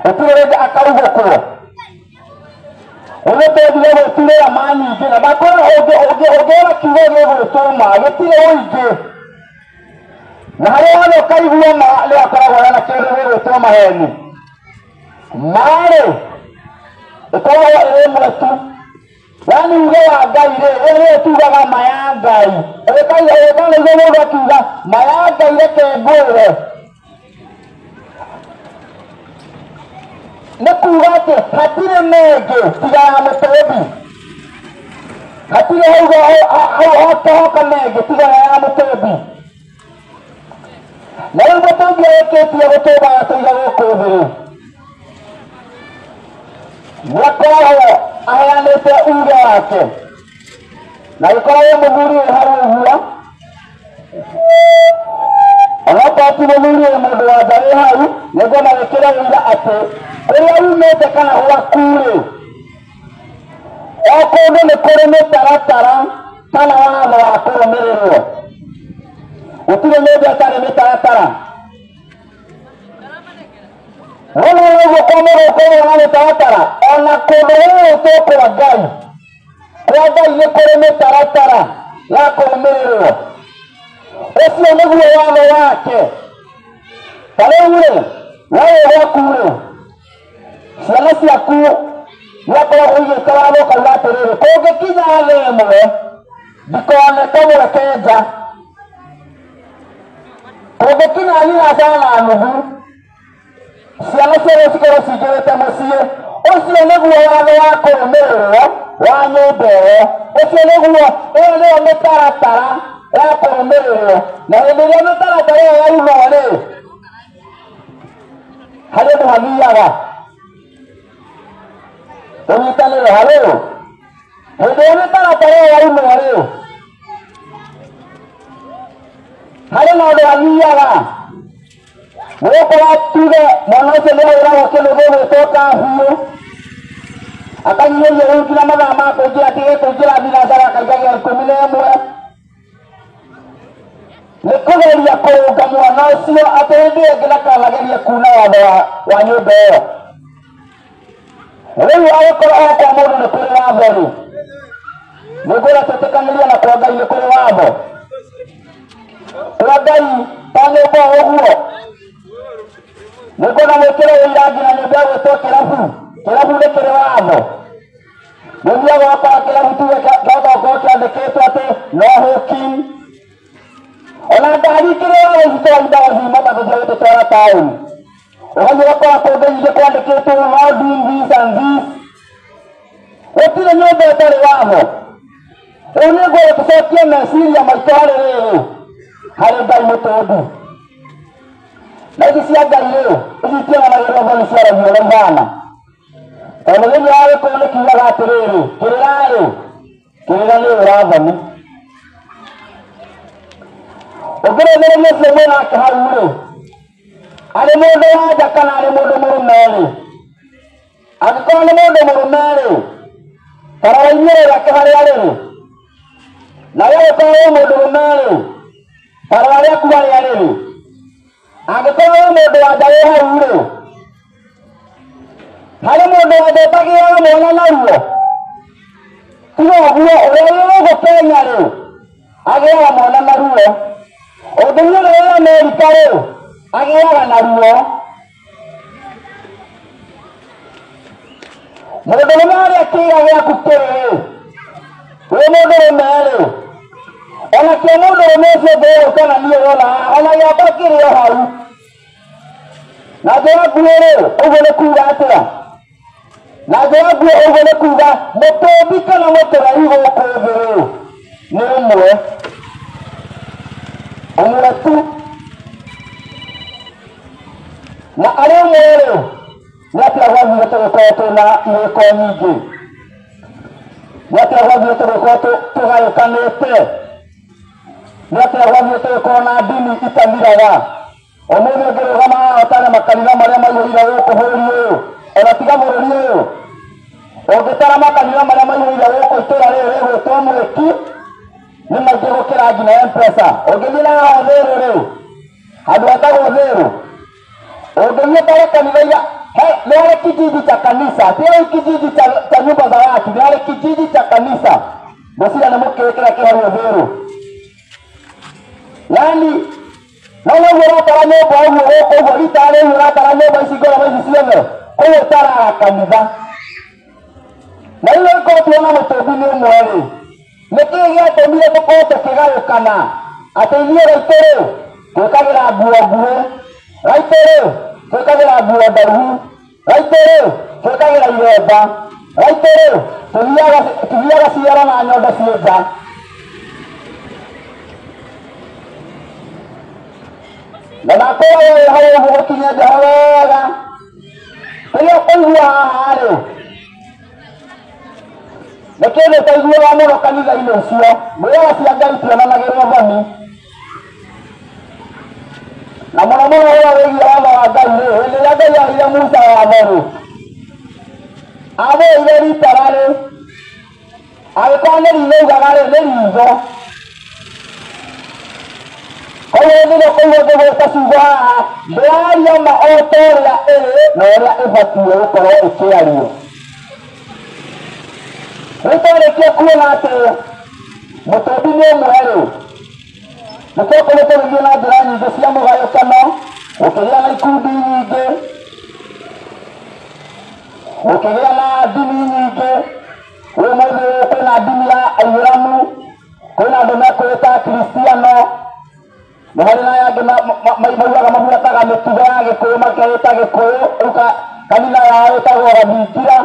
Gũtirĩ rĩngĩ akarugũkwo. Ũgĩtũthire gũtirĩ ma nyingĩ na makwĩra ũngĩona kiugo gĩgwĩtwo ma gĩtirĩ ũingĩ. Na harĩa hothe ũkaigua ma nĩ hakoragwo hena kĩndũ gĩgwĩtwo maheni. Ma-rĩ ĩkoragwo ĩrĩ ĩmwe tu. Yaani uge wa Ngai rĩ, ĩyo nĩyo tugaga ma ya Ngai. Ũgĩkanaigua mũndũ akiuga ma ya Ngai reke ngwĩre. Nĩ kuga atĩ hatirĩ mengĩ tiga ya mũtũmbi. Hatirĩ hau hoka mengĩ tiga ya mũtũmbi. Na rĩu mũtũmbi arĩkĩtie gũtũmba agatũiga gũkũ thĩ rĩ, nĩakoragwo aheanĩte uge wake. Na gĩkorwo wĩ mũthuri wĩ hau ũguo, onokorwo ti mũthuri wĩ mũndũ wa nja wĩ hau, nĩngwenda wĩkĩre ũira atĩ kũrĩa umĩte kana gwaku rĩ, o kũndũ nĩ kũrĩ mĩtaratara kana watho wa kũrũmĩrĩrwo. Gũtirĩ mũndũ atarĩ mĩtaratara. Wona ũguo kwa mũndũ ũkorwo na mĩtaratara, ona kũndũ gũgwĩtwo kwa Ngai, kwa Ngai nĩ kũrĩ mĩtaratara ya kũrũmĩrĩrwo. Ũcio nĩguo watho wake. Ta rĩu rĩ, we wĩ gwaku rĩ, ciana ciaku nĩakoragwo ũigĩte watho ũkauga atĩrĩrĩ, kũngĩkinya thaa ĩmwe ndikone kamwe nja. Kũngĩkinya thinacara na nuthu ciana ciothe cikorwo cingĩrĩte mũciĩ. Ũcio nĩguo watho wa kũrũmĩrĩrwo wa nyũmba ĩyo. Ũcio nĩguo, ĩyo nĩyo mĩtaratara ya kũrũmĩrĩrwo. Na hĩndĩ ĩrĩa mĩtaratara ĩyo yaunwo rĩ, harĩ ũndũ hathiaga. Tũnyitanĩre harĩ ũ? Hĩndĩ ĩrĩa mĩtaratara ĩyo yaunwo rĩ, harĩ na ũndũ hathiaga. Nĩgũkorwo tuge mwana ũcio nĩ ahũragwo kĩndũ gĩgwĩtwo kabiũ, akanyihĩrio rĩu nginya mathaa ma kũingĩra, atige kũingĩra thinacara akaingagĩra 11. Nĩ kũgeria kũrũnga mwana ũcio atĩ hĩndĩ ĩyo ĩngĩ ndakanagerie kuna watho wa nyũmba ĩyo. Rĩu agĩkorwo o kwa mũndũ nĩ kũrĩ watho rĩ, nĩngwĩra twĩtĩkanĩrie na kwa Ngai nĩ kũrĩ watho. Kwa Ngai ta nyũmba ũguo, nĩngwenda mwĩkĩre ũira nginya nyũmba ĩgwĩtwo kĩrabu. Kĩrabu nĩ kĩrĩ watho. Mũthiaga ũgakora kĩrabu tuge kĩahota gũkorwo kĩandĩkĩtwo atĩ no hooking. Ona ngari ikĩrĩ watho ici tũraindaga ciuma matatũ cia gũtũtwara taũni. Ũgathiĩ ũgakora kũngĩ nyingĩ kwandĩkĩtwo no doing this and this. Gũtirĩ nyũmba ĩtarĩ watho. Rĩu nĩngwenda tũcokie meciria maitũ harĩ rĩrĩ, harĩ Ngai mũtũmbi. Na ici cia Ngai rĩ, ici itionanagĩrwo thoni ciaragia ũrĩa ihana. Tondũ thĩinĩ wa Gĩkũyũ nĩ kiugaga atĩrĩrĩ, kĩrĩra rĩ, kĩrĩra nĩ ũrathoni. Ũngĩrũmĩrĩria ũcio mwĩ nake hau rĩ, arĩ mũndũ wa nja kana arĩ mũndũ mũrũme rĩ, angĩkorwo nĩ mũndũ mũrũme rĩ, ta rora inyuĩ rĩake harĩa rĩrĩ. Na we angĩkorwo wĩ mũndũ mũrũme rĩ, ta rora rĩaku harĩa rĩrĩ. Angĩkorwo wĩ mũndũ wa nja wĩ hau rĩ, harĩ mũndũ wa nja ũtagĩaga mwana naruo. Tiga ũguo, ũrĩa wĩ gũkũ Kenya rĩ, agĩaga mwana naruo. Ũngĩthiĩ ũrĩa wĩ Amerika rĩ, agĩaga naruo. Mũndũrũme harĩa kĩĩga gĩaku kĩrĩ rĩ, wĩ mũndũrũme rĩ, ona kĩa mũndũrũme ũcio ũngĩ ũgũka na niĩ ũrona haha, ona gĩakwa kĩrĩ o hau. Na njĩra nguhĩ rĩ, ũguo nĩ kuga atĩa? Na njĩra nguhĩ ũguo nĩ kuga mũtũmbi kana mũtũreri gũkũ thĩ rĩ, nĩ ũmwe. Ũmwe tu. Na arĩ ũmwe rĩ, nĩ atĩa gwathire tũgĩkorwo twĩna irĩko nyingĩ? Nĩ atĩa gwathire tũgĩkorwo tũgayũkanĩte? Nĩ atĩa gwathire tũgĩkorwo na ndini itathiraga? Ũmũthĩ ũngĩrũgama haha ũtare makanitha marĩa maihũire gũkũ bũrũri ũyũ, ona tiga bũrũri ũyũ, ũngĩtara makanitha marĩa maihũire gũkũ itũra rĩrĩ rĩgwĩtwo Mwĩki, nĩ maingĩ gũkĩra nginya M-Pesa. Ũngĩthiĩ na haha Thĩrũ rĩ, handũ hetagwo Thĩrũ, ũngĩthiĩ ũtare kanitha iria Nĩ harĩ kijiji cha kanisa, ti harĩ kijiji cha nyumba za watu, nĩ harĩ kijiji cha kanisa. Ngwĩciria nĩ mũkĩũĩ kĩrĩa kĩ hau Uthiru. Yaani no ũguo ũratara nyũmba ũguo gũkũ ũguo rita rĩu ũratara nyũmba ici ngoroba ici ciothe kũu ũtaraga kanitha. Na rĩu ĩkorwo tuona mũtũmbi nĩ ũmwe rĩ, nĩkĩĩ gĩatũmire tũkorwo tũkĩgayũkana atĩ ithuĩ raitũ rĩ twĩkagĩra nguo nguhĩ, raitũ rĩ twĩkagĩra nguo ndaihu, raitũ rĩ twĩkagĩra iremba, raitũ rĩ tũthiaga ciara na nyondo ciĩ nja. Na ndakwĩra wĩ hau ũguo gũkinyia njoho wega, kĩrĩa ũkũigua haha rĩ nĩ kĩndũ ũtaiguaga mũno kanitha-inĩ ũcio. Mwĩraga cia Ngai tionanagĩrwo thoni, na mũno mũno ũrĩa wĩgiĩ watho wa Ngai rĩ, hĩndĩ ĩrĩa Ngai aheire Musa watho rĩ, amwĩrire ritara rĩ, angĩkorwo nĩ ritho ugaga rĩ, nĩ ritho. Koguo hĩndĩ ĩrĩa ũkũigua ngĩgwĩta ciugo haha, ndĩraria ma o ta ũrĩa ĩrĩ na ũrĩa ĩbatiĩ gũkorwo ĩkĩario. Rĩu twarĩkia kuona atĩ mũtũmbi nĩ ũmwe rĩ, nĩkĩo tũkoretwo tũgĩthiĩ na njĩra nyingĩ cia mũgayũkano, gũkĩgĩa na ikundi nyingĩ, gũkĩgĩa na ndini nyingĩ. Ũmũthĩ kwĩna ndini ya Aithĩramu, kwĩna andũ mekwĩta Kristiano, nĩ harĩ na aya angĩ maugaga mabuataga mĩtugo ya Gĩkũyũ makeĩta Gĩkũyũ, rĩu kanitha yao ĩtagwo Gathingira.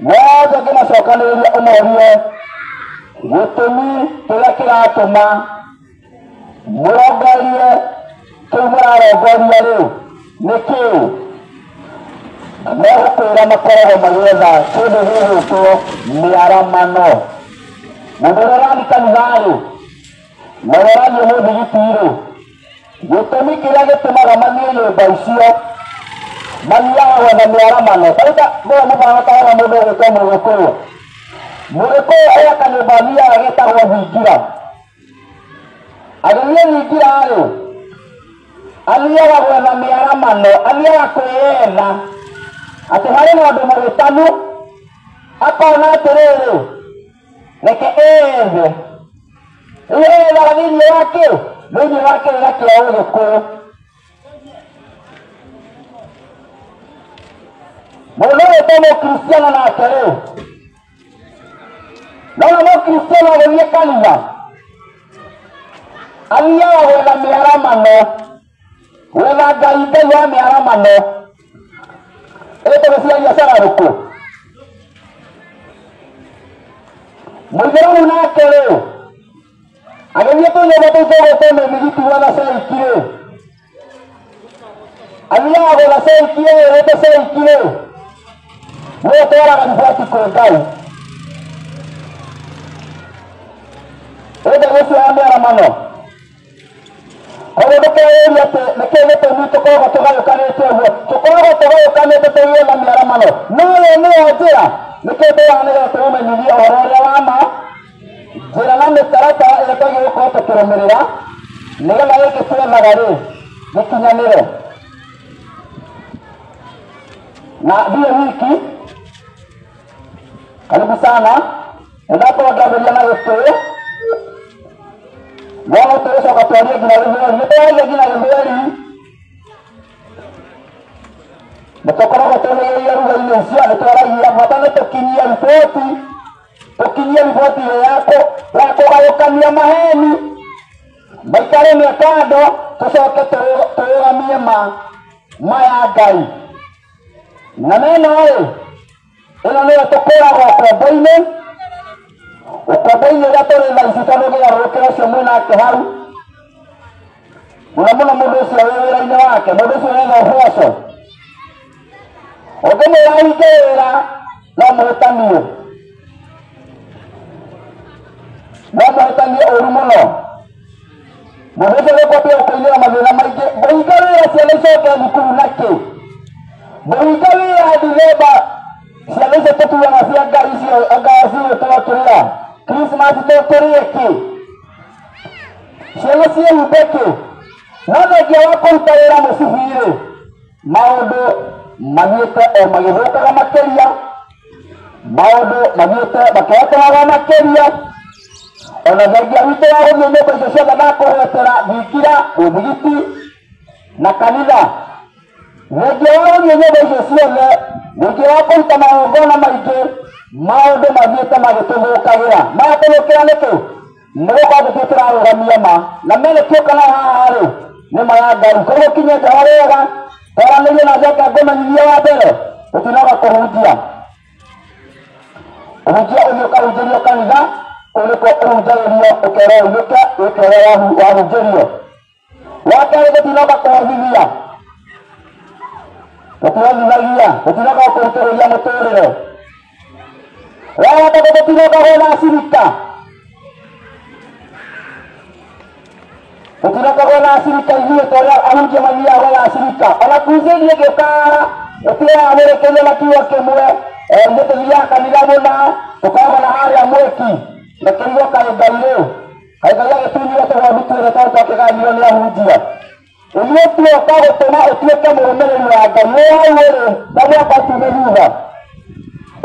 Mothe ngĩmacokanĩrĩria ũmorie gĩtũmi kĩrĩa kĩratũma mũrongorie kĩu mũrarongoria rĩ nĩ kĩĩ? Megũkwĩra makoragwo magĩetha kĩndũ gĩgwĩtwo mĩaramano. Mũndũ ũrĩa ũrathiĩ kanitha rĩ, na ũrĩa ũrathiĩ mũthigiti rĩ, gĩtũmi kĩrĩa gĩtũmaga mathiĩ nyũmba icio mathiaga gwetha mĩaramano. Ta rĩu ngũhe mũbano ta wa mũndũ ũgwĩtwo Mũgĩkũyũ. Mũgĩkũyũ e kanyũmba athiaga getagwo thingira. Agĩthiĩ thingira rĩ, athiaga gwetha mĩaramano, athiaga kwĩyetha atĩ harĩ na ũndũ mũhĩtanu, akona atĩrĩrĩ, reke eyethe. Rĩu eyethaga thĩinĩ wa kĩ? Thĩinĩ wa kĩrĩra kĩa Ũgĩkũyũ. Mũndũ ũgwĩtwo Mũkristiano nake rĩ, nona Mũkristiano agĩthiĩ kanitha athiaga gwetha mĩaramano, gwetha Ngai, Ngai wa mĩaramano. Ĩ tũgĩciaria cararũkũ. Mũithĩramu nake rĩ, agĩthiĩ tũnyũmba tũu tũgwĩtwo mĩthigiti gwetha ceiki rĩ, athiaga gwetha ceiki ĩrĩte ceiki rĩ, nĩwe ũtwaraga riboti kwĩ Ngai. Ĩ Ngai ũcio wa mĩaramano. Koguo ndũkeyũrie atĩ nĩkĩĩ gĩtũmi tũkoragwo tũgayũkanĩte ũguo, tũkoragwo tũgayũkanĩte tũgĩetha mĩaramano. No ĩyo nĩyo njĩra, nĩkĩo tũraga nĩgetha tũmũmenyithie ũhoro ũrĩa wa ma, njĩra na mĩtaratara ĩrĩa twagĩrĩirwo gũkorwo tũkĩrũmĩrĩra nĩgetha gĩkĩ twethaga rĩ gĩkinyanĩre. Na ndiĩ wiki, karibu sana. Nĩndakorwo ngĩambĩrĩria na Gĩkũyũ, no tũgũcoka twarie nginya Gĩthweri. Nĩ twaragia nginya Gĩthweri, nĩ tũkoragwo tũhĩgĩrĩire rugha-inĩ icio, nĩ twaragia bata nĩ tũkinyie riboti, tũkinyie riboti ĩyo ya kũgayũkania maheni, maikare me kando, tũcoke tũrũgamie ma ya Ngai. Na neno rĩ, ĩno nĩyo tũkũragwo ũkombo-inĩ, ũkombo-inĩ ũrĩa tũrĩ thaa ici tondũ ũngĩgarũrũkĩra ũcio mwĩnake hau, mũno mũno mũndũ ũcio wĩ wĩra-inĩ wake, mũndũ ũcio wetha ũboco, ũngĩmwĩra ahinge wĩra no mũhĩtanie, no mũhĩtanie ũru mũno. Mũndũ ũcio nĩekwambia gũkũinĩra mathĩna maingĩ. Ngũhinga wĩra ciana icoke thukuru nakĩ? Ngũhinga wĩra Dithemba ciana icio tũtuaga cia Ngai icio anga cigũtwo kĩrĩa Christmas tũrĩe kĩ? Ciana ciĩhumbe kĩ? No thengia wa kũruta wĩra mũcibi rĩ, maũndũ mathiĩte o magĩthũkaga makĩria, maũndũ mathiĩte makĩhotohaga makĩria. Ona thengia witũ wa gũthiĩ nyũmba icio ciothe ndakũgwetera thingira, mũthigiti na kanitha, thengia wa gũthiĩ nyũmba icio ciothe, thengia wa kũruta magongona maingĩ, maũndũ mathiĩte magĩtũthũkagĩra. Maratũthũkĩra nĩkĩ? Nĩ gũkorwo tũthiĩ tũrarũgamia ma na mene tuoka na haha rĩ nĩ ma ya Ngai. Koguo kinye nja wega twaranĩrie na njoke ngũmenyithie wa mbere tũtinoga kũhunjia. Kũhunjia ũthiĩ ũkahunjĩrio kanitha, ũrĩkũ ũhunjagĩrio ũkerwo ũinũke wĩke ũrĩa wahunjĩrio. Wa kerĩ tũtinoga kũhotithia, tũtihotithagia, tũtinoga kũrutĩrĩria mũtũrĩre. Wa gatatũ tũtinoga gwetha acirika, tũtinoka gwetha acirika ithuĩ ta ũrĩa ahunjia mathiaga gwetha acirika. Ona crusade ĩngĩũka ĩtiramũrĩkĩria na kiugo kĩmwe, ithuĩ tũthiaga kanitha mũna tũkogana harĩa mwĩki na kĩrigo kaĩ Ngai rĩ, kaĩ Ngai agĩtunyire tũgondu twĩrĩ tondũ twakĩganio nĩ ahunjia. Ithuĩ tuoka gũtũma ũtuĩke mũrũmĩrĩri wa Ngai. Wĩ hau ũrĩ ta mwaka tume thutha,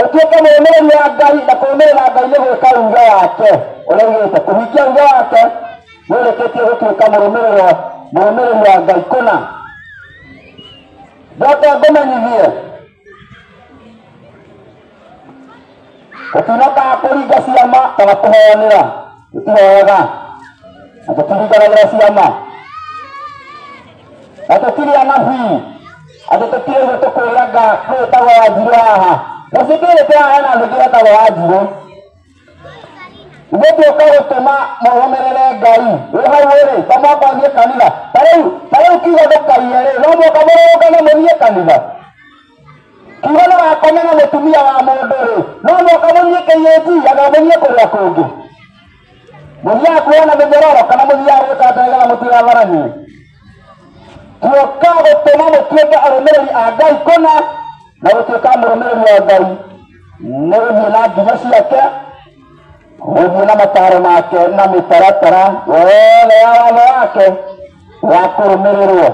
ũtuĩke mũrũmĩrĩri wa Ngai, na kũrũmĩrĩra Ngai nĩ gwĩka uge wake ũrĩa augĩte. Kũhingia uge wake nĩ ũrĩkĩtie gũtuĩka mũrũmĩrĩri wa Ngai kũna. Njoke ngũmenyithie tũtinokaga kũringa ciama kana kũhoyanĩra, tũtihoyaga na tũtiringanagĩra ciama, na tũtirĩ anabii atĩ tũtirĩ ũguo tũkwĩraga kwĩtagwo Wanjirũ haha. Mũcikĩrĩ tũraheana andũ ĩtagwo Wanjirũ. Ithuĩ tuoka gũtũma mũrũmĩrĩre Ngai. Wĩ hau ũrĩ ta mwaka ũthiĩ kanitha, ta rĩu kiugo ndũkaiye rĩ, no mũhaka mũrũrũngane mũthiĩ kanitha. Kiugo ndũgakome na mũtumia wa mũndũ rĩ, no mũhaka mũthiĩ KAG kana mũthiĩ kũrĩa kũngĩ. Mũthiaga kuona mĩnyororo kana mũthiaga gwĩka atĩa nĩgetha mũtigatharanie. Tuoka gũtũma mũtuĩke arũmĩrĩri a Ngai kũna, na gũtuĩka mũrũmĩrĩri wa Ngai nĩ gũthiĩ na nginya ciake, gũthiĩ na mataro make na mĩtaratara yothe ya watho wake wa kũrũmĩrĩrwo.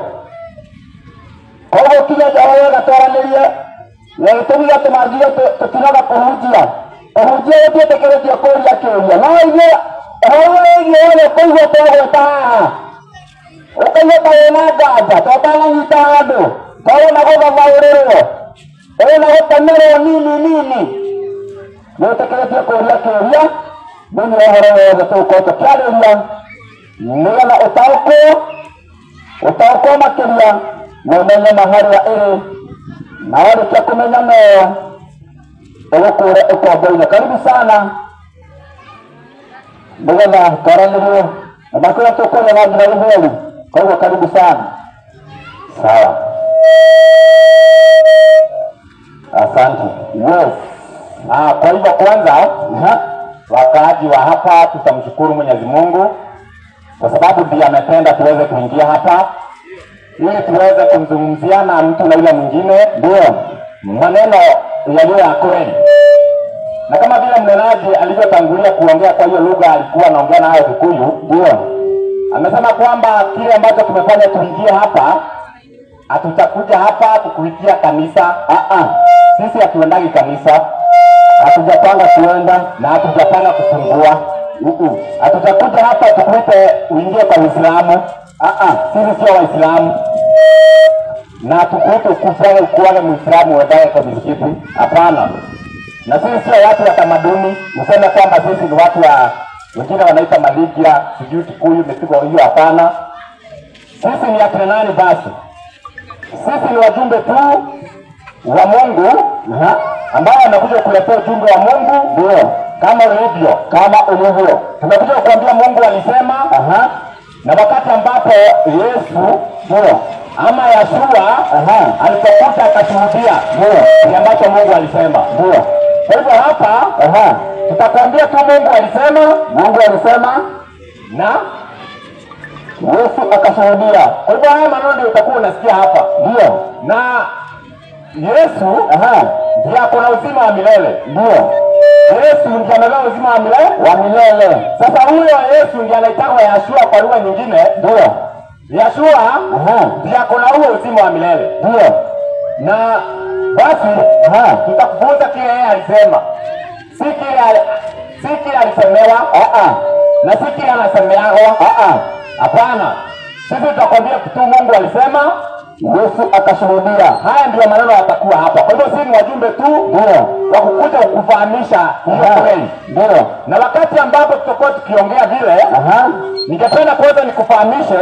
Koguo kinya nja wega twaranĩrie, na gĩtũmi gĩatũma njuge tũtinoga kũhunjia. Kũhunjia gũtiĩtĩkĩrĩtio kũũria kĩũria, no ithuĩ ũhoro wĩgiĩ wothe kũigua twagweta haha ũkaigua ta wĩna nganja, ta ũtananyita handũ, ta ũrenda gũthathaũrĩrwo, ũrenda gũtemerwo nini nini, nĩ wĩtĩkĩrĩtio kũũria kĩũria thĩinĩ wa ũhoro wothe tũgũkorwo tũkĩarĩria, nĩgetha ũtaũkwo makĩria na ũmenye ma harĩa ĩrĩ, na warĩkia kũmenya meyo ũgũkũre ũkombo-inĩ. Karibu sana nĩgetha twaranĩrie na ndakwĩra tũkũrĩa na nginya gĩthweri. Koguo karibu sana. Sawa, asante. Yes. Kwa hivyo kwanza wakaaji wa hapa tutamshukuru Mwenyezi Mungu kwa sababu ndiye amependa tuweze kuingia hapa ili tuweze kumzungumzia na mtu na yule mwingine, ndio maneno yaliyo ya kweli. Na kama vile mnenaji alivyotangulia kuongea kwa hiyo lugha alikuwa anaongea nayo Kikuyu, ndio amesema kwamba kile ambacho tumefanya tuingie hapa, hatutakuja hapa kukuitia kanisa. Sisi hatuendagi kanisa, hatujapanga kuenda na hatujapanga kufungua. Hatutakuja hapa tukuite uingie kwa Uislamu. Sisi sio Waislamu, na tukuite ukufanye ukuwe Muislamu uendaye kwa misikiti. Hapana. Na sisi sio watu wa tamaduni, useme kwamba sisi ni watu wa wengine wanaita Maligia, sijui Kikuyu, misigo hiyo. Hapana. Sisi ni akina nani basi? Sisi ni wajumbe tu wa Mungu ambao wamekuja kuletea ujumbe wa Mungu, ndio kama ulivyo, kama ulivyo. Tumekuja kuambia Mungu alisema, na wakati ambapo Yesu ndio ama Yashua alipokuja akashuhudia ndio ambacho Mungu alisema. Ndio. Kwa hivyo hapa tutakwambia tu Mungu alisema, Mungu alisema na Yesu akashuhudia. Kwa hivyo haya maneno ndio utakuwa unasikia hapa. Ndio. Na Yesu ndiye ako na uzima wa milele. Ndio. Yesu ndiye amebeba uzima wa milele, wa milele. Sasa huyo Yesu ndiye anaitwa Yashua kwa lugha nyingine. Ndio. Yashua ndiye ako na huo uzima wa milele. Ndio. Na basi tutakufunza kile yeye alisema, si kile alisemewa, na si kile anasemeagwa. Hapana, sisi tutakwambia kitu Mungu alisema, Yesu akashuhudia. Haya ndio maneno yatakuwa hapa. Kwa hivyo sisi ni wajumbe tu wa kukuja kukufahamisha hiyo kweli. Ndio. Na wakati ambapo tutakuwa tukiongea vile, ningependa kwanza nikufahamishe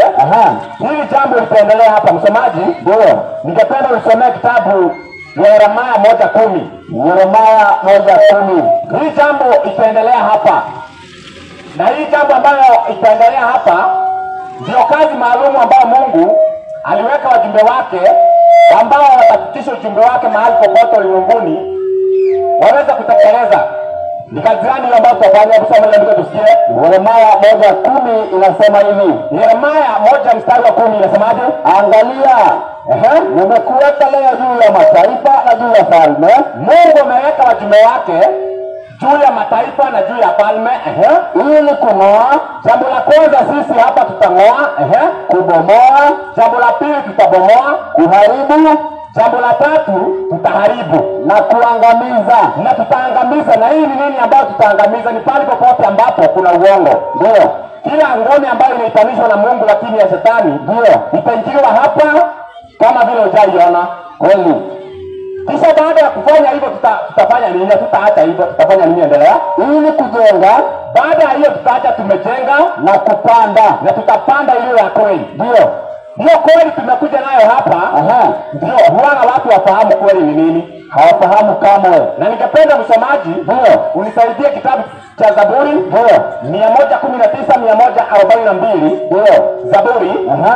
hili jambo litaendelea hapa. Msomaji, Ndio. ningependa usomee kitabu Yeremia 1:10. Yeremia 1:10. Hili jambo itaendelea hapa. Na hii jambo ambayo itaendelea hapa ndio kazi maalumu ambayo Mungu aliweka wajumbe wake ambao watafikisha ujumbe wake mahali popote ulimwenguni waweze kutekeleza. Ni kazi gani hiyo ambayo tutafanya? Hebu soma ile andiko tusikie. Yeremia 1:10 inasema hivi. Yeremia 1:10 inasemaje? Angalia, nimekuweka leo juu ya mataifa na juu ya falme. Mungu ameweka wajumbe wake juu ya mataifa na juu ya falme, ili kung'oa. Jambo la kwanza sisi hapa tutang'oa, kubomoa. Jambo la pili tutabomoa, kuharibu. Jambo la tatu tutaharibu na kuangamiza. Na tutaangamiza. Na hii ni nini ambayo tutaangamiza? Ni pale popote ambapo kuna uongo. Ndio. Kila ngome ambayo inaitanishwa na Mungu lakini ya shetani, ndio, itaingiliwa hapa kama vile hujaiona. Kweli. Kisha baada ya kufanya hivyo tutafanya nini? Tutaacha hivyo, tutafanya nini? Endelea. Ili kujenga. Baada ya hiyo tutaacha tumejenga na kupanda, na tutapanda ile ya kweli. Ndio. Ndio kweli tumekuja nayo hapa. Ndio huwa watu wafahamu kweli ni nini. Hawafahamu kamwe. Na ningependa msomaji, ndio, unisaidie kitabu cha Zaburi, ndio, 119 142, ndio, Zaburi,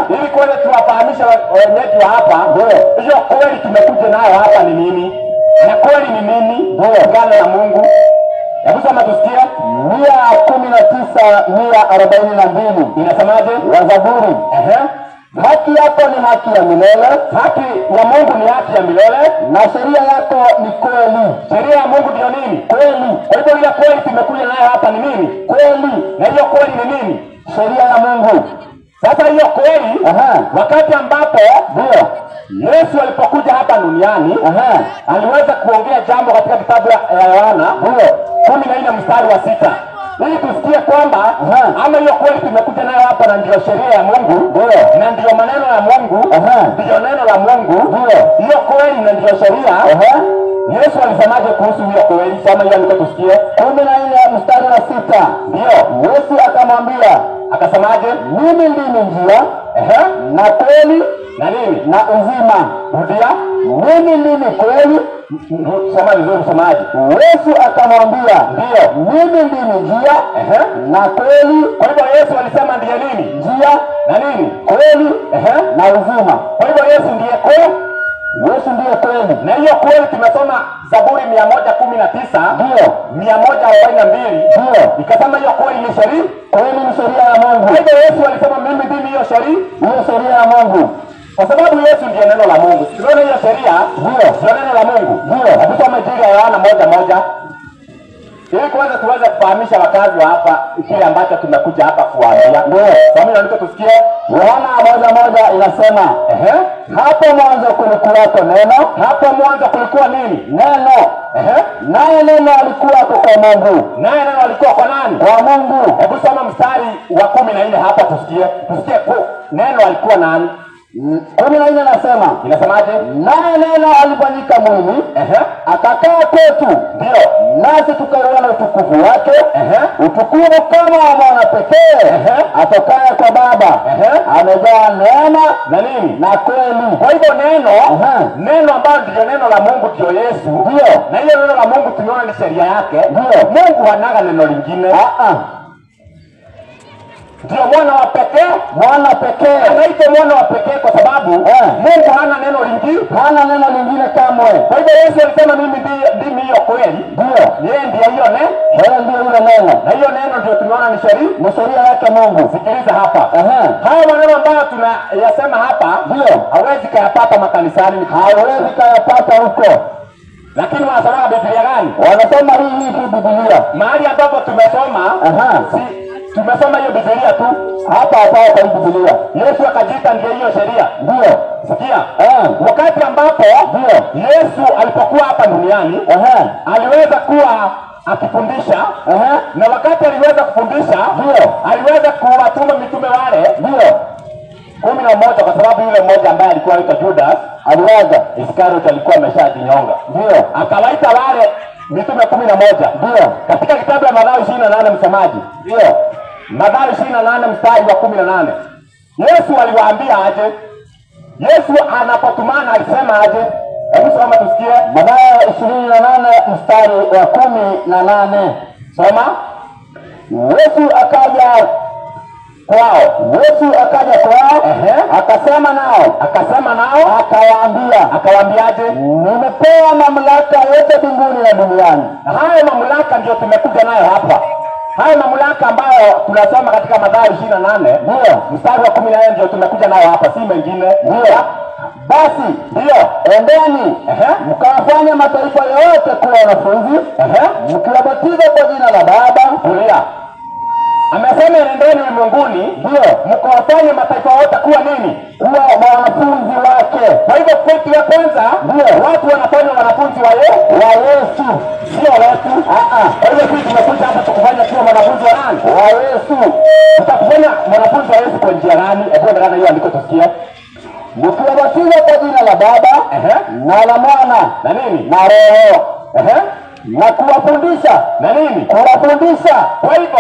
ili kwanza tuwafahamishe wenyeji wa hapa. Ndio. Hiyo kweli tumekuja nayo hapa ni nini? Na kweli ni nini? Ndio. Kulingana na Mungu. Hebu soma tusikie. 119 142 inasemaje? Wa Zaburi. Haki yako ni haki ya milele. Haki ya Mungu ni haki ya milele, na sheria yako ni kweli. Sheria ya Mungu ndio nini? Kweli. Kwa hivyo ile kweli tumekuja nayo hapa ni nini? Kweli. Na hiyo kweli ni nini? Sheria ya Mungu. Sasa hiyo kweli, wakati ambapo ndio Yesu alipokuja hapa duniani, aliweza kuongea jambo katika kitabu ya Yohana 14:6, ili tusikie kwamba ama hiyo kweli tumekuja nayo hapa na ndio sheria ya Mungu, na ndio maneno ya Mungu, ndio neno la Mungu. Hiyo kweli na ndio sheria. Yesu alisemaje kuhusu hiyo kweli? Soma hiyo andiko tusikie. 14:6. Ndio. Yesu akamwambia, akasemaje? Mimi ndimi njia, na kweli, na nini? Na uzima. Rudia. Mimi ndimi kweli. Soma vizuri msomaji. Yesu akamwambia, ndio, mimi ndimi njia, na kweli. Kwa hivyo Yesu alisema ndiye nini? Njia na nini? Kweli, na uzima. Kwa hivyo Yesu ndiye kweli. Yesu ndiye kweli. Na hiyo kweli tumesoma Zaburi 119, ndio, 142, ndio, ikasema hiyo kweli ni sheria. Kweli ni sheria ya Mungu. Kwa hivyo Yesu alisema mimi ndimi hiyo sheria, hiyo sheria ya Mungu. Kwa sababu Yesu ndiye neno la Mungu. Tunaona hiyo sheria, ndio, ndio neno la Mungu. Ndio. Hebu soma Injili ya Yohana 1:1. Ili kwanza tuweze kufahamisha wakazi wa hapa kile ambacho tumekuja hapa kuwaambia. Ndio. Soma ile andiko tusikie. Yohana 1:1 inasema, hapo mwanzo kulikuwako neno. Hapo mwanzo kulikuwa nini? Neno. Naye neno alikuwa kwa Mungu. Naye neno alikuwa kwa nani? Kwa Mungu. Hebu soma mstari wa 14 hapa tusikie. Tusikie neno alikuwa nani? 14 nasema. Inasemaje? Naye neno alifanyika mwili, akakaa kwetu. Ndio. Nasi tukauona utukufu wake, utukufu kama wa mwana pekee atokaye kwa Baba, amejaa neema na nini? Na kweli. Kwa hivyo neno, neno ambalo ndio neno la Mungu ndio Yesu. Ndio. Na hiyo neno la Mungu tumeona ni sheria yake. Ndio. Mungu hanaga neno lingine. Ndio mwana wa pekee, mwana pekee. Anaitwa mwana wa pekee kwa sababu Mungu hana neno lingine, hana neno lingine kamwe. Kwa hivyo Yesu alisema mimi ndimi hiyo kweli. Ndio. Yeye ndiye hiyo neno. Yeye ndiye yule neno. Na hiyo neno ndio tumeona ni sheria, ni sheria yake Mungu. Sikiliza hapa. Haya maneno ambayo tunayasema hapa, ndio, hawezi kayapata makanisani, hawezi kayapata huko. Lakini wanasoma Biblia gani? Wanasoma hii tu Biblia. Mahali ambapo tumesoma, tumesoma hiyo Biblia tu. Hapa hapa kwa Biblia. Yesu akajiita ndiye hiyo sheria. Ndio. Sikia. Wakati Wakati ambapo Yesu alipokuwa hapa duniani, aliweza kuwa akifundisha, na wakati aliweza kufundisha, aliweza kuwatuma mitume wale 11, kwa sababu yule mmoja ambaye alikuwa anaitwa Judas aliwaga, Iskariot alikuwa ameshajinyonga. Ndio akawaita wale mitume 11. Ndio katika kitabu ya Mathayo 28, msemaji. Ndio Mathayo 28 mstari wa 18. Yesu aliwaambia aje? Yesu anapotumana alisema aje? Hebu soma tusikie. Mathayo 28 mstari wa 18. Soma. Yesu akaja kwao. Yesu akaja kwao, akasema nao, akawaambia. Akawaambiaje? Nimepewa mamlaka yote mbinguni na duniani. Hayo mamlaka ndio tumekuja nayo hapa. Hayo mamlaka ambayo tunasoma katika Mathayo 28, ndio mstari wa 14 ndio tumekuja nayo hapa, si mengine. Ndio. Basi ndio endeni mkawafanye mataifa yote kuwa wanafunzi, mkiwabatiza kwa jina la Baba. Kulia. Amesema endeni ulimwenguni, ndio mkawafanye mataifa yote kuwa nini? Kuwa wanafunzi wake. Kwa hivyo pointi ya kwanza, ndio watu wanafanya wanafunzi wa Yesu, sio wetu. Kwa hivyo sisi tumekuja hapa tukufanya kuwa wanafunzi wa nani? Wa Yesu. Tutakufanya mwanafunzi wa Yesu kwa njia gani? Hebu endelea na hiyo andiko tusikie. Mkiwabatiza kwa jina la Baba na la Mwana na nini? Na Roho. Na kuwafundisha na nini? Kuwafundisha. Kwa hivyo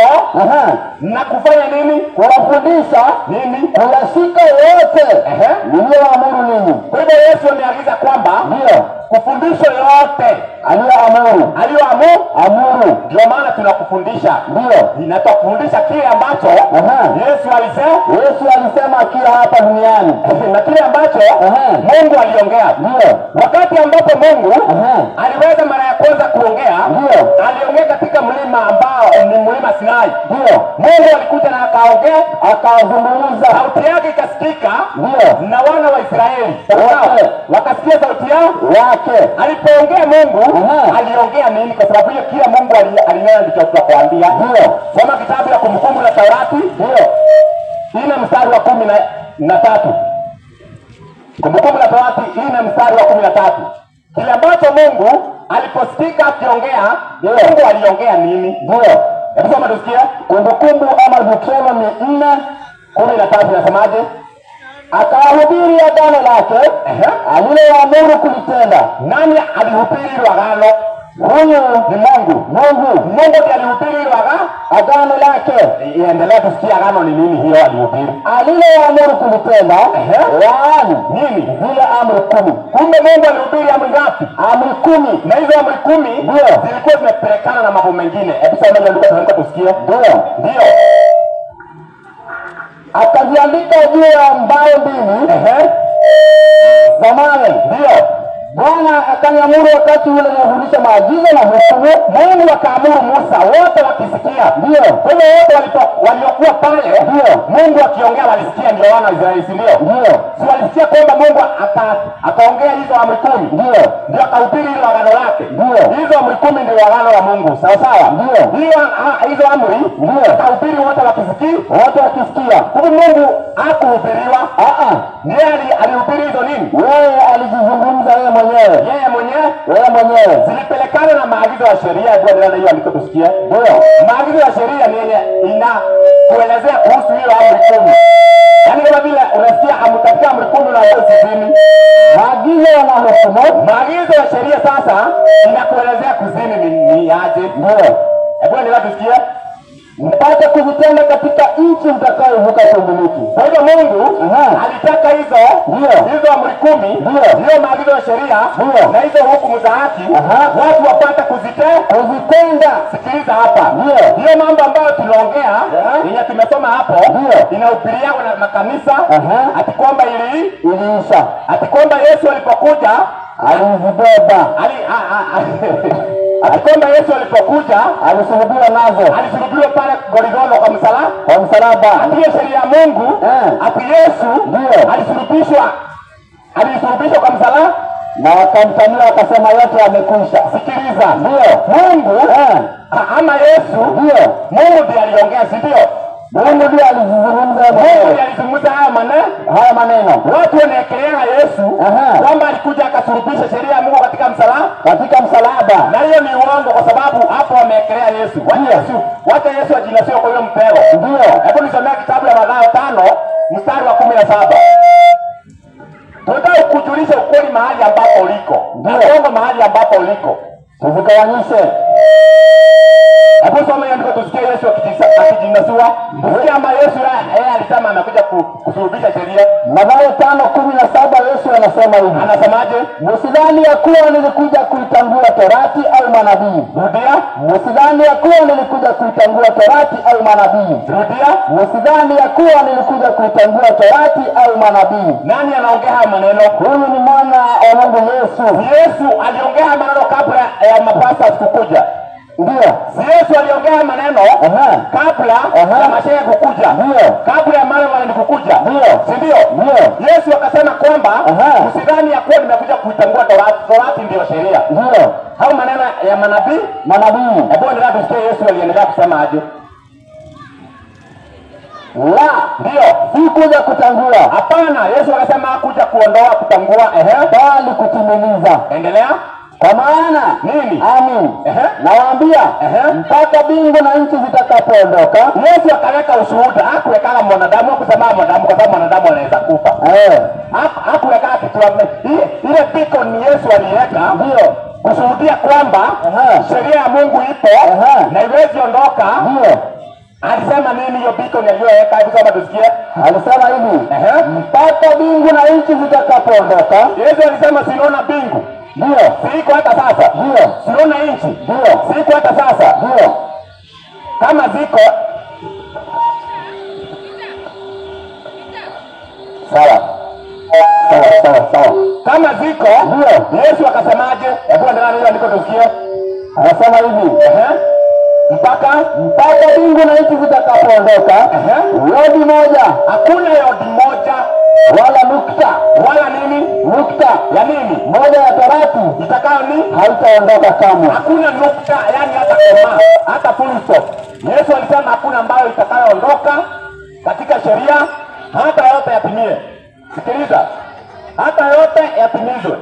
na kufanya nini? Kuwafundisha nini? Kuyashika yote niliyoamuru ninyi. Kwa hivyo Yesu ameagiza kwamba ndio kufundisha yote aliyoamuru, aliyoamuru. Ndio maana tunakufundisha. Ndio ninatokufundisha kile ambacho Yesu alisema. Yesu alisema akiwa hapa duniani, na kile ambacho Mungu aliongea. Ndio wakati ambapo Mungu aliweza mara ya kwanza kuongea, ndio aliongea katika mlima ambao ni mlima Sinai. Ndio Mungu alikuja na akaongea, akazungumza, sauti yake ikasikika, ndio na wana wa Israeli wakasikia sauti yake. Alipoongea Mungu aliongea nini? Kwa sababu hiyo kila Mungu alinena ndicho tutakwambia. Ndio soma kitabu ya Kumbukumbu la Torati, ndio 4 mstari wa 13. Kumbukumbu la Torati 4 mstari wa 13. Kile ambacho Mungu aliposikika akiongea, Mungu aliongea nini? Ndio hebu soma tusikie. Kumbukumbu ama Deuteronomy 4:13 inasemaje? Akahubiri agano lake aliloamuru kulitenda. Nani alihubiri hilo agano? Huyu ni Mungu. Mungu ndiye alihubiri hilo agano lake. Endelea tusikie agano ni nini hiyo alihubiri. Aliloamuru kulitenda, yaani nini? Zile amri 10. Kumbe Mungu alihubiri amri ngapi? Amri 10. Na hizo amri 10 ndio zilikuwa zimepelekana na mambo mengine. Hebu soma ile andiko tusikie. Ndio. Ndio. Akaziandika juu ya mbao mbili za mawe. Ndio Bwana akaniamuru wakati ule niwafundishe maagizo na hukumu. Mungu akaamuru Musa, wote wakisikia. Ndio. Kwa hivyo wote waliokuwa pale, ndio Mungu akiongea walisikia, ndio wana wa Israeli, si ndio? Ndio. Si walisikia kwamba Mungu akaongea hizo amri 10. Ndio. Ndio akahubiri hilo agano lake. Ndio. Hizo amri 10 ndio agano la Mungu. Sawa sawa? Ndio. Hiyo hizo amri ndio akahubiri wote wakisikia. Wote wakisikia. Kwa hivyo Mungu hakuhubiriwa. Ndiye alihubiri hizo nini? Yeye alijizungumza yeye mwenyewe. Yeye mwenyewe. Yeye mwenyewe. Zilipelekana na maagizo ya sheria. Hebu endelea na hiyo andiko tusikie. Ndio. Maagizo ya sheria ni yenye ina kuelezea kuhusu hiyo amri 10. Yaani kama vile unasikia amri katika amri 10 na usizini. Maagizo na hukumu. Maagizo ya sheria sasa inakuelezea kuzini ni aje. Ndio. Hebu endelea tusikie. Mpate kuzitenda katika nchi mtakayovuka kumiliki. Kwa hivyo Mungu alitaka hizo hizo amri 10, hiyo maagizo ya sheria na hizo hukumu za haki, watu wapate kuzitenda. Sikiliza hapa. Hiyo mambo ambayo tunaongea yenye tumesoma hapo inahubiriwa na makanisa ati kwamba iliisha, ati kwamba Yesu alipokuja alizibeba. Ati kwamba Yesu alipokuja alisulubiwa nazo, alisulubiwa pale Golgotha kwa msalaba, kwa msalaba. Ati sheria ya Mungu, ati Yesu alisulubishwa, alisulubishwa kwa msalaba na wakamtamia wakasema yote yamekwisha. Sikiliza. Ndio. Mungu ama Yesu, ndio Mungu ndiye aliongea, si ndio? Mungu ndiye alizungumza. Mungu ndiye alizungumza haya maneno. Haya maneno. Watu wanaekelea Yesu kwamba alikuja akasulubisha sheria ya Mungu katika msalaba, Katika msalaba. Na hiyo ni uongo kwa sababu hapo wameekelea Yesu. Wacha Yesu ajinasue kwa hiyo mtego. Ndio. Hebu nisomea kitabu ya Mathayo 5 mstari wa 17. Tunataka kujulisha ukweli mahali ambapo uliko. Uongo mahali ambapo uliko. Tuzigawanyishe. Hebu soma hiyo andiko tusikie Yesu akijinasua. Tusikie ama Yesu yeye alisema amekuja kusulubisha sheria. Mathayo 5:17 Yesu anasema hivi. Anasemaje? Msidhani ya kuwa nilikuja kuitangua torati au manabii. Rudia. Msidhani ya kuwa nilikuja kuitangua torati au manabii. Rudia. Msidhani ya kuwa nilikuja kuitangua torati au manabii. Nani anaongea haya maneno? Huyu ni mwana wa Mungu Yesu. Yesu aliongea haya maneno kabla ya mapasta kukuja. Ndio. Yesu aliongea maneno kabla ya mashehe kukuja. Ndio. Kabla ya mara kukuja. Ndio. Si ndio? Ndio. Yesu akasema kwamba usidhani ya kuwa nimekuja kuitangua torati. Torati ndio sheria. Ndio. Hao maneno ya manabii, Manabii. Hebu endelea tusikie Yesu aliendelea kusema aje. La, Ndio. sikuja kutangua, Hapana, Yesu akasema hakuja kuondoa kutangua, bali kutimiliza. Endelea. Kwa maana Nini? Amin. Ehe. Nawaambia Ehe. mpaka mbingu na nchi zitakapoondoka. Yesu akaweka ushuhuda, hakuweka mwanadamu, hakusema mwanadamu kwa sababu mwanadamu anaweza kufa. Hakuweka kitu ile beacon ni Yesu aliweka. Ndio. Kushuhudia kwamba sheria ya Mungu ipo na iwezi ondoka. Ndio. Alisema nini hiyo beacon aliyoweka? Hebu soma tusikie. Alisema hivi, Ehe. mpaka mbingu na nchi zitakapoondoka. Yesu alisema sinaona mbingu. Ndio. Siko hata sasa. Ndio. Sinaona nchi. Ndio. Siko hata sasa. Ndio. Kama ziko Sawa. Sawa, sawa, sawa. Kama ziko. Ndio. Yesu akasemaje? Hebu endelea na hiyo andiko tusikie. Anasema hivi, Ehe. Mpaka mpaka mbingu na nchi zitakapoondoka, Ehe. yodi moja Hakuna yodi moja wala nukta wala nini nukta ya nini moja ya torati itakayo ni haitaondoka kamwe. Hakuna nukta, yani hata koma, hata full stop. Yesu alisema hakuna ambayo itakayoondoka katika sheria hata yote yatimie. Sikiliza, hata yote yatimizwe.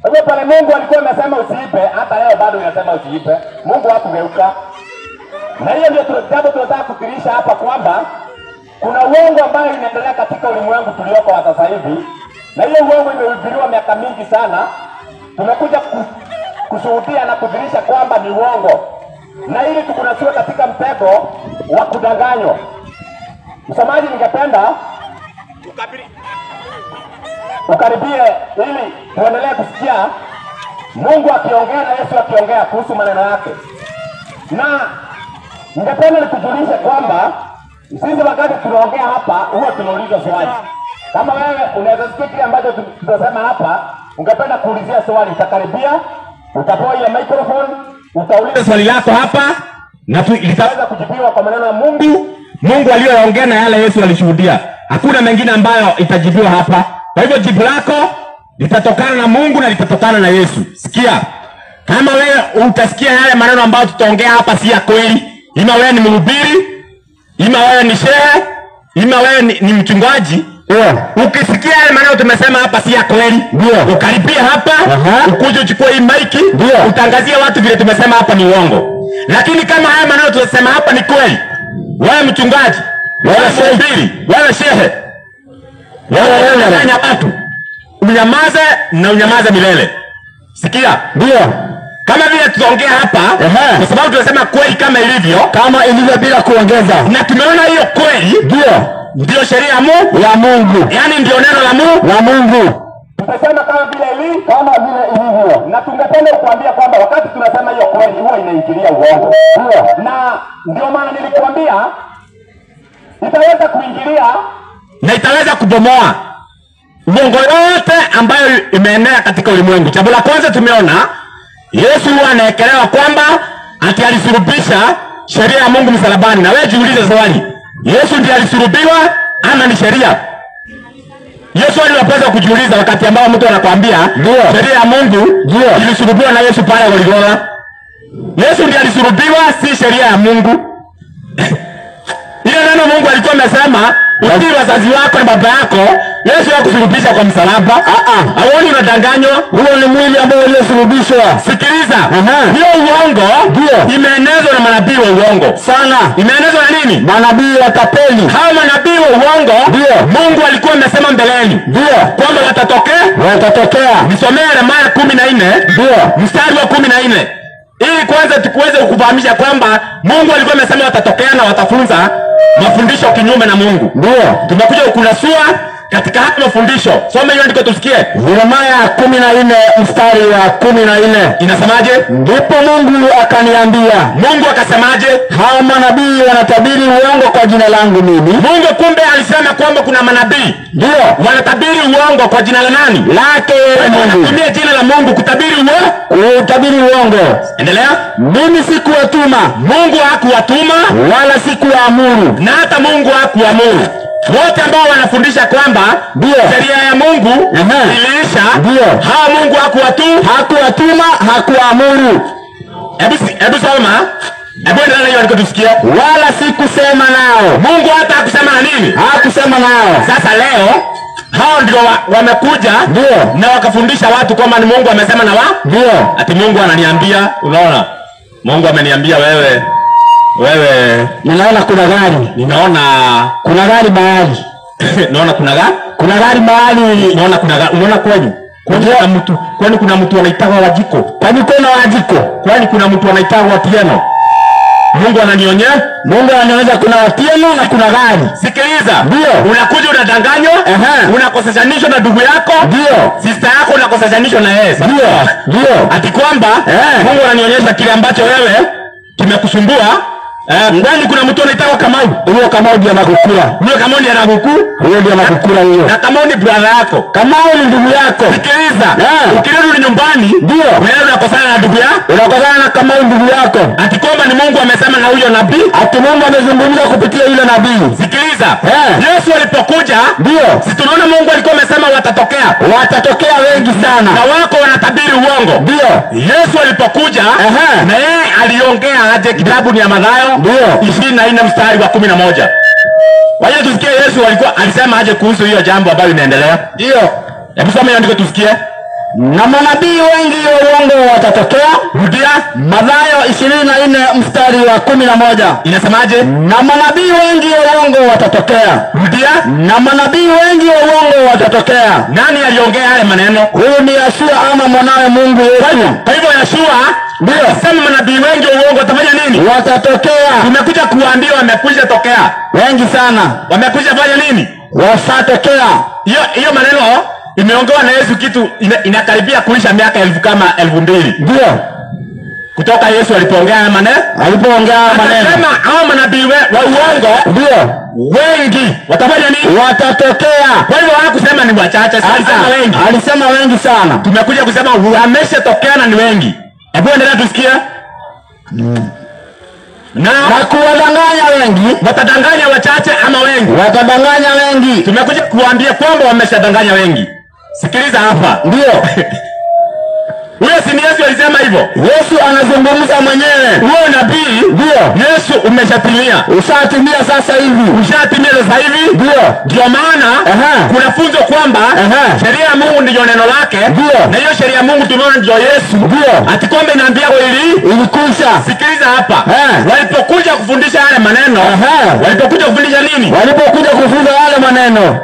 Kwa hivyo pale Mungu alikuwa amesema usiibe, hata leo bado inasema usiibe. Mungu hakugeuka. Na hiyo ndio jambo tunataka kudhihirisha hapa kwamba kuna uongo ambayo inaendelea katika ulimwengu tulioko wa sasa hivi, na hiyo uongo imehubiriwa miaka mingi sana. Tumekuja kushuhudia na kudhihirisha kwamba ni uongo, na ili tukunasiwe katika mtego wa kudanganywa. Msomaji, ningependa ukaribie ili tuendelee kusikia Mungu akiongea na Yesu akiongea kuhusu maneno yake. Na ningependa nikujulishe kwamba sisi wakati tunaongea hapa huwa tunauliza swali. Kama wewe unaweza sikia kile ambacho tunasema hapa, ungependa kuulizia swali, utakaribia, utapewa ile microphone, utauliza swali lako hapa na litaweza kujibiwa kwa maneno ya Mungu. Mungu aliyoongea na yale Yesu alishuhudia. Hakuna mengine ambayo itajibiwa hapa. Kwa hivyo jibu lako litatokana na Mungu na litatokana na Yesu. Sikia. Kama wewe utasikia yale maneno ambayo tutaongea hapa si ya kweli, ima wewe ni mhubiri, ima wewe ni shehe, ima wewe ni mchungaji, ukisikia yale maneno tumesema hapa si ya kweli, ukaribia hapa, ukuje uchukue hii maiki, utangazie watu vile tumesema hapa ni uongo. Lakini kama haya maneno tunasema hapa ni kweli, wewe mchungaji, wewe mhubiri, wewe shehe, wewe unadanganya watu, unyamaze na unyamaze milele. Sikia. Ndio. Kama vile tutaongea hapa, kwa sababu tunasema kweli kama ilivyo, Kama ilivyo bila kuongeza. na tumeona hiyo kweli Ndio. ndio sheria ya Mungu, Ya Mungu. yani ndio neno la Mungu. La Mungu. Tutasema kama vile ili Kama vile ilivyo. na tungependa kukuambia kwamba wakati tunasema hiyo kweli huwa inaingilia uongo. Ndio. Na ndio maana nilikuambia itaweza kuingilia na itaweza kubomoa uongo yote ambayo imeenea katika ulimwengu. Jambo la kwanza tumeona Yesu huwa anaekelewa kwamba ati alisulubisha sheria ya Mungu msalabani. Na wewe jiulize swali, Yesu ndiye alisulubiwa ama ni sheria? Hiyo swali unapaswa kujiuliza wakati ambao mtu anakuambia sheria ya Mungu ilisulubiwa na Yesu pale Golgotha. Yesu ndiye alisulubiwa, si sheria ya Mungu. Ile neno Mungu alikuwa amesema Utii wazazi wako na baba yako. Yesu hakusulubisha kwa msalaba. Hauoni unadanganywa? Huo ni mwili ambao uliosulubishwa. Sikiliza. Hiyo uongo imeenezwa na manabii wa uongo. Sana. Imeenezwa na nini? Manabii wa tapeli. Hao manabii wa uongo. Ndio. Mungu alikuwa amesema mbeleni. Ndio. Kwamba watatokea. Watatokea. Nisomee Yeremia 14. Ndio. Mstari wa 14. Ili kwanza tukuweze kukufahamisha kwamba Mungu alikuwa amesema watatokea na watafunza mafundisho kinyume na Mungu. Ndio. Tumekuja kukunasua katika haya mafundisho. Soma hiyo andiko tusikie. Yeremia 14 mstari wa 14. Inasemaje? Ndipo Mungu akaniambia. Mungu akasemaje? Hao manabii wanatabiri uongo kwa jina langu mimi. Mungu kumbe alisema kwamba kuna manabii. Ndio. Wanatabiri uongo kwa jina la nani? Lake Mungu. Wanatumia jina la Mungu kutabiri uongo. Kutabiri uongo. Endelea. Mimi sikuwatuma. Mungu hakuwatuma wala sikuwaamuru. Na hata Mungu hakuamuru. Wote ambao wanafundisha kwamba sheria ya Mungu iliisha, hao Mungu hakuwatuma, hakuamuru. Hebu soma. Hebu endelea hiyo andiko tusikie. Wala sikusema nao. Mungu hata hakusema na nini? Hakusema nao. Sasa leo hao ndio wamekuja na wakafundisha watu kwamba ni Mungu amesema na wao. Ndio. Ati Mungu ananiambia, unaona? Mungu ameniambia wewe ninaona kuna gari. Ninaona kuna gari mahali. Naona kuna gari? Kuna gari mahali. Naona kuna gari. Unaona kwani? Kwani kuna mtu, kwani kuna mtu anaitwa Wajiko? Kwani kuna Wajiko? Kwani kuna mtu anaitwa Otieno? Mungu ananionyesha? Mungu ananionyesha kuna Otieno na kuna gari. Sikiliza. Ndio. Unakuja unadanganywa, unakosesanishwa na ndugu yako. Ndio. Sister yako unakosesanishwa na yeye. Ndio. Ndio. Ati kwamba Mungu ananionyesha kile ambacho wewe kimekusumbua. Kwani kuna mtu anaitwa Kamau? Huyo Kamau ndiye anakukula. Huyo Kamau ndiye anakukula? Huyo ndiye anakukula huyo. Na Kamau ni brother yako. Kamau ni ndugu yako. Sikiliza. Ukirudi nyumbani, ndio. Wewe unakosana na ndugu yako. Unakosana na Kamau ndugu yako. Ati kwamba ni Mungu amesema na huyo nabii? Ati Mungu amezungumza kupitia yule nabii. Sikiliza. Yesu alipokuja, ndio. Si tunaona Mungu alikuwa amesema watatokea. Watatokea wengi sana. Na wako wanatabiri uongo. Ndio. Yesu alipokuja, na yeye aliongea aje? Kitabu ni ya Mathayo 24 mstari wa 11. Waje tusikie Yesu alikuwa alisema aje kuhusu hiyo jambo ambayo inaendelea. Ndio. Hebu soma hiyo andiko tusikie. Na manabii wengi wa uongo watatokea. Rudia. Mathayo 24 mstari wa 11. Inasemaje? Na manabii wengi wa uongo watatokea. Rudia. Na manabii wengi wa uongo watatokea. Nani aliongea yale maneno? Huyu ni Yeshua ama mwanawe Mungu Yesu. Kwa hivyo Yeshua ndio sema manabii wengi wa uongo watafanya nini? Watatokea. Tumekuja kuambia wamekwisha tokea. Wengi sana. Wamekwisha fanya nini? Washatokea. Hiyo maneno imeongewa na Yesu kitu inakaribia kuisha miaka 2000. Ndio. Kutoka Yesu alipoongea maneno, alipoongea maneno. Akasema hao manabii wa uongo ndio wengi watafanya nini? Watatokea. Kwa hivyo hakusema ni wachache, alisema wengi. Alisema wengi sana. Tumekuja kusema wameshatokea na ni wengi. Hebu endelea tusikie. Na kuwadanganya wengi. Watadanganya wachache ama wengi? Watadanganya wengi. Tumekuja kuambia kwamba wameshadanganya wengi. Sikiliza hapa. Ndio. Huyo si Yesu alisema hivyo? Yesu anazungumza mwenyewe. Huyo nabii ndio. Yesu umeshatimia. Ushatimia sasa hivi. Ushatimia sasa hivi? Ndio. Ndio maana kuna funzo kwamba sheria ya Mungu ndiyo neno lake. Ndio. Na hiyo sheria ya Mungu tumeona ndiyo Yesu. Ndio. Ati kwamba inaambia ilikwisha. Sikiliza hapa. Walipokuja kufundisha yale maneno, walipokuja kufundisha nini? Walipokuja kufunza yale maneno,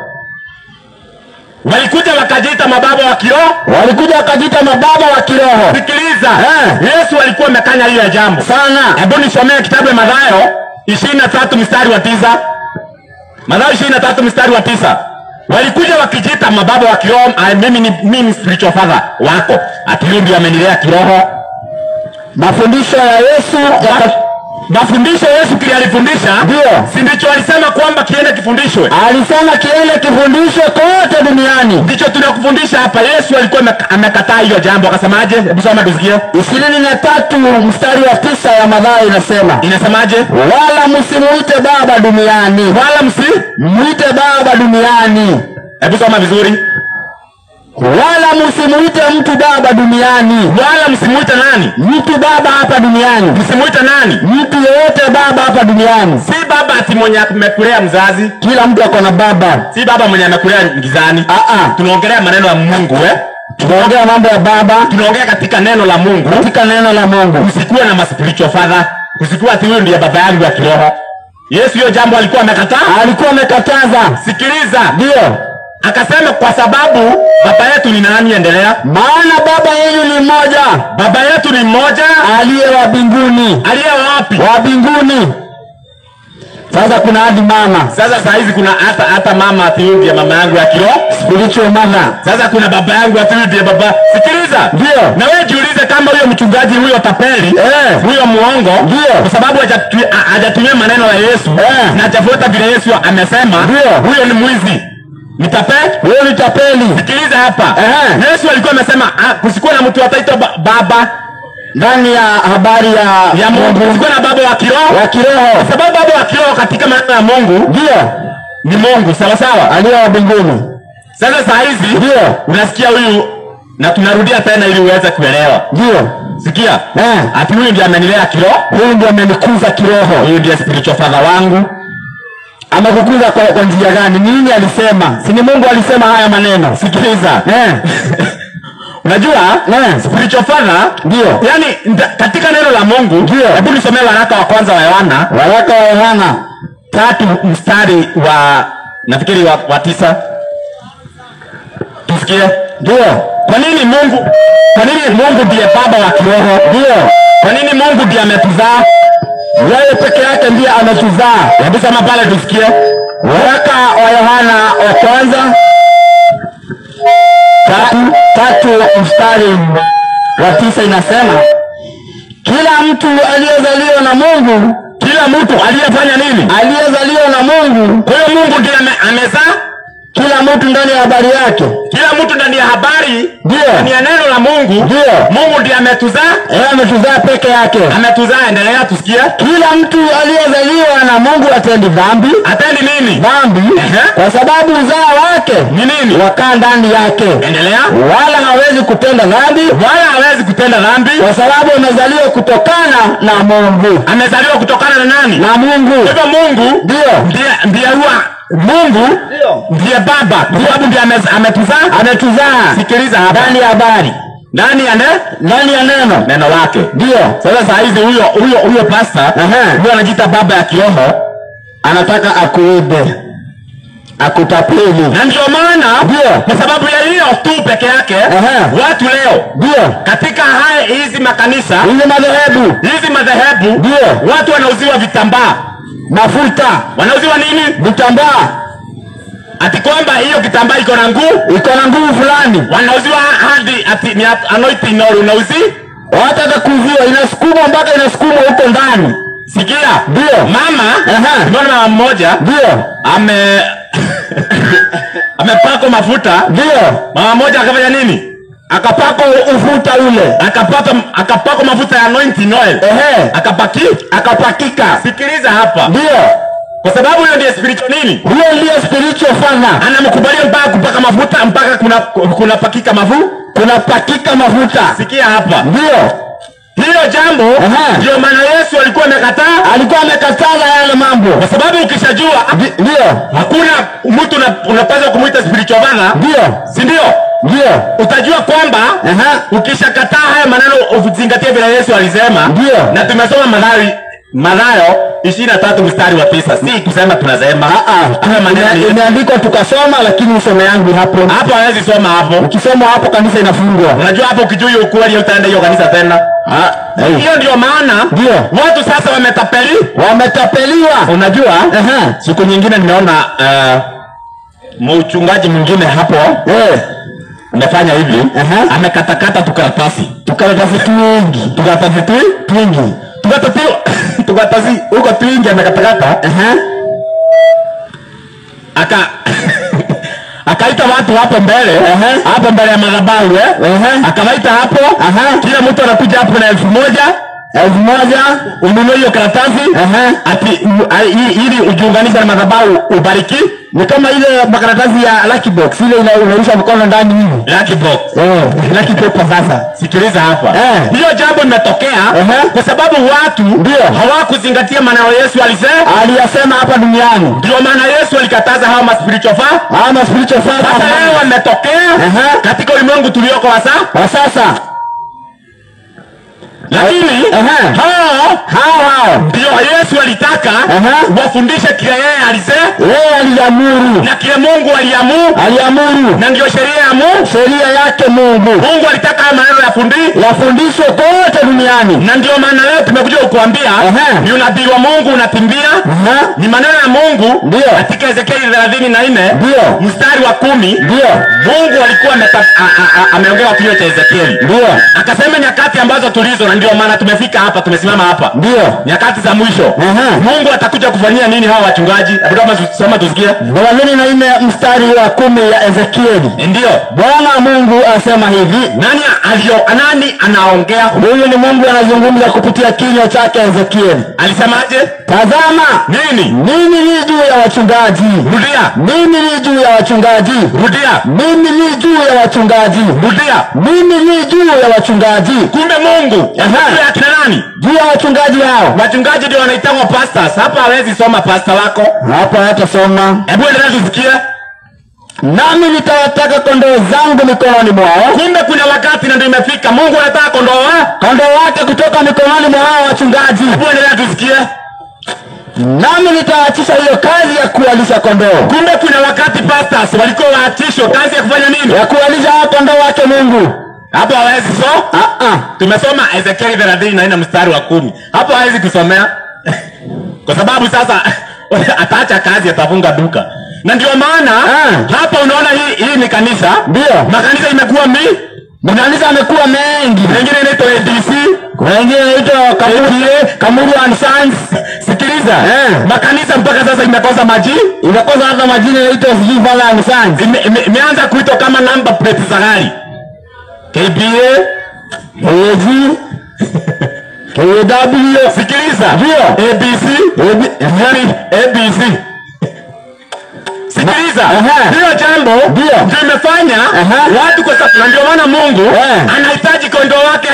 walikuja wakajiita mababa wa kiroho. Walikuja wakajiita mababa wa kiroho. Sikiliza. Yesu alikuwa amekanya hiyo jambo sana. Hebu nisomee kitabu ya Mathayo 23 mstari wa 9. Mathayo 23 mstari wa 9. Walikuja wakijiita mababa wa kiroho, mimi spiritual father wako. Ati huyu ndio amenilea kiroho. Mafundisho ya Yesu mafundisho Yesu kile alifundisha, ndio. Si ndicho alisema kwamba kiende kifundishwe? Alisema kiende kifundishwe kote duniani. Ndicho tunakufundisha hapa. Yesu alikuwa amekataa hiyo jambo, akasemaje? Hebu soma tusikie. 23 mstari wa 9 ya Mathayo inasema. Inasemaje? Wala msimuite baba duniani. Wala msimuite baba duniani. Hebu soma vizuri. Wala msimuite mtu baba duniani. Wala msimuite nani? Mtu baba hapa duniani. Msimuite nani? Mtu yeyote baba hapa duniani. Si baba ati mwenye amekulea mzazi. Kila mtu ako na baba. Si baba mwenye amekulea gizani. Tunaongelea maneno ya Mungu Tunaongea mambo ya baba. Tunaongea katika neno la Mungu. Katika neno la Mungu. Usikuwe na spiritual father. Usikuwe ati huyu ndiye baba yangu ya kiroho. Yesu hiyo jambo alikuwa amekataa? Alikuwa amekataza. Sikiliza. Ndio. Akasema kwa sababu baba yetu ni nani? Endelea. Maana baba yenu ni mmoja. Baba yetu ni mmoja aliye wa mbinguni. Aliye wapi? Wa mbinguni. Sasa kuna hadi mama. Sasa saa hizi kuna hata mama ati huyu ndiye mama yangu ya kiroho, spiritual mother. Sasa kuna baba yangu ati huyu ndiye baba. Sikiliza. Ndio. Na wewe jiulize kama huyo mchungaji huyo tapeli, huyo muongo, ndio, kwa sababu hajatumia maneno ya Yesu na hajafuata vile Yesu amesema, huyo ni mwizi. Ni tapeli? Huyo ni tapeli. Sikiliza hapa. Yesu alikuwa amesema kusikuwa na mtu ataitwa baba ndani ya habari ya Mungu. Kusikuwa na baba wa kiroho. Wa kiroho. Kwa sababu baba wa kiroho katika maneno ya Mungu ndio ni Mungu, sawa sawa, aliye wa mbinguni. Sasa saa hizi ndio unasikia huyu, na tunarudia tena ili uweze kuelewa. Ndio. Sikia. Ati huyu ndiye amenilea kiroho, huyu ndiye amenikuza kiroho, huyu ndiye spiritual father wangu. Amekukuza kwa njia gani? Nini alisema? Si ni Mungu alisema haya maneno. Sikiliza. Unajua spiritual father ndio, yani katika neno la Mungu. Ndio. Hebu nisomee waraka wa kwanza wa Yohana. Waraka wa Yohana 3 mstari wa nafikiri wa 9. Tusikie. Ndio. Kwa nini Mungu ndiye baba wa kiroho? Ndio. Kwa nini Mungu ndiye ametuzaa? Yeye peke yake ndiye ametuzaa. Hebu sema pale tusikie. Waraka wa Yohana wa kwanza 3 mstari wa 9 inasema, kila mtu aliyezaliwa na Mungu, kila mtu aliyefanya nini? Aliyezaliwa na Mungu. Kwa hiyo Mungu ndiye amezaa kila mtu ndani ya habari yake. Kila mtu ndani ya habari, ndio, ndani ya neno la Mungu. Ndio. Mungu ndiye ametuzaa. Yeye ametuzaa peke yake. Ametuzaa, endelea tusikie. Kila mtu aliyezaliwa na Mungu atendi dhambi. Atendi nini? Dhambi. Kwa sababu uzao wake ni nini? Wakaa ndani yake. Endelea. Wala hawezi kutenda dhambi. Wala hawezi kutenda dhambi. Kwa sababu amezaliwa kutokana na Mungu. Amezaliwa kutokana na nani? Na Mungu. Kwa hivyo Mungu ndio ndiye huwa Mungu ndiye baba, kwa sababu ndiye ametuzaa. Ametuzaa. Sikiliza hapa. Ndani ya habari. Ndani ya ndani ya neno. Neno lake. Ndio. Sasa saa hizi huyo pastor, huyo anajiita baba ya kiroho, anataka akuibe, akutapeli. Na ndio maana ndio, kwa sababu ya hiyo tu peke yake, watu leo ndio katika haya hizi makanisa, hizi madhehebu, ndio watu wanauziwa vitambaa, mafuta. Wanauziwa nini? Vitambaa. Ati kwamba hiyo kitambaa iko na nguvu, iko na nguvu fulani. Wanauziwa hadi ati ni anointing oil unauzi? Hata kuuziwa, inasukumwa mpaka inasukumwa huko ndani. Sikia. Ndio. Mama, mbona mama mmoja ndio amepakwa mafuta. Ndio. Mama mmoja akafanya nini? Akapakwa ufuta ule. Akapakwa mafuta ya anointing oil. Akapakika. Sikiliza hapa. Ndio. Kwa sababu huyo ndiye spiritual nini? Huyo ndiye spiritual father. Anamkubalia mpaka kupaka mafuta mpaka kuna pakika mafuta. Kuna pakika mafuta. Sikia hapa. Ndio. Hiyo jambo ndio maana Yesu alikuwa amekataa. Alikuwa amekataza yale mambo. Kwa sababu ukishajua ndio hakuna mtu unapaswa kumuita spiritual father. Ndio. Si ndio? Ndio. Utajua kwamba ukishakataa haya maneno uzingatie vile Yesu alisema. Ndio. Na tumesoma Mathayo 23 mstari wa 9. Si kusema tunasema. Haya maneno imeandikwa tukasoma, lakini usome yangu hapo. Hapo hawezi soma hapo. Ukisoma hapo kanisa inafungwa. Unajua hapo ukijua hiyo ukweli utaenda hiyo kanisa tena. Hiyo ndio maana ndio watu sasa wametapeli. Wametapeliwa. Unajua? Siku nyingine nimeona mchungaji mwingine hapo amefanya hivi, amekatakata tukaratasi. Tukaratasi twingi. Tukaratasi twingi. Tukaratasi huko twingi amekatakata. Akaita watu hapo mbele, hapo mbele ya madhabahu Akawaita hapo. Kila mtu anakuja hapo na 1000. 1000 ununue hiyo karatasi. Ati ili ujiunganishe na madhabahu ubariki. Ni kama ile makaratasi ya lucky box ile unarusha mkono ndani hivi. Lucky box. Lucky paper sasa. Sikiliza hapa. Hiyo jambo limetokea kwa sababu watu hawakuzingatia maneno Yesu alisema. Aliyasema hapa duniani. Ndio maana Yesu alikataza hawa ma spiritual father. Hawa ma spiritual father. Sasa leo wametokea katika ulimwengu tulioko wa sasa. Lakini hao ndio Yesu alitaka wafundishe kile yeye alisema, yeye aliamuru, na kile Mungu aliamuru, na ndio sheria ya Mungu, sheria yake Mungu. Mungu alitaka haya maneno yafundishwe kote duniani, na ndio maana leo tumekuja kukuambia ni unabii wa Mungu unakimbia, ni maneno ya Mungu. Ndio katika Ezekieli 34 ndio mstari wa 10, ndio Mungu alikuwa ameongea kwa kinywa cha Ezekieli, ndio akasema nyakati ambazo tulizo, na ndio maana tumefika hapa, tumesimama hapa, ndio nyakati za mwisho. Mungu atakuja kufanyia nini hawa wachungaji? Hebu soma tusikie. 34 mstari wa 10 ya Ezekieli. Ndio Bwana Mungu asema hivi. Nani anaongea? Huyu ni Mungu anazungumza kupitia kinywa chake Ezekieli. Alisemaje? Tazama, nini? Mimi ni juu ya wachungaji. Rudia. Mimi ni juu ya wachungaji. Rudia. Mimi ni juu ya wachungaji. Rudia. Mimi ni juu ya wachungaji. Kumbe Mungu juu ya kina nani? Juu ya wachungaji hao. Wachungaji ndio wanaitwa pastors. Hapa hawezi soma pastor wako. Hapa hatasoma. Hebu endelea tusikie. Nami nitawataka kondoo zangu mikononi mwao. Kumbe kuna wakati na ndio imefika. Mungu anataka kondoo wake kutoka mikononi mwa hao wachungaji. Hebu endelea tusikie. Nami nitaachisha hiyo kazi ya kuwalisha kondoo. Kumbe kuna wakati pastors walikuwa waachishwa kazi ya kufanya nini? Ya kuwalisha hao kondoo wake Mungu. Hapo hawezi so? Tumesoma Ezekieli 34 mstari wa 10. Hapo hawezi kusomea. Kwa sababu sasa ataacha kazi, atafunga duka. Na ndio maana hapa unaona hii ni kanisa. Ndio. Makanisa imekuwa makanisa yamekuwa mengi. Mengine inaitwa ADC, wengine inaitwa Kamuru and Sons. Sikiliza. Makanisa mpaka sasa imekosa maji. Imekosa hata majina, inaitwa sijui Father and Sons. Imeanza kuitwa kama number plate za gari. KBA, AG, KW. Sikiliza. Ndio. ABC, ABC. Sikiliza. Hiyo jambo ndio imefanya watu kwa sababu, na ndio maana Mungu anahitaji kondoo wake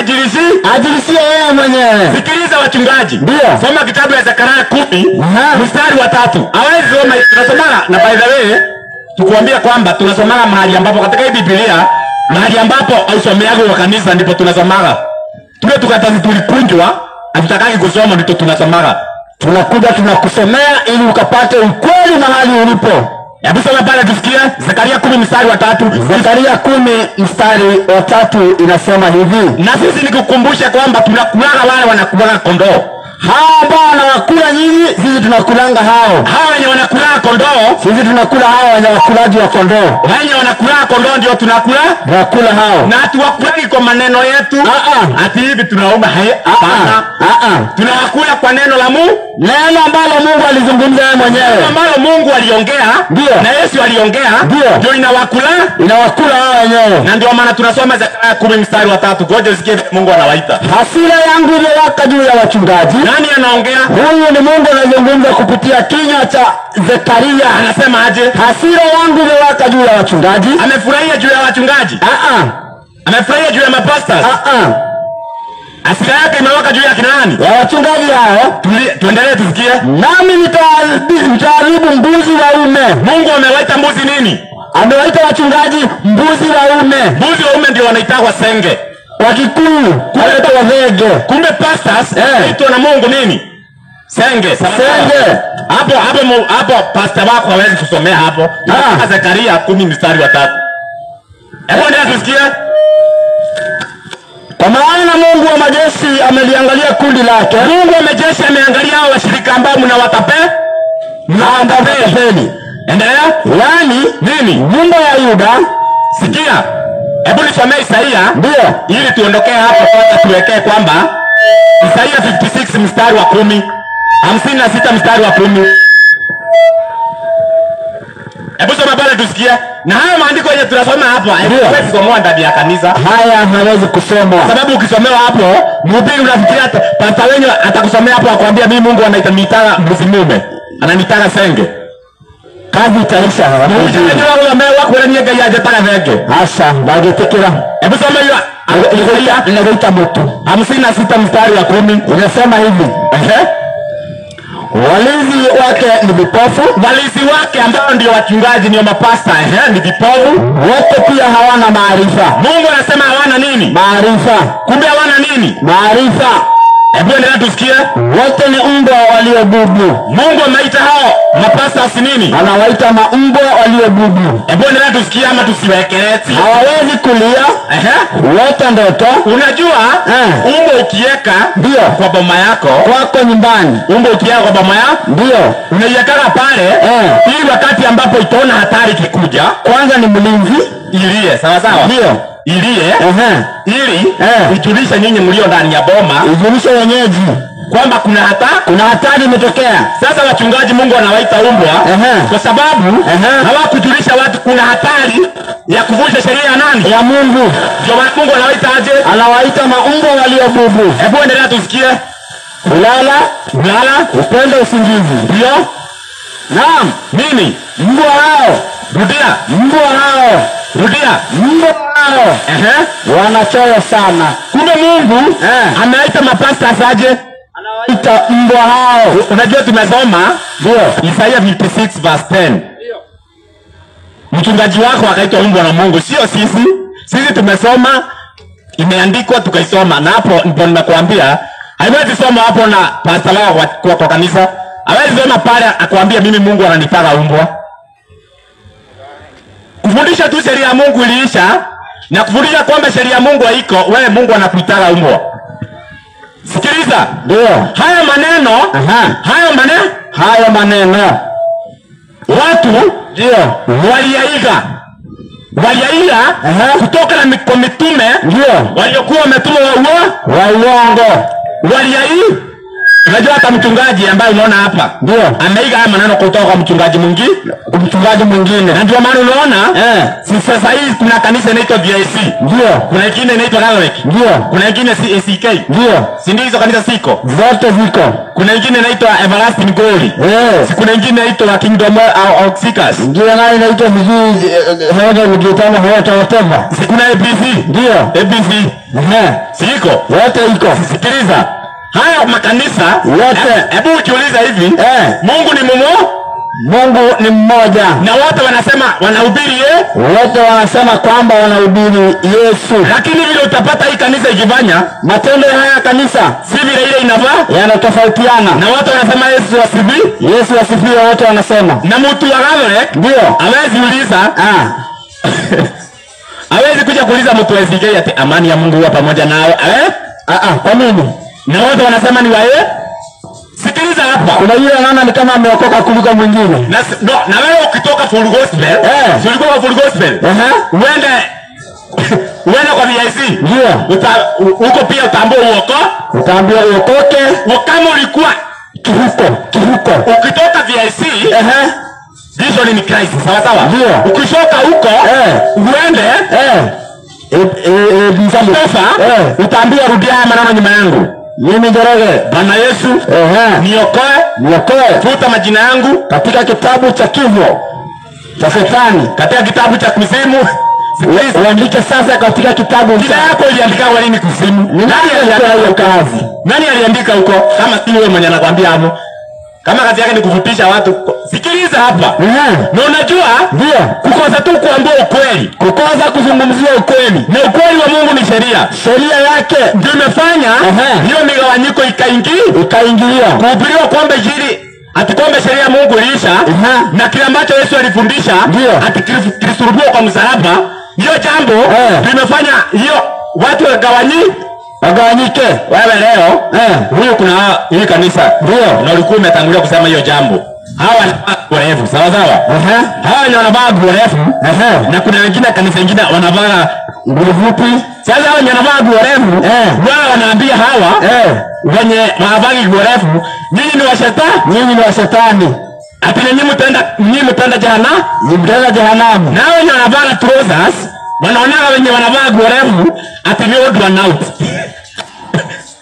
ajilishie yeye mwenyewe. Sikiliza wachungaji. Ndio. Soma kitabu ya Zekaria 10 mstari wa 3. Hawezi soma, tunasoma na by the way tukuambia kwamba tunasoma mahali ambapo katika hii Biblia mahali ambapo hausomeago kwa kanisa ndipo tunasomaga. Tule tukatazi tulikunjwa, hatutakaki kusoma ndipo tunasomaga. Tunakuja tunakusomea ili ukapate ukweli mahali ulipo. Hebu soma pale tusikie Zekaria 10 mstari wa 3. Zekaria 10 mstari wa 3 inasema hivi. Na sisi nikukumbushe kwamba tunakulaga wale wanakulaga kondoo. Hao ambao wanakula nyinyi, sisi tunakulanga hao. Hao wenye wanakula kondoo, sisi tunakula hao wenye wakulaji wa kondoo. Wenye wanakula kondoo ndio tunakula? Tunakula hao. Na hatuwakulagi kwa maneno yetu. Ati hivi tunaomba hapana. Tunawakula kwa neno la Mungu. Neno ambalo Mungu alizungumza yeye mwenyewe. Neno ambalo Mungu aliongea. Ndio. Na Yesu aliongea. Ndio inawakula? Inawakula hao wenyewe. Na ndio maana tunasoma Zekaria 10 mstari wa 3. Ngoja usikie Mungu anawaita. Hasira yangu imewaka juu ya wachungaji. Nani anaongea? Huyu ni Mungu anazungumza kupitia kinywa cha Zekaria. Anasema aje? Hasira yangu imewaka juu ya wachungaji. Amefurahia juu ya wachungaji? Amefurahia juu ya mapastors? Hasira yake imewaka juu ya kina nani? Ya wachungaji hao. Tuendelee tusikie. Nami nitaharibu mbuzi waume. Mungu amewaita mbuzi nini? Amewaita wachungaji mbuzi waume. Mbuzi waume ndio wanaitwa senge. Wakikuyu wanaitwa wavege. Kumbe pastors wanaitwa na Mungu nini? Senge. Senge. Hapo pastor wako hawezi kusomea hapo. Zekaria 10 mstari wa 3. Hebu endelea tusikie. Kwa maana Mungu wa majeshi ameliangalia kundi lake. Mungu wa majeshi ameangalia hao washirika ambao mnawatapeli. Mnawatapeli. Endelea. Yaani nini? Nyumba ya Yuda. Sikia. Hebu nisomee Isaia. Ndio. Ili tuondokee hapo kwanza tuwekee kwamba Isaia 56 mstari wa 10, 56 mstari wa 10. Hebu soma pale tusikie. Na haya maandiko yenye tunasoma hapo hayawezi kusomwa ndani ya kanisa. Haya hayawezi kusomwa. Kwa sababu ukisomewa hapo, mhubiri unafikiria pastor wenyu atakusomea hapo akwambia mimi Mungu ananiita mbuzi mume. Ananitaka senge. Kazi itaisha. Asa, ndagĩtĩkĩra. Hebu soma hiyo Isaia inaita mtu 56 mstari wa 10. Inasema hivi. Walinzi wake ni vipofu. Walinzi wake ambao ndio wachungaji, ndio mapasta, ni vipofu. Wote pia hawana maarifa. Mungu anasema hawana nini? Maarifa. Kumbe hawana nini? Maarifa. Hebu endelea tusikie. Wote ni mbwa waliobubu. Mungu ameita hao mapasta si nini? Anawaita maumbwa waliobubu. Hebu endelea tusikie ama tusiwekelee. Hawawezi kulia. Wote ndoto. Unajua umbwa ukiweka ndio kwa boma yako, kwako nyumbani. Umbwa ukiweka kwa boma yako ndio unaiweka pale ili wakati ambapo itaona hatari ikikuja, kwanza ni mlinzi ilie, sawa sawa? Ndio. Ilie ili ijulishe nyinyi mlio ndani ya boma, ijulishe wenyeji kwamba kuna hatari imetokea. Sasa wachungaji Mungu anawaita umbwa kwa sababu hawakujulisha watu kuna hatari ya kuvunja sheria ya nani? Ya Mungu. Ndio Mungu anawaita aje? Anawaita maumbwa waliobubu. Hebu endelea tusikie. Kulala, kulala, upende usingizi. Ndio. Naam, nini? Mbwa hao. Rudia. Mbwa hao. Rudia. Mbwa hao. Wanachoyo sana. Kumbe Mungu anaita mapasta aje? Anawaita mbwa hao. Unajua tumesoma ndio Isaiah 56 verse 10. Ndio. Mchungaji wako akaitwa mbwa na Mungu, sio sisi. Sisi tumesoma, imeandikwa tukaisoma, na hapo ndipo nimekuambia haiwezi soma hapo na pastor wako kwa kanisa. Hawezi soma pale akwambia mimi Mungu ananitaka umbwa. Kufundisha tu sheria ya Mungu iliisha, na kufundisha kwamba sheria ya Mungu haiko, wewe Mungu anakuitaka umbwa. Sikiliza. Ndio. Haya maneno, haya maneno, haya maneno. Watu ndio waliaiga. Waliaiga kutoka na kwa mitume ndio waliokuwa wametumwa wa uongo. Waliaiga. Unajua hata mchungaji ambaye unaona hapa ndio ameiga haya maneno kutoka kwa mchungaji mwingine, mchungaji mwingine. Na ndio maana unaona sasa hivi kuna kanisa inaitwa VIC. Ndio. Kuna nyingine inaitwa Catholic. Ndio. Kuna nyingine CACK. Ndio. Si ndio hizo kanisa siko? Zote ziko. Kuna nyingine inaitwa Everlasting Glory. Si kuna nyingine inaitwa Kingdom of Seekers. Ndio, nayo inaitwa vizuri heaven mkitana wote whatever. Si kuna ABC. Ndio. ABC. Siko. Wote iko. Sikiliza. Haya makanisa wote, hebu ujiuliza hivi, Mungu ni mumo? Mungu ni mmoja. Na wote wanasema wanahubiri wote wanasema kwamba wanahubiri Yesu. Lakini vile utapata hii kanisa ikifanya matendo haya kanisa si vile ile inafaa, yanatofautiana. Na wote wanasema Yesu asifiwe, Yesu asifiwe, wote wanasema. Na mtu wa Catholic ndio hawezi uliza, hawezi kuja kuuliza mtu wa SDK ati amani ya Mungu huwa pamoja nawe. Kwa nini? Na wote wanasema ni wae. Sikiliza hapa. Kuna yule anaona ni kama ameokoka kuliko mwingine. Na no, na wewe ukitoka full gospel, si ulikuwa full gospel. Uende kwa VIC. Ndio. Huko pia utaambiwa uoko. Utaambiwa uokoke. Kama ulikuwa kihuko. Ukitoka VIC, vision ni Christ, sawa sawa? Ndio. Ukishoka huko, uende Mustafa, utaambiwa rudia haya maneno nyuma yangu. Mimi Njoroge, Bwana Yesu, niokoe, niokoe, futa majina yangu katika kitabu cha kifo cha shetani, katika kitabu cha kuzimu. Uandike sasa katika kitabu. Jina yako iliandika kwa nini kuzimu? Nani aliandika hiyo kazi? Nani aliandika huko? Kama si wewe mwenye anakuambia hapo. Kama kazi yake ni kuvutisha watu. Sikiliza hapa. Na unajua ndio kukosa tu kuambia ukweli, kukosa kuzungumzia ukweli. Na ukweli wa Mungu ni sheria. Sheria yake ndio imefanya hiyo migawanyiko ikaingilia. Kuhubiriwa kwamba injili ati kwamba sheria ya Mungu iliisha na kile ambacho Yesu alifundisha ati kilisulubiwa kwa msalaba, hiyo jambo limefanya hiyo watu wagawanyike. Wewe leo huyu kuna hii kanisa ndio na ulikuwa umetangulia kusema hiyo jambo. Hawa wanavaa nguo refu, sawa sawa? Hawa ni wanavaa nguo refu. Na kuna wengine kanisa nyingine wanavaa nguo fupi. Sasa hawa wenye wanavaa nguo refu, wao wanaambia hawa wenye wanavaa nguo refu, nyinyi ni wa shetani, nyinyi ni wa shetani. Ati nyinyi mtaenda jehanamu, nyinyi mtaenda jehanamu. Na wenye wanavaa trousers, wanaona wenye wanavaa nguo refu ati ni old one out.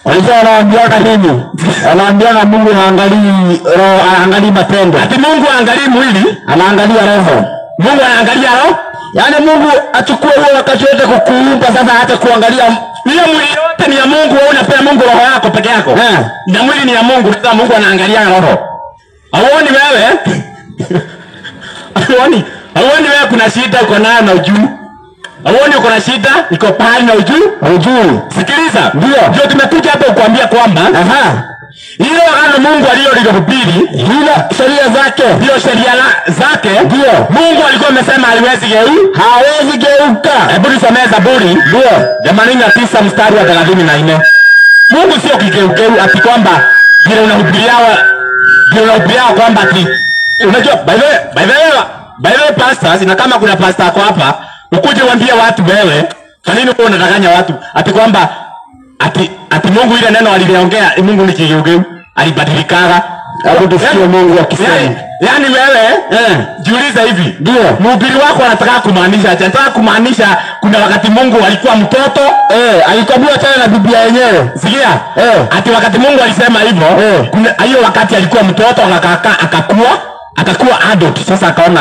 Walikuwa wanaambiana nini? Wanaambiana Mungu haangalii roho, haangalii matendo. Ati Mungu haangalii mwili, anaangalia roho. Mungu anaangalia roho. Yaani Mungu achukue huo wakati wote kukuumba, sasa hata kuangalia hiyo mwili yote ni ya Mungu. Wewe unapea Mungu roho yako peke yako. Na mwili ni ya Mungu, sasa Mungu anaangalia roho. Hauoni wewe? Hauoni? Hauoni wewe kuna shida uko nayo na ujui? Hauoni uko na shida iko pahali na ujui? Ujui. Sikiliza. Ndio. Ndio tumekuja hapa kukuambia kwamba hilo agano Mungu alilolihubiri, hilo sheria zake, ndio sheria zake, ndio Mungu alikuwa amesema haliwezi geuka, hawezi geuka. Hebu nisomee Zaburi ndio 89 mstari wa 34. Mungu sio kigeugeu ati kwamba vile unahubiriwa kwamba ati unajua, by the way pastors, na kama kuna pastor ako hapa, ukuje uambie watu wewe, kwa nini wewe unadanganya watu ati kwamba ati Mungu ile neno aliliongea, Mungu ni kigeugeu, alibadilikaga. Hapo tusikie Mungu akisema. Yaani wewe jiulize hivi. Ndio. Mhubiri wako anataka kumaanisha, anataka kumaanisha kuna wakati Mungu alikuwa mtoto, alikwambia tena na Biblia yenyewe. Sikia? Ati wakati Mungu alisema hivyo, kuna hiyo wakati alikuwa mtoto akakaa akakuwa adult. Sasa akaona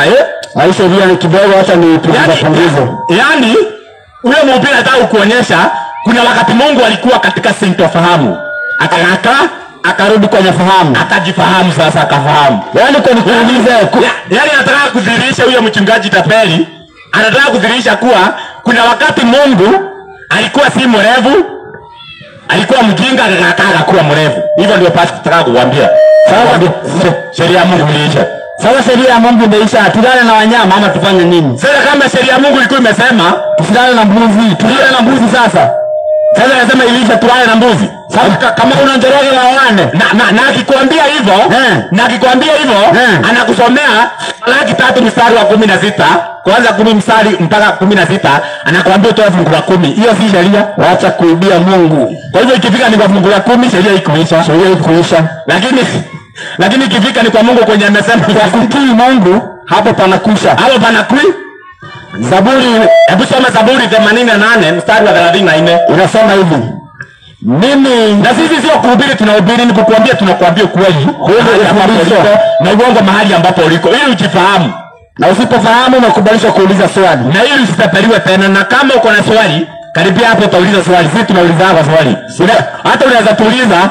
maisha hiyo ni kidogo, acha ni punguze. Yaani huyo mhubiri anataka kuonyesha kuna wakati Mungu alikuwa katika sintofahamu. Akakaa akarudi kwenye fahamu, akajifahamu sasa, akafahamu. Yaani kwa nikuulize, yaani anataka kudhihirisha huyo mchungaji tapeli, anataka kudhihirisha kuwa kuna wakati Mungu alikuwa si mrevu, alikuwa mjinga, akakaa akakuwa mrevu. Hivyo ndio pastor anataka kukuambia. Sasa sheria ya Mungu iliisha. Sasa sheria ya Mungu imeisha, tulale na wanyama ama tufanye nini? Sasa kama sheria ya Mungu ilikuwa imesema tusilale na mbuzi, tulale na mbuzi sasa. Sasa nasema iliisha, tulale na mbuzi. Sasa kama una Njoroge waoane. Na akikwambia hivyo, na akikwambia hivyo, anakusomea Malaki 3 mstari wa 16, kwanza 10 mstari mpaka 16, anakuambia utoe fungu la 10. Hiyo si sheria. Wacha kuibia Mungu. Kwa hivyo ikifika ni kwa fungu la 10 sheria ikuisha. Sheria ikuisha. Lakini ikifika ni kwa Mungu kwenye amesema kwa kutii Mungu, hapo panakusha. Hapo panakui. Zaburi, hebu soma Zaburi 88 mstari wa 34. Inasema hivi. Mimi na sisi sio kuhubiri, tunahubiri ni kukuambia, tunakuambia ukweli na uongo mahali ambapo uliko, ili ujifahamu. Na usipofahamu unakubalishwa kuuliza swali, na ili usitapeliwe tena. Na kama uko na swali, karibia hapo utauliza swali. Sisi tunauliza hapa swali. Hata unaweza tuuliza,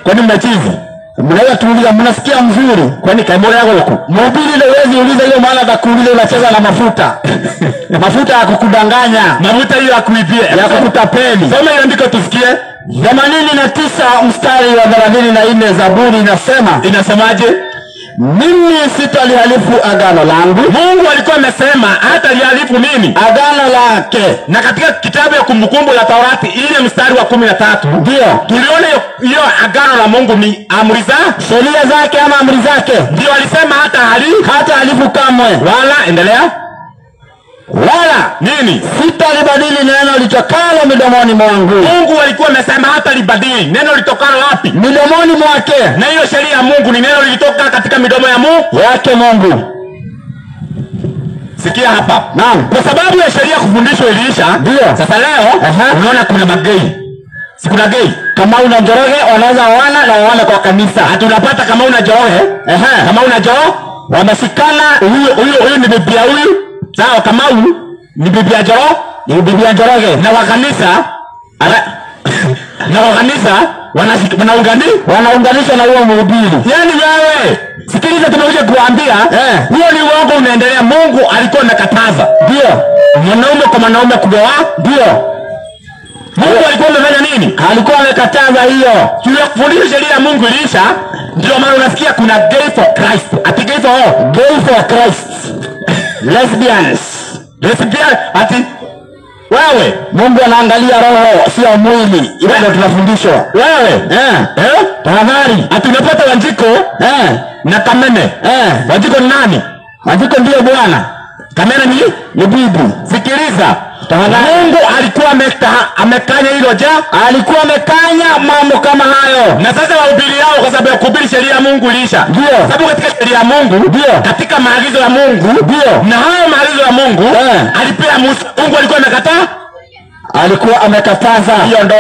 kwani mnachizi? Mnaweza tuuliza, mnasikia mzuri? Kwani kaimora yako huko? Mhubiri ndio huwezi uliza hiyo, maana atakuuliza unacheza na mafuta. Mafuta ya kukudanganya, mafuta hiyo ya kuibia, ya kukutapeli. Soma hiyo andiko tusikie. 89 mstari wa 34 Zaburi inasema. Inasemaje? Mimi sitalihalifu agano langu. Mungu alikuwa amesema hata lihalifu nini? Agano lake. Na katika kitabu ya Kumbukumbu la Torati ile mstari wa 13, ndio tuliona hiyo agano la Mungu ni amri za sheria zake ama amri zake. Ndio alisema hata halifu kamwe. Wala endelea. Wala nini? Sitalibadili neno litokalo midomoni mwangu. Mungu alikuwa amesema hata libadili neno litokalo wapi? Midomoni mwake. Na hiyo sheria ya Mungu ni neno lilitoka katika midomo ya Mungu yake Mungu. Sikia hapa. Naam. Kwa sababu ya sheria kufundishwa iliisha. Ndio. Sasa leo unaona kuna magei. Si kuna gei? Kama una Njoroge wanaweza wana na wana kwa kanisa. Hata unapata kama una Njoroge. Kama una Njoroge wameshikana. Huyu ni bibi huyu. Sawa, Kamau ni bibi ya Njoroge, ni bibi ya Njoroge. Na wa kanisa na wa kanisa wanaunganisha na huo mhubiri. Yaani wewe sikiliza, tumekuja kuambia huo ni uongo unaendelea. Mungu alikuwa amekataza. Ndio. Mwanaume kwa mwanaume kuoa. Ndio. Mungu alikuwa amefanya nini? Alikuwa amekataza hiyo. Tulifundisha sheria ya Mungu iliisha. Ndio maana unasikia kuna gay for Christ. Ati gay for all. Gay for Christ. Lesbians. Lesbian ati wewe Mungu anaangalia roho sio mwili. Hiyo ndio tunafundishwa. Wewe Tahadhari. Ati unapata Wanjiko na Kamene. Wanjiko ni nani? Wanjiko ndiye bwana. Kamene ni bibi. Sikiliza. Mungu alikuwa amekanya hilo ja, alikuwa amekanya mambo kama hayo. Na sasa wahubiri yao, kwa sababu ya kuhubiri sheria ya Mungu iliisha. Ndio. Sababu katika sheria ya Mungu, ndio, katika maagizo ya Mungu, ndio, na hayo maagizo ya Mungu alipea Musa. Mungu alikuwa amekataa. Alikuwa amekataza hiyo ndoa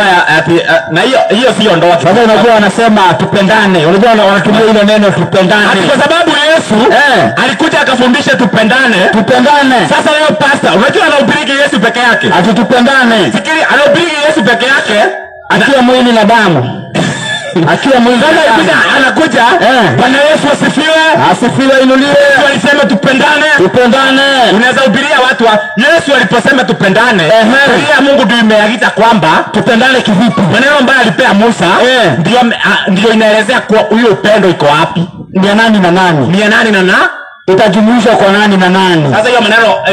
na hiyo sio ndoa. Sasa unajua wanasema tupendane. Unajua wanatumia ile neno tupendane. Kwa sababu Yesu alikuja akafundisha tupendane. Tupendane. Sasa leo pastor, unajua anahubiri Yesu peke yake. Ati tupendane. Fikiri anahubiri Yesu peke yake akiwa mwili na damu. Akiwa mwili. Sasa anakuja Bwana Yesu asifiwe. Asifiwe, inuliwe. Yesu alisema tupendane. Tupendane. Unaweza hubiria watu wa Yesu aliposema tupendane. Sheria ya Mungu ndio imeagiza kwamba tupendane kivipi? Maneno ambayo alipea Musa ndio inaelezea kwa huyo upendo iko wapi? Ni nani na nani? Ni nani na nani? Itajumuishwa kwa nani na nani? Sasa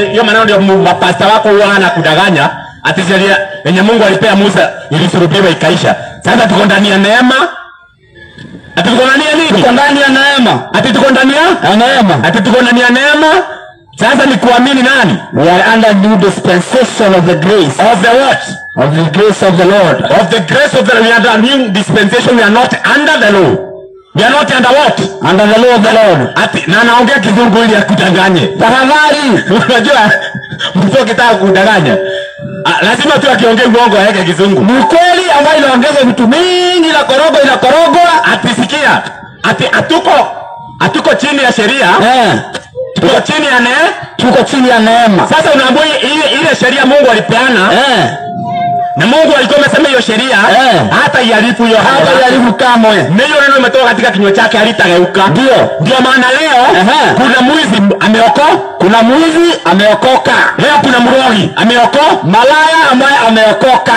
hiyo maneno ndio mapasta wako huwa anakudanganya ati sheria yenye Mungu alipea Musa ilisulubiwa ikaisha. Sasa tuko ndani ya neema. Ati tuko ndani ya nini? Tuko ndani ya neema. Ati tuko ndani ya neema. Ati tuko ndani ya neema. Sasa ni kuamini nani? We are under new dispensation of the grace. Of the what? Of the grace of the Lord. Of the grace of the Lord. We are under new dispensation. We are not under the law. We are not under what? Under the law of the Lord. Ati na naongea kizungu ili akudanganye. Tahadhari. Unajua mtu akitaka kudanganya lazima tu akiongea uongo aweke kizungu. Ni kweli ambayo inaongeza vitu mingi, la korogo inakorogwa. Ati sikia, ati hatuko chini ya sheria. Tuko chini ya neema. Tuko chini ya neema. Sasa unaambiwa ile sheria Mungu alipeana. Na Mungu alikuwa amesema hiyo sheria hata iharifu hiyo, hata iharifu kamwe. Na hiyo neno imetoka katika kinywa chake halitageuka. Ndio. Ndio maana leo kuna mwizi ameokoka, kuna mwizi ameokoka. Leo kuna mrogi ameokoka, malaya ambaye ameokoka.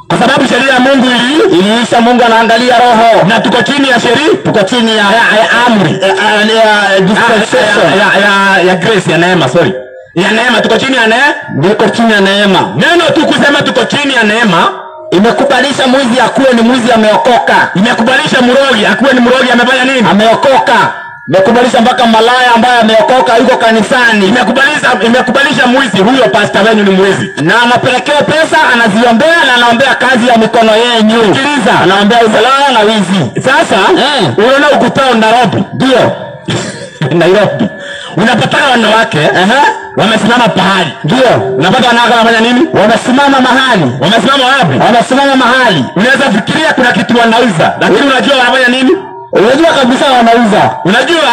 Kwa sababu sheria ya Mungu iliisha. Mungu anaangalia roho. Na tuko chini ya sheria, tuko chini ya amri, ya dispensation, ya grace, ya neema, sorry. Ya neema, tuko chini ya neema. Niko chini ya neema. Neno tu kusema tuko chini ya neema imekubalisha mwizi akuwe ni mwizi ameokoka. Imekubalisha mrogi akuwe ni mrogi amefanya nini? Ameokoka. Imekubalisha mpaka malaya ambaye ameokoka yuko kanisani. Imekubalisha mwizi huyo, pastor wenu ni mwizi. Na anapelekewa pesa, anaziombea na anaombea kazi ya mikono yenu. Sikiliza, anaombea umalaya na wizi. Sasa unaona ukutao Nairobi. Ndio. Nairobi. Unapata wanawake wamesimama pahali. Ndio. Unapata wanawake wanafanya nini? Wamesimama mahali. Wamesimama wapi? Wamesimama mahali. Unaweza fikiria kuna kitu wanauza, lakini unajua wanafanya nini? Unajua kabisa wanauza. Unajua?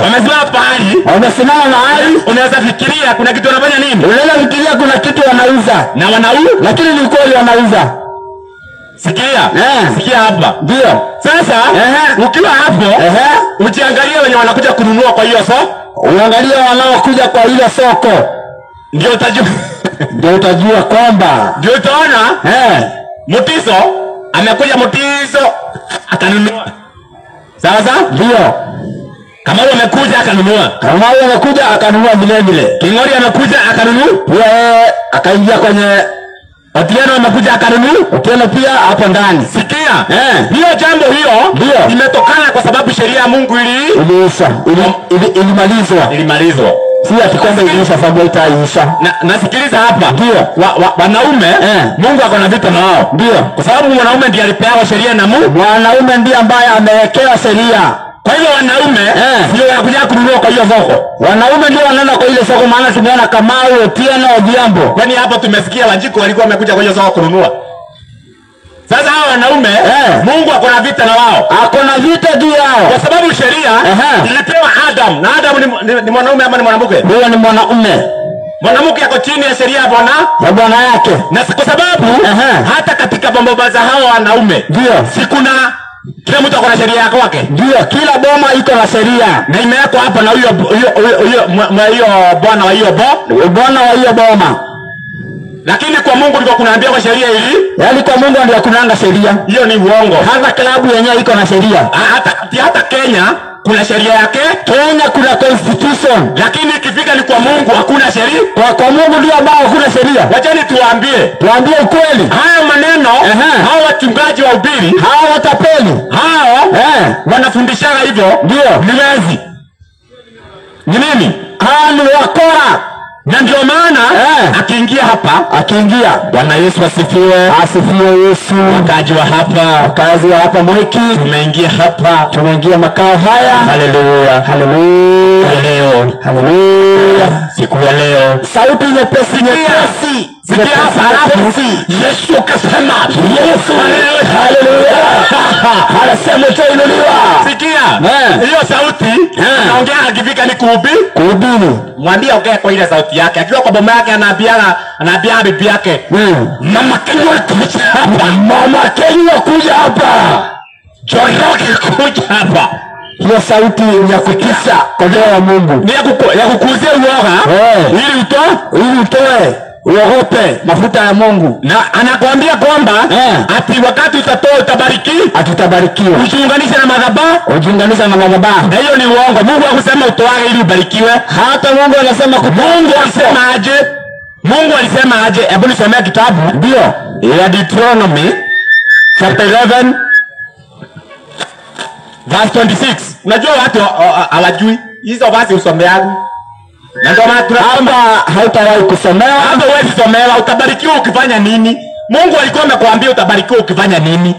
Wamesimama pahali. Wamesimama mahali. Unaweza fikiria kuna kitu wanafanya nini? Unaweza fikiria kuna kitu wanauza. Na wanauza, lakini ni kweli wanauza. Sikia. Sikia hapa. Ndio. Sasa ukiwa hapo, ujiangalie wenye wanakuja kununua kwa hiyo soko. Uangalie wanaokuja kwa ile soko. Ndio utajua. Ndio utajua kwamba. Ndio utaona Mutiso amekuja, Mutiso akanunua. Sawa sawa? Ndio. Kama huyo amekuja akanunua. Kama huyo amekuja akanunua vile vile. Kingori amekuja akanunua. Pia akaingia kwenye Otieno amekuja akanunua. Otieno pia hapo ndani. Sikia. Hiyo jambo hiyo imetokana kwa sababu sheria ya Mungu iliisha. Ilimalizwa. Ilimalizwa. Si ati kwamba iliisha sababu haitaisha. Nasikiliza hapa. Ndio. Wanaume Mungu ako na vita na wao. Ndio. Kwa sababu mwanaume ndiye alipewa sheria na Mungu. Mwanaume ndiye ambaye amewekewa sheria. Kwa hiyo wanaume ndio wanakuja kununua kwa hiyo soko. Wanaume ndio wanaenda kwa ile soko, maana tumeona Kamau, Otieno, Odhiambo. Kwani hapo tumesikia Wanjiko walikuwa wamekuja kwa hiyo soko kununua. Sasa hao wanaume Mungu ako na vita na wao. Ako na vita juu yao. Kwa sababu sheria ilipewa Adam, na Adam ni mwanaume ama ni mwanamke? Huyo ni mwanaume. Mwanamke ako chini ya sheria bwana ya bwana yake. Na kwa sababu hata katika bomba za hao wanaume ndio si kuna kila mtu ako na sheria yake wake. Ndio, kila boma iko na sheria. Na imewekwa hapa na huyo huyo bwana wa hiyo bwana wa hiyo boma. Lakini kwa Mungu ndiko kunaambia kwa sheria hili. Yaani kwa Mungu ndio kunanga sheria. Hiyo ni uongo. Hata klabu yenyewe iko na sheria. Hata Kenya kuna sheria yake. Kenya kuna constitution. Lakini ikifika ni kwa Mungu hakuna sheria. Kwa Mungu ndio ambao hakuna sheria. Wacheni tuwaambie. Tuambie ukweli. Haya maneno, hao wachungaji wa ubiri, hao watapeli, hao wanafundishaga hivyo. Ndio. Ni wezi. Ni nini? Hao ni wakora. Na ndio maana akiingia hapa, akiingia. Bwana Yesu asifiwe. Asifiwe Yesu. Wakazi wa hapa, wakazi wa hapa Mwiki, tumeingia hapa, tumeingia makao haya. Haleluya, haleluya, leo, haleluya, siku ya leo. Sauti nyepesi nyepesi. Sikia hapa, halafu Yesu akasema, Yesu, haleluya, anasema utainuliwa. Sikia hiyo sauti, anaongea akifika ni kuhubiri, kuhubiri. Mwambie ongea kwa ile sauti yake. Akiwa kwa boma yake anaambia bibi yake, Mama Kenywa kuja hapa, Mama Kenywa kuja hapa, Njoroge kuja hapa. Hiyo sauti ya kutisha kwa jina la Mungu ni ya kukuzia uoga, ili utoe, ili utoe uogope mafuta ya Mungu. Na anakuambia kwamba ati wakati utatoa utabariki, atutabarikiwa. Ujiunganishe na madhabahu, ujiunganishe na madhabahu. Na hiyo ni uongo. Mungu hakusema utoage ili ubarikiwe. Hata Mungu anasema, Mungu alisema aje? Mungu alisema aje? Hebu nisomee kitabu. Ndio. Ya Deuteronomy chapter 11 verse 26. Unajua watu hawajui hizo verse usomeagu. Na ndio maana tunaomba hautawahi kusomewa. Hata huwezi somewa, utabarikiwa ukifanya nini? Mungu alikuwa amekuambia utabarikiwa ukifanya nini?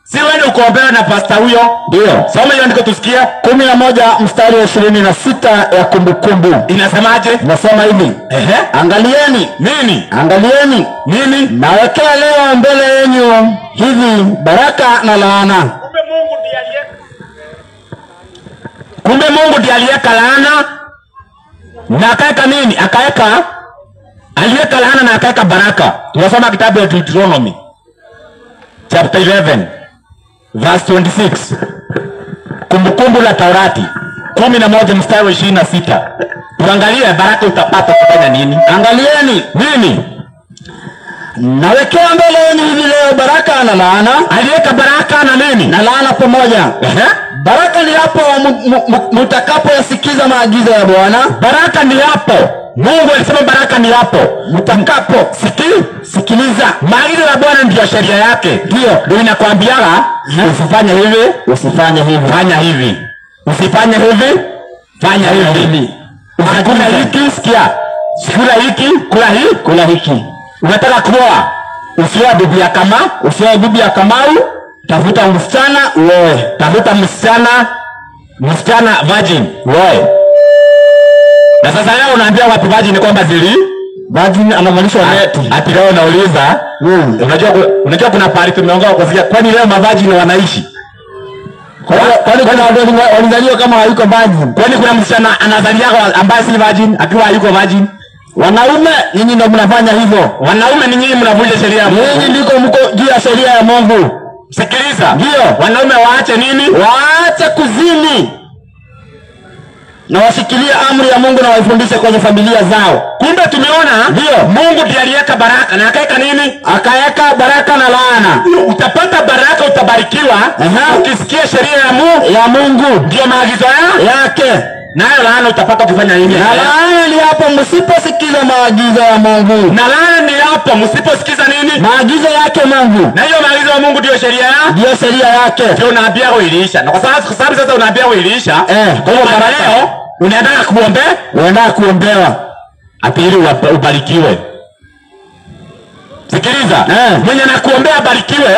Si wewe ukoombewa na pastor huyo. Ndio. Soma hiyo ndiko tusikie. 11 mstari wa 26 ya Kumbukumbu. Inasemaje? Inasema hivi. Ehe. Angalieni. Nini? Angalieni. Nini? Nawekea leo mbele yenu hivi baraka na laana. Kumbe Mungu ndiye aliyeka. Kumbe Mungu ndiye aliyeka laana. Na akaweka nini? Akaweka, aliweka laana na akaweka baraka. Tunasoma kitabu ya Deuteronomy chapter 11 verse 26. Kumbukumbu la Taurati 11 mstari wa 26. Tuangalie baraka utapata kufanya nini? Angalieni. Nini? Nawekea mbele yenu hivi leo baraka na laana. Aliweka baraka na nini? Na laana pamoja. Baraka ni hapo mtakapoyasikiza maagizo ya Bwana. Baraka ni hapo. Mungu alisema baraka ni hapo. Mtakapo sikiliza maagizo ya Bwana, ndio sheria yake. Ndio. Ndio inakwambia usifanye hivi, usifanye hivi, fanya hivi. Usifanye hivi, fanya hivi. Usikula hiki, sikia. Sikula hiki, kula hii, kula hiki. Unataka kuoa, usioe bibi ya Kamau, usioe bibi ya Kamau. Tafuta msichana uoe. Tafuta msichana virgin uoe. Na sasa leo unaambia watu virgin kwamba zili virgin anavalishwa neti. Ati leo unauliza, unajua kuna pari tumeongea kusikia, kwani leo mavirgin wanaishi? Kwani kuna watu walizaliwa kama hayuko virgin? Kwani kuna msichana anazaliwa ambaye si virgin akiwa hayuko virgin? Wanaume nyinyi ndio mnafanya hivyo. Wanaume ni nyinyi mnavunja sheria ya Mungu. Nyinyi ndiko mko juu ya sheria ya Mungu. Sikiliza. Ndio. Wanaume waache nini? Waache kuzini. Na washikilie amri ya Mungu na waifundishe kwenye familia zao. Kumbe tumeona ndio Mungu ndiye aliyeka baraka na akaweka nini? Akaweka baraka na laana. Utapata baraka, utabarikiwa ukisikia sheria ya Mungu. Ya Mungu. Ndio maagizo yake. Nayo laana utapata ukifanya nini? Na laana ni hapo msiposikiza maagizo ya Mungu. Na laana ni hapo msiposikiza nini? Maagizo yake Mungu. Na hiyo maagizo ya Mungu ndio sheria ya? Ndio sheria yake. Ndio unaambia iliisha. Na kwa sababu sasa unaambia iliisha, kwa hiyo leo unaenda kuombe, unaenda kuombewa ati ili ubarikiwe. Sikiliza. Mwenye anakuombea abarikiwe,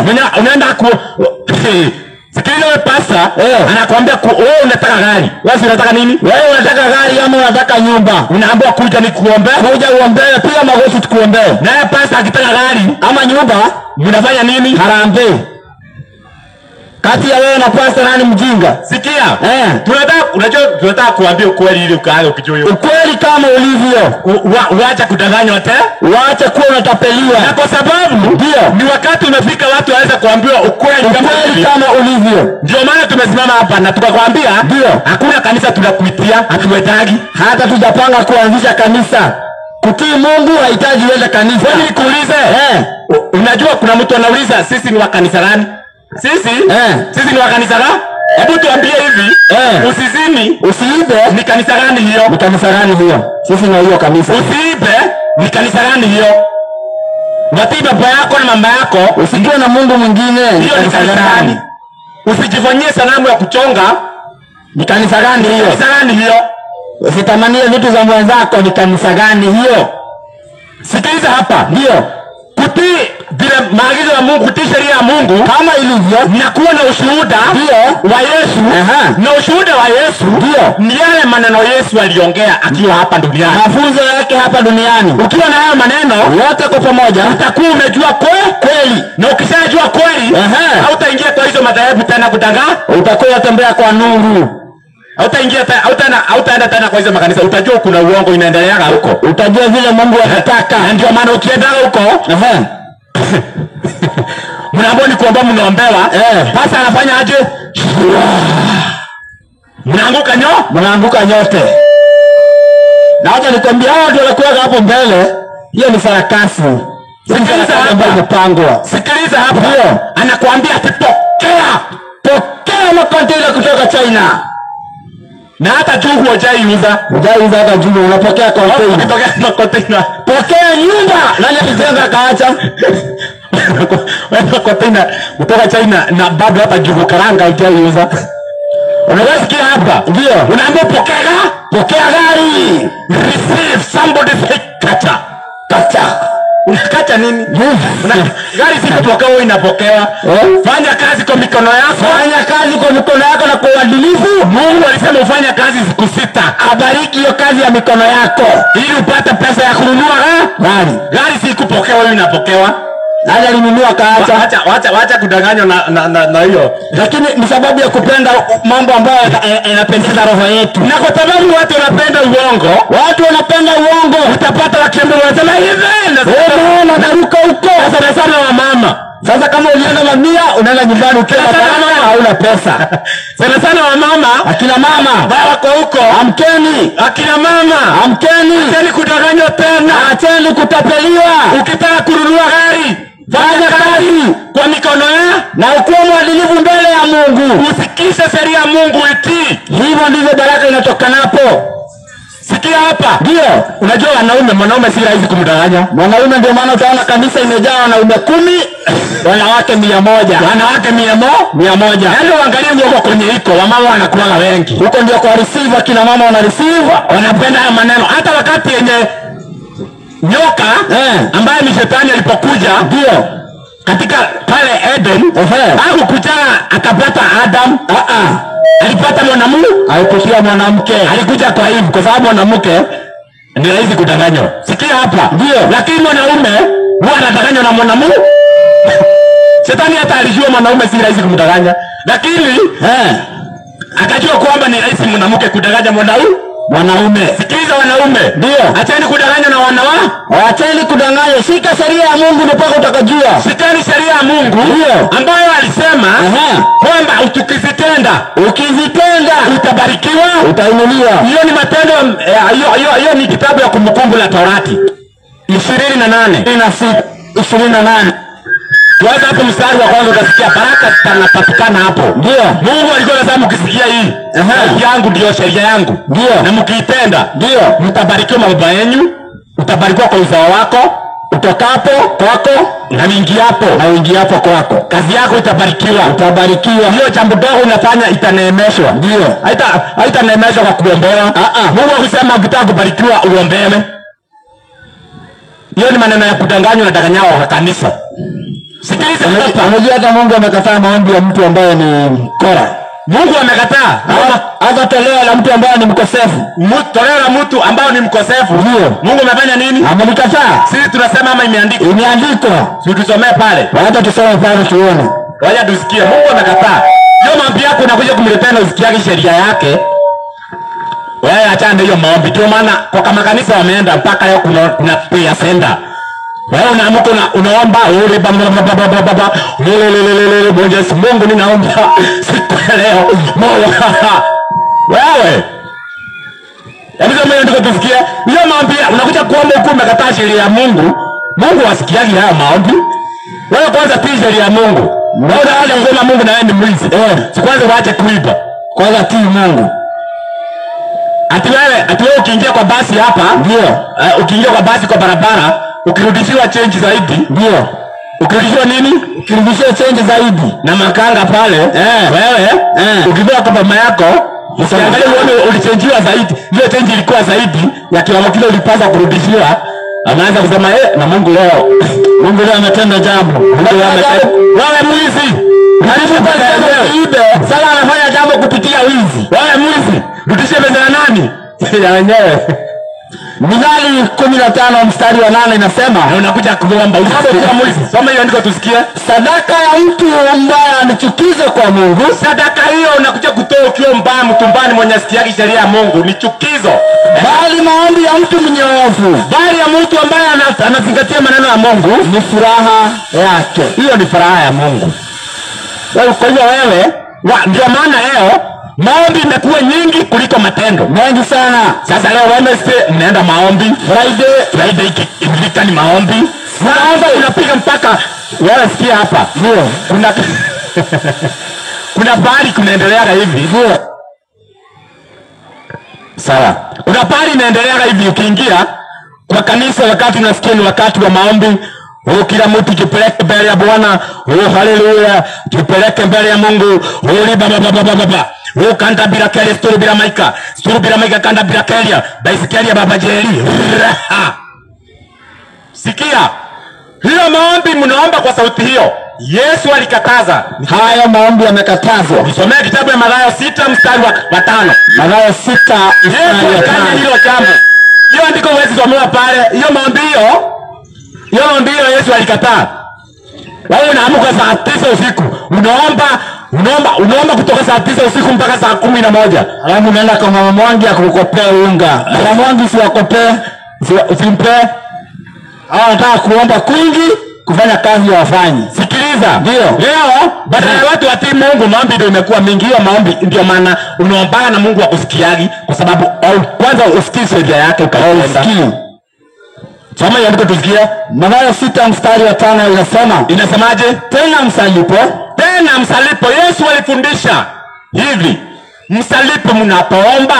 mwenye unaenda ku sikiliza wewe pastor, anakuambia wewe unataka gari. Wewe unataka nini? Wewe unataka gari ama unataka nyumba? Unaambiwa kuja ni kuombe. Kuja uombewe, piga magoti tukuombee. Naye pastor akitaka gari ama nyumba, mnafanya nini? Harambee. Kati ya wewe na pastor nani mjinga? Sikia. Tunataka, unajua tunataka kuambia ukweli ili ukaanze ukijua hiyo. Ukweli kama ulivyo. Uache kudanganywa tena. Uache kuwa unatapeliwa. Na kwa sababu ndio ni wakati umefika watu waweza kuambiwa ukweli kama ulivyo. Ndio maana tumesimama hapa na tukakwambia ndio hakuna kanisa tunakuitia, hatuwetagi. Hata tujapanga kuanzisha kanisa. Kutii Mungu hahitaji uende kanisa. Kwani nikuulize? Unajua kuna mtu anauliza sisi ni wa kanisa gani? Sisi? Sisi ni wa kanisa gani? Hebu tuambie hivi, usizini, usiibe, ni kanisa gani hiyo? Ni kanisa gani hiyo? Sisi na hiyo kanisa. Usiibe, ni kanisa gani hiyo? Watii baba yako na mama yako, usikiwe na Mungu mwingine, ni kanisa gani? Usijifanyie sanamu ya kuchonga, ni kanisa gani hiyo? Kanisa gani hiyo? Usitamanie vitu za mwenzako. Ni kanisa gani hiyo? Sikiliza hapa. Ndio. Kutii vile maagizo ya Mungu, kutii sheria ya Mungu kama ilivyo, na kuwa na ushuhuda ndio wa Yesu. Na ushuhuda wa Yesu ndio ni yale maneno Yesu aliongea akiwa hapa duniani, mafunzo yake hapa duniani. Ukiwa na hayo maneno yote kwa pamoja, utakuwa umejua kweli, na ukishajua kweli hautaingia kwa hizo madhehebu tena kutangaa, utakuwa unatembea kwa nuru. Hautaingia hautaenda tena kwa hizo makanisa, utajua kuna uongo inaendelea huko, utajua vile Mungu anataka. Na ndio maana ukienda huko mnaambiwa ni kuomba, mnaombewa. Sasa anafanya aje? Mnaanguka mnaanguka nyote. Na hata nikwambia hao ndio walikuwa hapo mbele, hiyo ni sarakasi. Sikiliza hapa, imepangwa. Sikiliza hapa. Ndio. Anakuambia ati pokea, pokea makontena kutoka China. Na hata juu hujaiuza. Hujaiuza hata juu, unapokea container. Ukitokea na container. Pokea nyumba. Nani alijenga kaacha? Wewe container kutoka China na bado hata juu karanga hujaiuza. Unasikia hapa? Ndio. Unaambiwa pokea, pokea gari. Receive, somebody say kacha. Kacha. Unakacha nini? Gari si kupokea, wewe inapokewa. Fanya kazi kwa mikono yako. Fanya kazi kwa mikono yako na kwa uadilifu. Mungu alisema ufanye kazi siku 6. Abariki hiyo kazi ya mikono yako ili upate pesa ya kununua gari. Gari si kupokewa, wewe inapokewa. Nani alinunua kaacha? Wacha kudanganywa na hiyo. Lakini ni sababu ya kupenda mambo ambayo yanapendeza roho yetu. Na kwa sababu watu wanapenda uongo, watu wanapenda uongo, utapata wakiambia wanasema hivi, wewe unaruka huko. Sasa sana wa mama. Sasa kama ulienda mamia, unaenda nyumbani ukiwa hauna pesa. Sana sana wa mama, akina mama wako huko. Amkeni, akina mama, amkeni. Acheni kudanganywa tena, acheni kutapeliwa. Ukitaka kununua gari, fanya kazi kwa mikono yako na ukuwe mwadilifu mbele ya Mungu. Usikishe sheria ya Mungu, itii. Hivyo ndivyo baraka inatokanapo. Sikia hapa. Ndio. Unajua wanaume, mwanaume si rahisi kumdanganya. Mwanaume ndio maana utaona kanisa imejaa wanaume 10, wanawake 100. Wanawake 100. Yaani uangalie huko kwenye iko, wamama wanakuwa wengi. Huko ndio kwa receive, kina mama wana receive, wanapenda haya maneno. Hata wakati yenye nyoka ambaye ni shetani alipokuja, ndio katika pale Eden, hakukuja akapata Adam. Alipata mwanamke, alipokea mwanamke. Alikuja kwa hivi kwa sababu mwanamke ni rahisi kudanganywa. Sikia hapa. Ndio. Lakini mwanaume huwa anadanganywa na mwanamke. Shetani hata alijua mwanaume si rahisi kumdanganya. Lakini akajua kwamba ni rahisi mwanamke kudanganya mwanaume. Mwanaume. Sikiliza wanaume. Ndio. Acheni kudanganywa na wanawake. Acheni kudanganywa. Shika sheria ya Mungu ndipo utakajua. Shikeni sheria ya Mungu. Ndio. Ambayo alisema kwamba ukizitenda utabarikiwa, utainuliwa. Hiyo ni matendo, hiyo ni kitabu ya Kumbukumbu la Torati 28. 28. Tuanze hapo mstari wa kwanza, utasikia baraka zinapatikana hapo. Ndio. Mungu alikuwa anasema mkisikia hii yangu ndio sheria yangu. Ndio. Na mkiitenda, ndio, mtabarikiwa mababa yenu, utabarikiwa kwa uzao wako, utokapo kwako na uingiapo, na uingiapo kwako. Kazi yako itabarikiwa. Utabarikiwa. Hiyo jambo dogo unafanya itaneemeshwa. Ndio. Haitaneemeshwa kwa kuombewa. Mungu akisema ukitaka kubarikiwa uombewe. Hiyo ni maneno ya kudanganywa na danganyao kwa kanisa. Sikiliza hapa. Unajua hata Mungu amekataa maombi ya mtu ambaye ni mkora. Mungu amekataa. Hata toleo la mtu ambaye ni mkosefu. Toleo la mtu ambaye ni mkosefu. Ndio. Mungu amefanya nini? Amelikataa. Sisi tunasema ama imeandikwa. Imeandikwa. Si tusomee pale. Wacha tusome pale tuone. Wacha tusikie. Mungu amekataa. Hiyo maombi yako unakuja kumletea na usikiage sheria yake. Wewe achana hiyo maombi. Ndio maana kwa kama kanisa wameenda mpaka leo kuna prayer center. Wewe unaamka unaomba ule baba baba baba baba lele Mwenyezi Mungu ninaomba siku ya leo. Wewe hebu sema ndio tusikie. Hiyo maombi unakuja kuomba huko umekataa sheria ya Mungu. Mungu asikiagi haya maombi. Wewe kwanza tii sheria ya Mungu. Wewe unaanza kusema Mungu na wewe ni mwizi. Si kwanza waache kuiba. Kwanza tii Mungu. Ati wewe ukiingia kwa basi hapa, ndio. Ukiingia kwa basi kwa barabara, ukirudishiwa change zaidi, ndio. Ukirudishiwa nini? Ukirudishiwa change zaidi na makanga pale, wewe ukipewa kwa mama yako Usiangalie uone ulichenjiwa zaidi. Ile chenji ilikuwa zaidi ya kiwango kile ulipaswa kurudishiwa. Anaanza kusema na Mungu leo. Mungu leo ametenda jambo. Mungu leo ametenda. Wewe mwizi. Karibu pesa ibe. Sasa anafanya jambo kupitia wizi. Wewe mwizi, rudishie pesa ya nani? Ya wenyewe. Mithali 15 mstari wa 8 inasema, na unakuja kuomba usipokuwa mwizi. Soma hiyo andiko tusikie. Sadaka ya mtu mbaya ni chukizo kwa Mungu. Sadaka hiyo unakuja kutoa ukiwa mbaya, mtumbani, mwenye sikiagi sheria ya Mungu ni chukizo. Bali maombi ya mtu mnyofu, bali ya mtu ambaye anazingatia maneno ya Mungu ni furaha yake. Hiyo ni furaha ya Mungu. Kwa hiyo wewe, ndio maana leo maombi imekuwa nyingi kuliko matendo. Mengi sana. Sasa leo Wednesday mnaenda maombi, Friday ikifika ni maombi. Naomba unapiga mpaka wewe sikia hapa. Ndio. Kuna bali kunaendelea hivi. Ndio. Sawa. Kuna bali inaendelea hivi ukiingia kwa kanisa wakati unasikia ni wakati wa maombi. Oh, kila mtu jipeleke mbele ya Bwana. Oh, haleluya. Jipeleke mbele ya Mungu. Oh, baba baba baba. Oh, kanda bila kele, sturu bila maika. Sturu bila maika, kanda bila kelia. Baisikeli ya baba Jerry. Sikia. Hiyo maombi mnaomba kwa sauti hiyo. Yesu alikataza. Haya maombi yamekatazwa. Nisomee kitabu ya Mathayo 6 mstari wa 5. Mathayo 6 mstari wa 5. Hilo jambo. Hiyo andiko huwezi somewa pale. Hiyo maombi hiyo. Hiyo ndio Yesu alikataa. Wewe unaamka saa 9 usiku, unaomba kutoka saa 9 usiku mpaka saa 11. Alafu unaenda kwa mama Mwangi akukopea unga. Mama Mwangi usiwakopee, usimpe. Hao wanataka kuomba kwingi, kufanya kazi wafanye. Sikiliza. Ndio. Leo badala ya watu watii Mungu, maombi ndio imekuwa mingi. Hiyo maombi ndio maana unaomba na Mungu akusikiagi, kwa sababu kwanza usikii sheria yake ukaenda. Usikii. Soma hiyo andiko tusikie. Mathayo 6 mstari wa 5 inasema. Inasemaje? Tena msalipo. Tena msalipo. Yesu alifundisha hivi. Msalipo mnapoomba,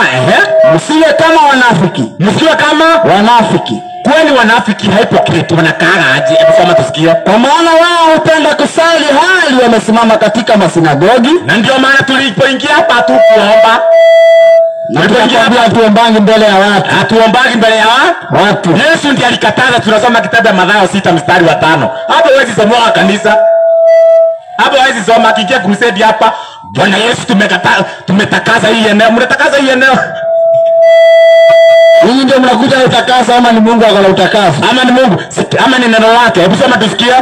msiwe kama wanafiki. Msiwe kama wanafiki. Kwani wanafiki hypocrite wanakaa aje? Hebu soma tusikie. Kwa maana wao hupenda kusali hali wamesimama katika masinagogi. Na ndio maana tulipoingia hapa hatukuomba. Na tunakwambia hatuombangi mbele ya watu. Hatuombangi mbele ya watu. Yesu ndiye alikataza. Tunasoma kitabu ya Mathayo 6 mstari wa 5. Hapo huwezi soma kanisa. Hapo huwezi soma akiingia crusade hapa. Bwana Yesu tumetakaza hii eneo. Mnatakaza hii eneo. Ninyi ndio mnakuja kutakasa ama ni Mungu akala utakasa? Ama ni Mungu, ama ni neno lake. Hebu soma tusikie.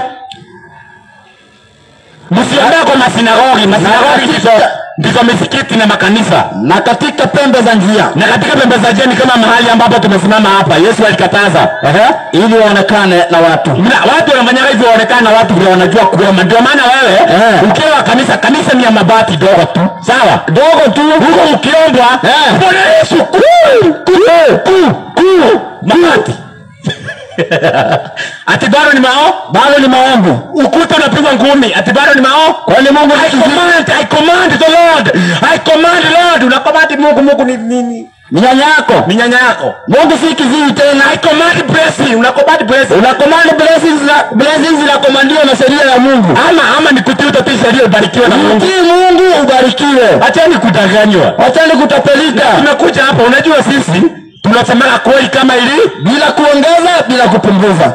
Msiombe kwa masinagogi, masinagogi ndizo misikiti na makanisa. Na katika pembe za njia. Na katika pembe za njia ni kama mahali ambapo tumesimama hapa. Yesu alikataza. Ili waonekane na watu. Watu wanafanya hivyo waonekane na watu vile wanajua kuomba. Ndio maana wewe ukiwa kanisa, kanisa ni ya mabati dogo tu. Sawa? Dogo tu. Huko ukiombwa, Bwana Yesu kuu kuu kuu mabati. Ati bado ni Bado ni maombi. Ukuta unapigwa ngumi. Ati bado ni mao? Kwani Mungu I command the Lord. I command Lord. Unacommand Mungu. Mungu ni nini? Ni nyanya yako. Ni nyanya yako. Mungu si kiziwi tena. I command blessing. Unacommand blessing. Unacommand blessings na blessings zinakomandiwa na sheria ya Mungu. Ama ni kutii utatii sheria ubarikiwe na Mungu. Mtii Mungu ubarikiwe. Acheni kudanganywa. Acheni kutapelika. Tumekuja hapa, unajua sisi tunasema kweli kama ili bila kuongeza bila kupunguza.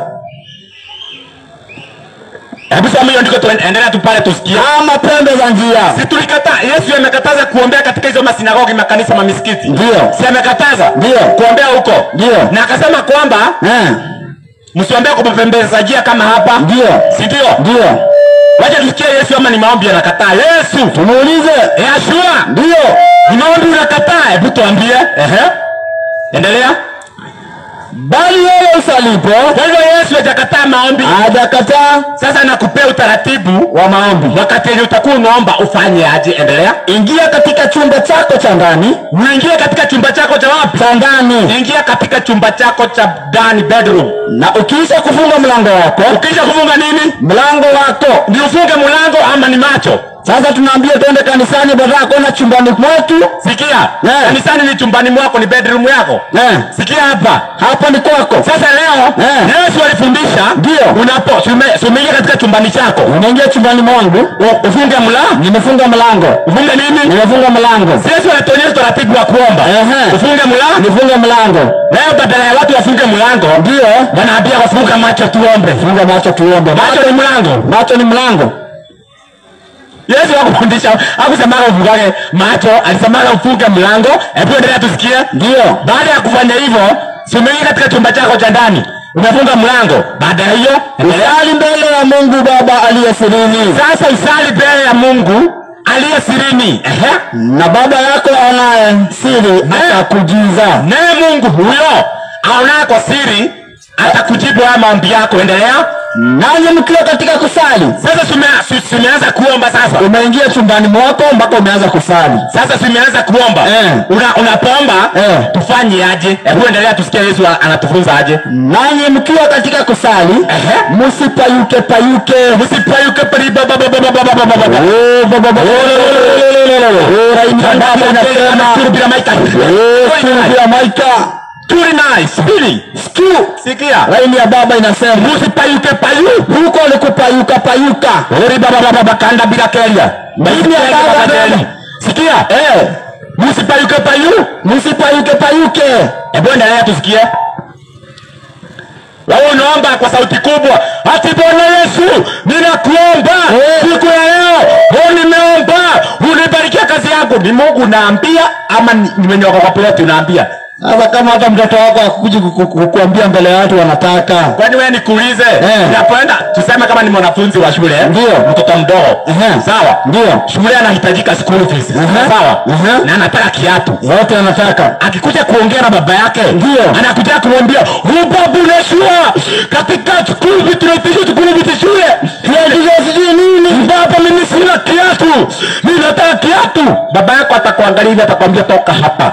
Hebu soma hiyo andiko, tuendelea tu pale tusikie. Ama pembe za njia. Si tulikataa, Yesu amekataza kuombea katika hizo masinagogi, makanisa, mamisikiti. Ndio. Si amekataza? Ndio. Kuombea huko. Ndio. Na akasema kwamba msiombee kwa pembe za njia kama hapa. Ndio. Si ndio? Ndio. Wacha tusikie Yesu ama ni maombi anakataa. Yesu. Tumuulize. Yeshua. Ndio. Ni maombi unakataa? Hebu tuambie. Endelea. Bali wewe usalipo. Kwa hivyo Yesu hajakataa maombi. Hajakataa. Sasa nakupea utaratibu wa maombi. Wakati utakuwa unaomba ufanye aje? Endelea. Ingia katika chumba chako cha ndani. Uingie katika chumba chako cha wapi? Cha ndani. Ingia katika chumba chako cha ndani, bedroom. Na ukiisha kufunga mlango wako. Ukiisha kufunga nini? Mlango wako. Ni ufunge mlango ama ni macho? Sasa tunaambia twende kanisani badala kwenda chumbani mwetu. Sikia. Kanisani ni chumbani mwako, ni bedroom yako. Sikia hapa. Hapa chumbani kwako. Sasa leo Yesu alifundisha, Ndio. unapo sumeingia katika chumbani chako, Unaingia chumbani mwangu, ufunge mlango. Nimefunga mlango. Ufunge nini? Nimefunga mlango. Yesu anatuonyesha taratibu wa kuomba. Ufunge mlango. Nifunge mlango. Leo badala ya watu wafunge mlango, Ndio. wanaambia wafunga macho tuombe. Funga macho tuombe. Macho ni mlango. Macho ni mlango. Yesu hakufundisha, hakusemaga ufungage macho, alisemaga ufunge mlango. Hebu endelea tusikie. Ndio. Baada ya kufanya hivyo, sumeingia katika chumba chako cha ndani, umefunga mlango. Baada ya hiyo, endelea. Usali mbele ya Mungu Baba aliye sirini. Sasa usali mbele ya Mungu aliye sirini. Ehe. Na baba yako anaye siri atakujiza. Naye Mungu huyo aonaye kwa siri atakujibu haya maombi yako. Endelea. Nanyi mkiwa katika kusali. Sasa tumeanza kuomba sasa. Umeingia chumbani mwako mpaka umeanza kusali. Sasa tumeanza kuomba. Unapoomba tufanye aje? Hebu endelea tusikie Yesu anatufunza aje. Nanyi mkiwa katika kusali, msipayuke payuke. Msipayuke pali ba ba ba ba ba ba ba ba ba. Oh ba ba ba. Oh, Maika. Sikia. Laini ya baba inasema msipayuke payu. Huko ni kupayuka payuka. Ori baba baba bakanda bila kelia. Laini ya baba. Sikia. Msipayuke payu. Msipayuke payuke. Hebu endelea tusikie. Wewe unaomba kwa sauti kubwa, ati Bwana Yesu, ninakuomba siku ya leo, nimeomba unibarikie kazi yangu. Ni Mungu naambia ama nimenyoka kwa plot unaambia? Sasa kama hata mtoto wako akuji kukuambia mbele ya watu wanataka. Kwani wewe nikuulize, unapoenda tuseme kama ni mwanafunzi wa shule, Ndio. mtoto mdogo. Sawa? Ndio. Shule anahitajika school fees. Sawa? Na anataka kiatu. Wote anataka. Akikuja kuongea na baba yake, Ndio. anakuja kumwambia, "Babu Yeshua, katika school fees tunaitisha school fees shule. Kiatu sijui nini? Baba mimi sina kiatu. Mimi nataka kiatu." Baba yako atakuangalia hivi atakwambia toka hapa.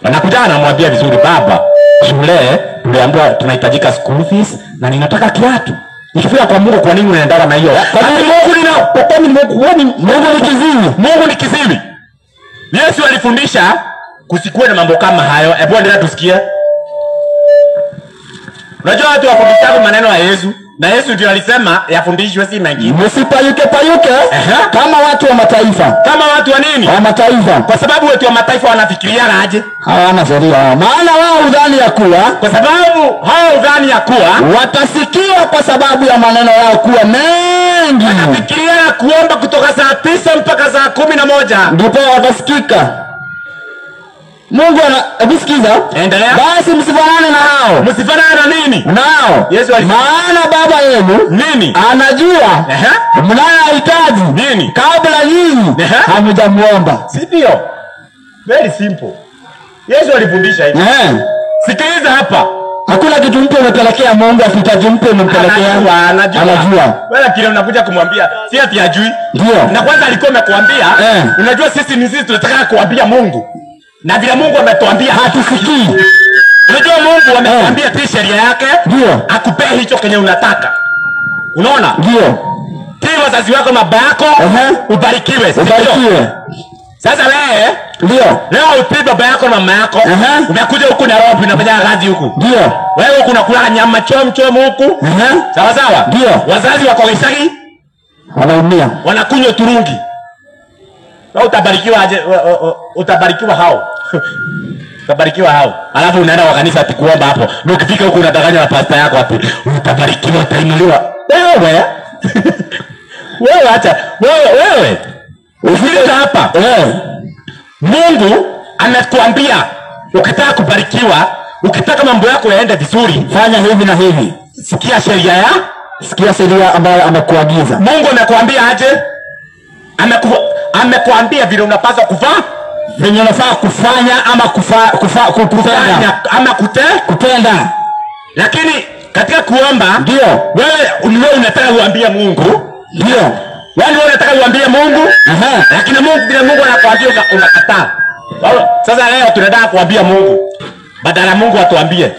Anakuja anamwambia vizuri, baba, shule tuliambiwa tunahitajika school fees na ninataka kiatu. Nikifika kwa Mungu kwa nini unaendana na hiyo? Kwa nini Mungu nina? Kwa nini Mungu Mungu ni kiziwi. Mungu ni kiziwi. Yesu alifundisha kusikuwe na mambo kama hayo. Hebu endelea tusikie. Unajua watu wafundisha maneno ya Yesu, na Yesu ndio alisema yafundishwe si mengine. Msipayuke payuke kama watu wa mataifa. Kama watu wa nini? Wa mataifa. Kwa sababu watu wa mataifa wanafikiria aje? Hawana sheria. Maana wao hudhani ya kuwa, kwa sababu hao hudhani ya kuwa watasikiwa kwa sababu ya maneno yao kuwa mengi. Wanafikiria kuomba kutoka saa 9 mpaka saa 11 ndipo watasikika. Mungu anasikiza. Endelea. Basi msifanane na hao. Msifanane na nini? Nao. Yesu alisema maana baba yenu nini? Anajua mnayohitaji nini? Kabla nyinyi hamjamuomba. Si ndio? Very simple. Yesu alifundisha hivi. Sikiliza hapa. Hakuna kitu mpya umepelekea Mungu, asitaji mpya umempelekea. Anajua. Anajua. Wewe kile unakuja kumwambia, si ati hajui. Ndio. Na kwanza alikuwa amekuambia, unajua sisi ni sisi tunataka kuambia Mungu. Na vile Mungu ametuambia hatusikii. Unajua Mungu ametuambia tii sheria yake, Ndio. akupee hicho kenye unataka. Unaona? Ndio. Tii wazazi wako na baba yako, ubarikiwe. Ubarikiwe. Sasa wewe Ndio. leo utii baba yako na mama yako. Umekuja huku Nairobi unafanya kazi huku. Ndio. Wewe huku unakula nyama chom chom huku. Sawa sawa? Ndio. Wazazi wako Gicagi wanaumia. Wanakunywa turungi. Wewe utabarikiwa aje? Utabarikiwa hao. Utabarikiwa hao. Alafu unaenda kwa kanisa ati kuomba hapo. Na ukifika huku unadanganya na pastor yako ati utabarikiwa, utainuliwa. Wewe. Wewe acha. Wewe. Ufike hapa. Mungu amekuambia ukitaka kubarikiwa, ukitaka mambo yako yaende vizuri, fanya hivi na hivi. Sikia sheria ya? Sikia sheria ambayo amekuagiza. Mungu amekuambia aje? Amekuambia vile unapaswa kuvaa, venye unafaa kufanya ama kufanya ama kutenda. Lakini katika kuomba, ndio wewe unataka uambie Mungu, ndio. Yaani wewe unataka uambie Mungu, lakini Mungu bila Mungu anakuambia unakataa. Sasa leo tunataka kuambia Mungu badala Mungu atuambie.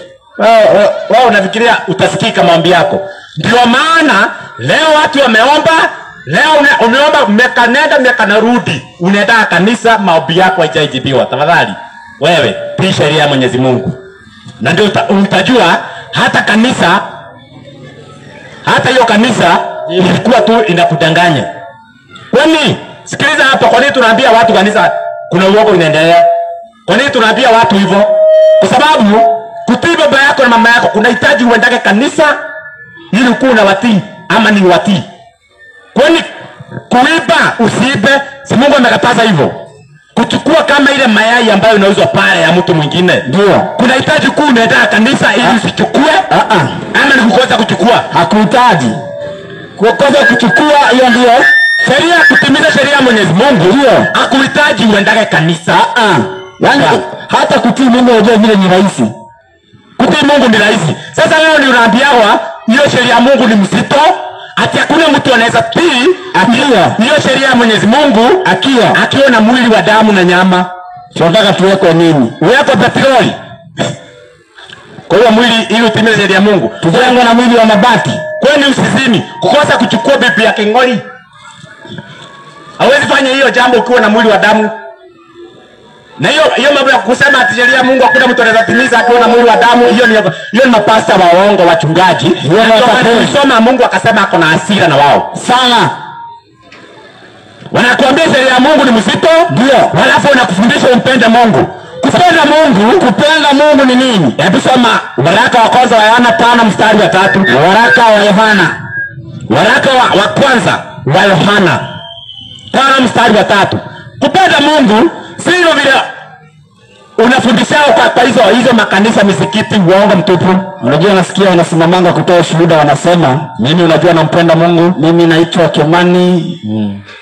Wewe unafikiria utasikika maombi yako. Ndio maana leo watu wameomba. Leo umeomba miaka nenda miaka narudi, unaenda kanisa maombi yako haijajibiwa. Tafadhali wewe tii sheria ya Mwenyezi Mungu. Na ndio utajua hata kanisa, hata hiyo kanisa ilikuwa tu inakudanganya. Kwani sikiliza hapa, kwa nini tunaambia watu kanisa kuna uongo inaendelea? Kwa nini tunaambia watu hivyo? Kwa sababu kutii baba yako na mama yako kunahitaji uendage kanisa ili ukuwe unawatii ama ni watii. Kwani kuiba usiibe, si Mungu amekataza hivyo? Kuchukua kama ile mayai ambayo inauzwa pale ya mtu mwingine, Ndio. kunahitaji kuwa unaenda kanisa ili usichukue, ama ni kukosa kuchukua? Hakuhitaji kukosa kuchukua, hiyo ndio sheria. Kutimiza sheria ya Mwenyezi Mungu Ndio. hakuhitaji uendage kanisa. Yaani hata kutii Mungu unajua vile ni rahisi. Kutii Mungu ni rahisi. Sasa leo ni unaambiwa hiyo sheria ya Mungu ni mzito, ati hakuna mtu anaweza tii Akiwa hiyo sheria ya Mwenyezi Mungu akiwa akiwa na mwili wa damu na nyama. Tunataka tuwekwe nini? Uwekwe petroli kwa hiyo mwili ili utimize sheria ya Mungu. Tujengwe na mwili wa mabati. Kwani usizini kukosa kuchukua bibi ya kingoli? Hawezi fanya hiyo jambo ukiwa na mwili wa damu. Na hiyo mambo ya kusema ati sheria ya Mungu hakuna mtu anaweza timiza akiwa na mwili wa damu, hiyo ni mapasta wa uongo, wachungaji. Hiyo ni Ndio maana watapeli. tulisoma Mungu akasema ako na hasira na wao. Sana. Wanakuambia sheria ya Mungu ni mzito, Ndio. halafu wanakufundisha umpende Mungu. Kupenda Mungu, Kupenda Mungu ni nini? Hebu soma waraka wa kwanza wa Yohana 5 mstari wa 3. Waraka wa Yohana. Waraka wa kwanza wa Yohana 5 mstari wa 3. Kupenda Mungu sio vile unafundishao kwa hizo makanisa, misikiti, uongo mtupu. Unajua nasikia wanasimamanga kutoa ushuhuda, wanasema mimi unajua nampenda Mungu, mimi naitwa Kimani,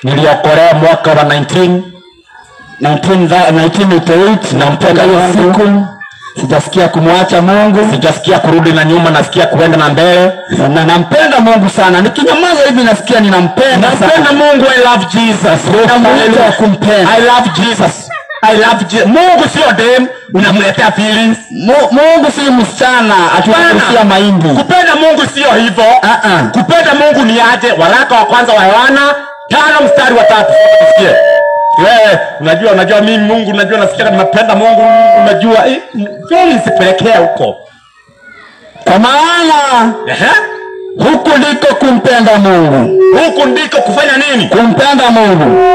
niliokolewa mwaka wa 1988, nampenda hiyo siku sijasikia kumwacha Mungu, sijasikia kurudi na nyuma, nasikia kuenda na mbele, na nampenda Mungu sana. Nikinyamaza hivi nasikia ninampenda sana. Nampenda Mungu, I love Jesus. Nina mwito wa kumpenda. I love Jesus. I love Jesus. Mungu sio dem unamletea feelings. Mungu si msichana atukusia mahindi. Kupenda Mungu sio hivyo. Kupenda Mungu ni aje? Waraka wa kwanza wa Yohana 5 mstari wa 3. Sikie. Wewe unajua mimi Mungu, unajua nasikia napenda Mungu, unajua feelings pelekea huko. Kwa maana huku ndiko kumpenda Mungu. Huku ndiko kufanya nini? Kumpenda Mungu.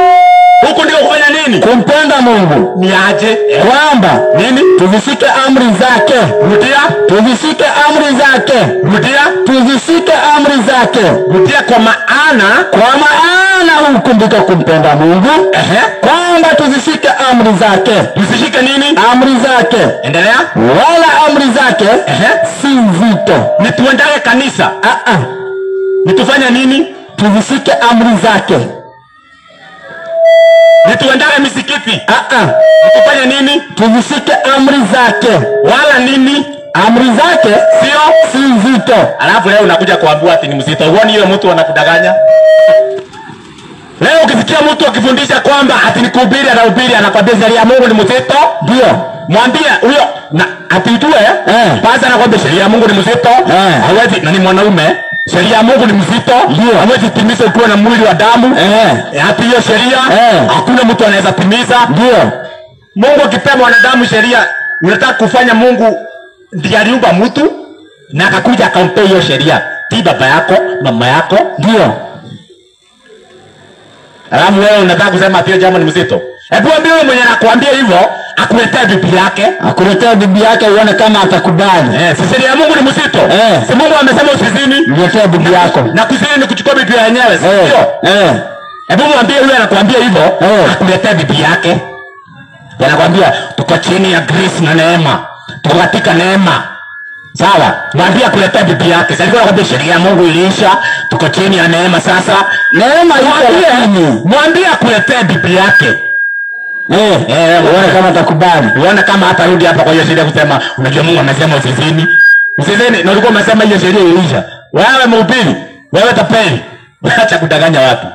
Huku ndiko kufanya nini? Kumpenda Mungu. Ni aje? Kwamba nini? Tuzishike amri zake. Rudia. Tuzishike amri zake. Rudia. Tuzishike amri zake. Rudia. Kwa maana, kwa maana huku ndiko kumpenda Mungu. Kwamba tuzishike amri zake. Tuzishike nini? Amri zake. Endelea. Wala amri zake si nzito. Ni tuendage kanisa. Ni tufanye nini? Tuzishike amri zake. Ni tuendage misikiti. Tufanye nini? Tuzishike amri zake. Wala nini? Amri zake sio si nzito. Alafu leo unakuja kuambiwa ati ni mzito. Uone hiyo mtu anakudanganya. Leo ukisikia mtu akifundisha kwamba ati ni kuhubiri, anahubiri anakwambia sheria ya Mungu ni mzito. Ndio. Mwambie huyo na atitue basi anakwambia sheria ya Mungu ni mzito. Hawezi, na ni mwanaume. Sheria ya Mungu ni mzito. Hawezi timiza ukiwa na mwili wa damu. Hata hiyo sheria hakuna mtu anaweza timiza. Ndio. Mungu akipea mwanadamu sheria, unataka kufanya Mungu ndiye aliumba mtu na akakuja akampea hiyo sheria. Ti baba yako, mama yako. Ndio. Alafu wewe unataka kusema ati jambo ni mzito. Hebu ambie wewe mwenye anakuambia hivyo akuletee bibi yake. Akuletee bibi yake uone kama atakubali. Si sheria ya Mungu ni mzito. Si Mungu amesema usizini? Niletee bibi yako. Na kuzini ni kuchukua bibi yenyewe, si ndio? Hebu mwambie yule anakuambia hivyo akuletee bibi yake. Anakuambia tuko chini ya grace na neema. Tuko katika neema. Sawa? Mwambie akuletee bibi yake. Sasa alikuwa anakuambia sheria ya Mungu iliisha, tuko chini ya neema sasa. Neema iko lakini. Mwambie akuletee bibi yake. Uone kama atakubali. Uone kama hatarudi hapa kwa hiyo sheria kusema unajua Mungu amesema usizini. Usizini na ulikuwa umesema hiyo sheria iliisha. Wewe mhubiri, wewe tapeli. Acha kudanganya watu.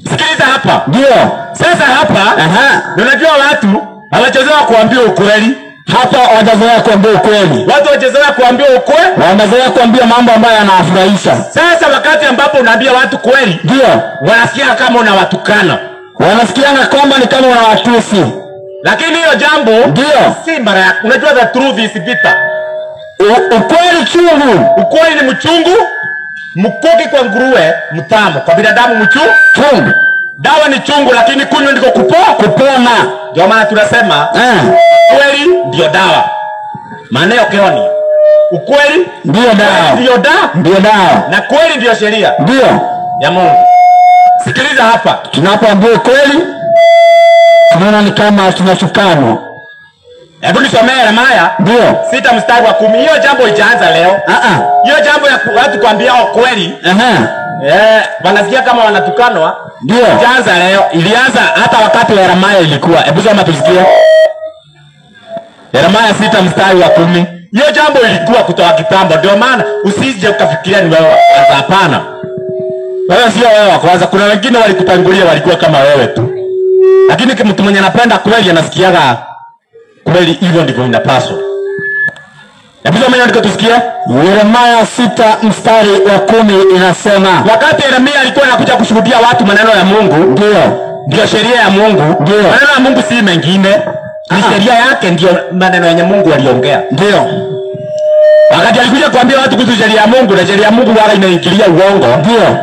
Sikiliza hapa. Ndio. Sasa hapa, unajua watu hawajazoea kuambia ukweli. Hapa hawajazoea kuambia ukweli. Watu hawajazoea kuambia ukweli. Wanazoea kuambia mambo ambayo yanawafurahisha. Sasa wakati ambapo unaambia watu kweli, ndio wanasikia kama unawatukana. Wanasikianga kwamba ni kama unawatusi. Lakini hiyo jambo ndio si mara ya, unajua the truth is bitter. Ukweli chungu. Ukweli ni mchungu, mkuki kwa nguruwe mtamu, kwa binadamu mchungu. Dawa ni chungu lakini kunywa ndiko kupona. Ndio maana tunasema ukweli ndio dawa. Maana ukioni ukweli ndio dawa. Ndio dawa. Ndio dawa. Na kweli ndio sheria. Ndio ya Mungu. Sikiliza hapa. Tunapoambiwa ukweli tunaona ni kama tunashukanwa. Hebu nisomee Yeremia ndio 6 mstari wa 10. Hiyo jambo haijaanza leo. Hiyo jambo ya watu kuambia ukweli. Wanasikia kama wanatukanwa. Ndio. Haijaanza leo. Ilianza hata wakati wa Yeremia ilikuwa. Hebu soma tusikie. Yeremia 6 mstari wa 10. Hiyo jambo ilikuwa kutoka kitambo. Ndio maana usije ukafikiria ni wewe. Hapana. Wewe sio wewe wa kwanza. Kuna wengine walikutangulia walikuwa kama wewe tu. Lakini mtu mwenye anapenda kweli anasikiaga kweli, hivyo ndivyo inapaswa. Hebu soma andiko tusikie. Yeremia 6 mstari wa 10 inasema, wakati Yeremia alikuwa anakuja kushuhudia watu maneno ya Mungu, ndio sheria ya Mungu. Ndio. Maneno ya Mungu si mengine, ni sheria yake, ndio maneno yenye Mungu aliongea. Ndio. Wakati alikuja kuambia watu kuhusu sheria ya Mungu, na sheria ya Mungu wala inaingilia uongo. Ndio.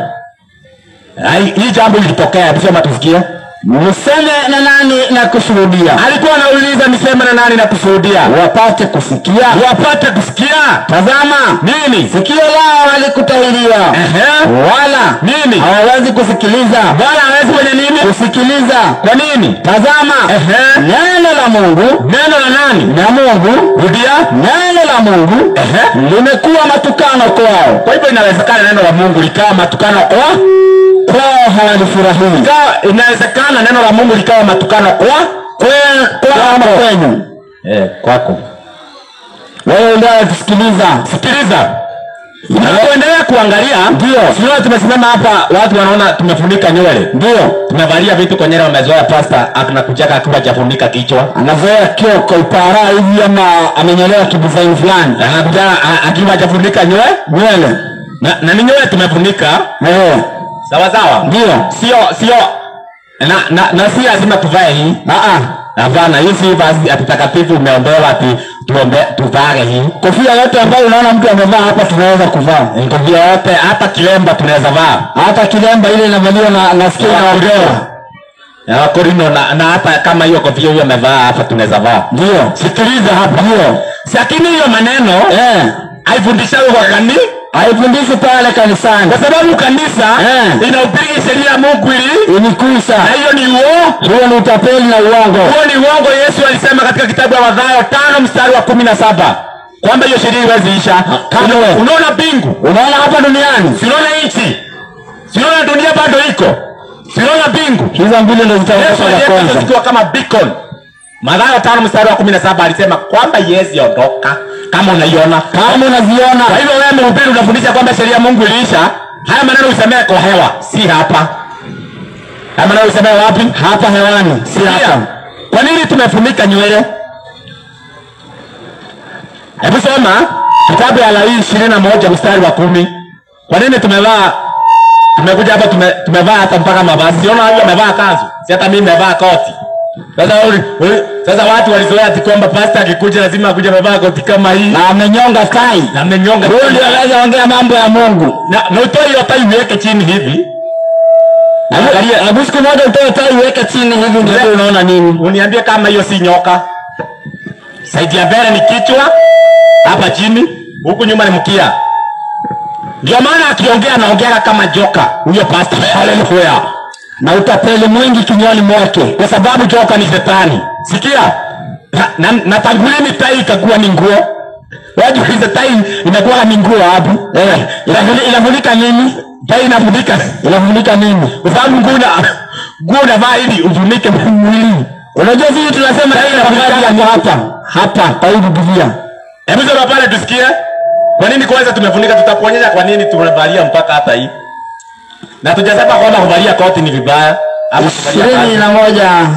Hii jambo ilitokea, hebu soma tusikie. Niseme na nani na kushuhudia? Alikuwa anauliza niseme na nani na kushuhudia? Wapate kusikia. Wapate kusikia. Tazama nini? Sikio lao halikutahiriwa. Wala nini? Hawawezi kusikiliza. Wala hawawezi kwenye nini? Kusikiliza. Kwa nini? Tazama neno la Mungu. Neno la nani? La Mungu. Rudia. Neno la Mungu limekuwa matukano kwao. Kwa hivyo inawezekana neno la Mungu likawa matukano kwao. Kwao hawalifurahii. Inawezekana neno la Mungu likawa matukano kwenu. Kwako. Wewe ndio tusikiliza. Sikiliza. Tunaendelea kuangalia. Ndio. Sio tumesimama hapa watu wanaona tumefunika nywele. Ndio. Tumevalia vitu kwa nywele, wamezoea pastor anakujaga akiwa hajafunika kichwa. Anazoea kioko ipara hivi ama amenyolewa kidesign fulani. Anakuja akiwa hajafunika nywele. Nywele. Na ni nywele tumefunika. Sawa sawa. Ndio. Sio na si lazima tuvae hii. Hapana, hii si vazi ati takatifu umeombewa ati tuombe tuvae hii. Kofia yote ambayo unaona mtu amevaa hapa tunaweza kuvaa. Kofia yote, hata kilemba tunaweza vaa. Hata kilemba ile inavaliwa na nasikia na wagoa. Na Wakorino na hata kama hiyo kofia hiyo amevaa hapa tunaweza vaa. Ndio. Sikiliza hapa. Ndio. Lakini hiyo maneno haifundishwi kwa kanisa. Haifundishwi pale kanisani. Kwa sababu kanisa inahubiri sheria ya Mungu ili inikwisha. Na hiyo ni uongo. Huo ni utapeli na uongo. Huo ni uongo. Yesu alisema katika kitabu cha Mathayo 5 mstari wa 17 kwamba hiyo sheria haiwezi isha. Unaona mbingu? Unaona hapa duniani? Si unaona nchi? Si unaona dunia bado iko? Si unaona mbingu? Hizo mbili ndio zitaondoka za kwanza. Zikiwa kama beacon. Mathayo 5 mstari wa 17 alisema kwamba Yesu ondoka. Kama unaiona, kama unaziona. Kwa hivyo wewe mhubiri unafundisha kwamba sheria ya Mungu iliisha, haya maneno usemee kwa hewa, si hapa. Haya maneno usemee wapi? Hapa hewani, si hapa. Kwa nini tumefunika nywele? Hebu soma kitabu ya Lawi 21 mstari wa 10. Kwa nini tumevaa, tumekuja hapa tumevaa hata mpaka mavazi. Siona huyu amevaa kanzu, si hata mimi nimevaa koti. Sasa watu walizoea ati kwamba pastor akikuja lazima akuje amevaa koti kama hii. Na amenyonga tai. Na amenyonga. Huyo ndio anaweza ongea mambo ya Mungu. Na utoe hiyo tai uweke chini hivi. Angalia, hebu siku moja utoe tai uweke chini hivi ndio unaona nini? Uniambie kama hiyo si nyoka. Saidi ya mbele ni kichwa, hapa chini, huku nyuma ni mkia. Ndio maana akiongea anaongea kama joka huyo pastor. Haleluya. Na utapeli mwingi kinywani mwake, kwa sababu joka ni shetani. Sikia, na tangulini tai ikakuwa ni nguo. Wajiulize tai inakuwa ni nguo wapi? Inafunika nini? Tai inafunika. Inafunika nini? Kwa sababu nguo unavaa ili ufunike mwili. Unajua sisi tunasema tai inafunika hapa. Hapa kwa hii Biblia. Hebu soma pale tusikie. Kwa nini kwanza tumefunika? Tutakuonyesha kwa nini tumevalia mpaka hata hii. Na tujasema kwamba kuvalia koti ni vibaya. 21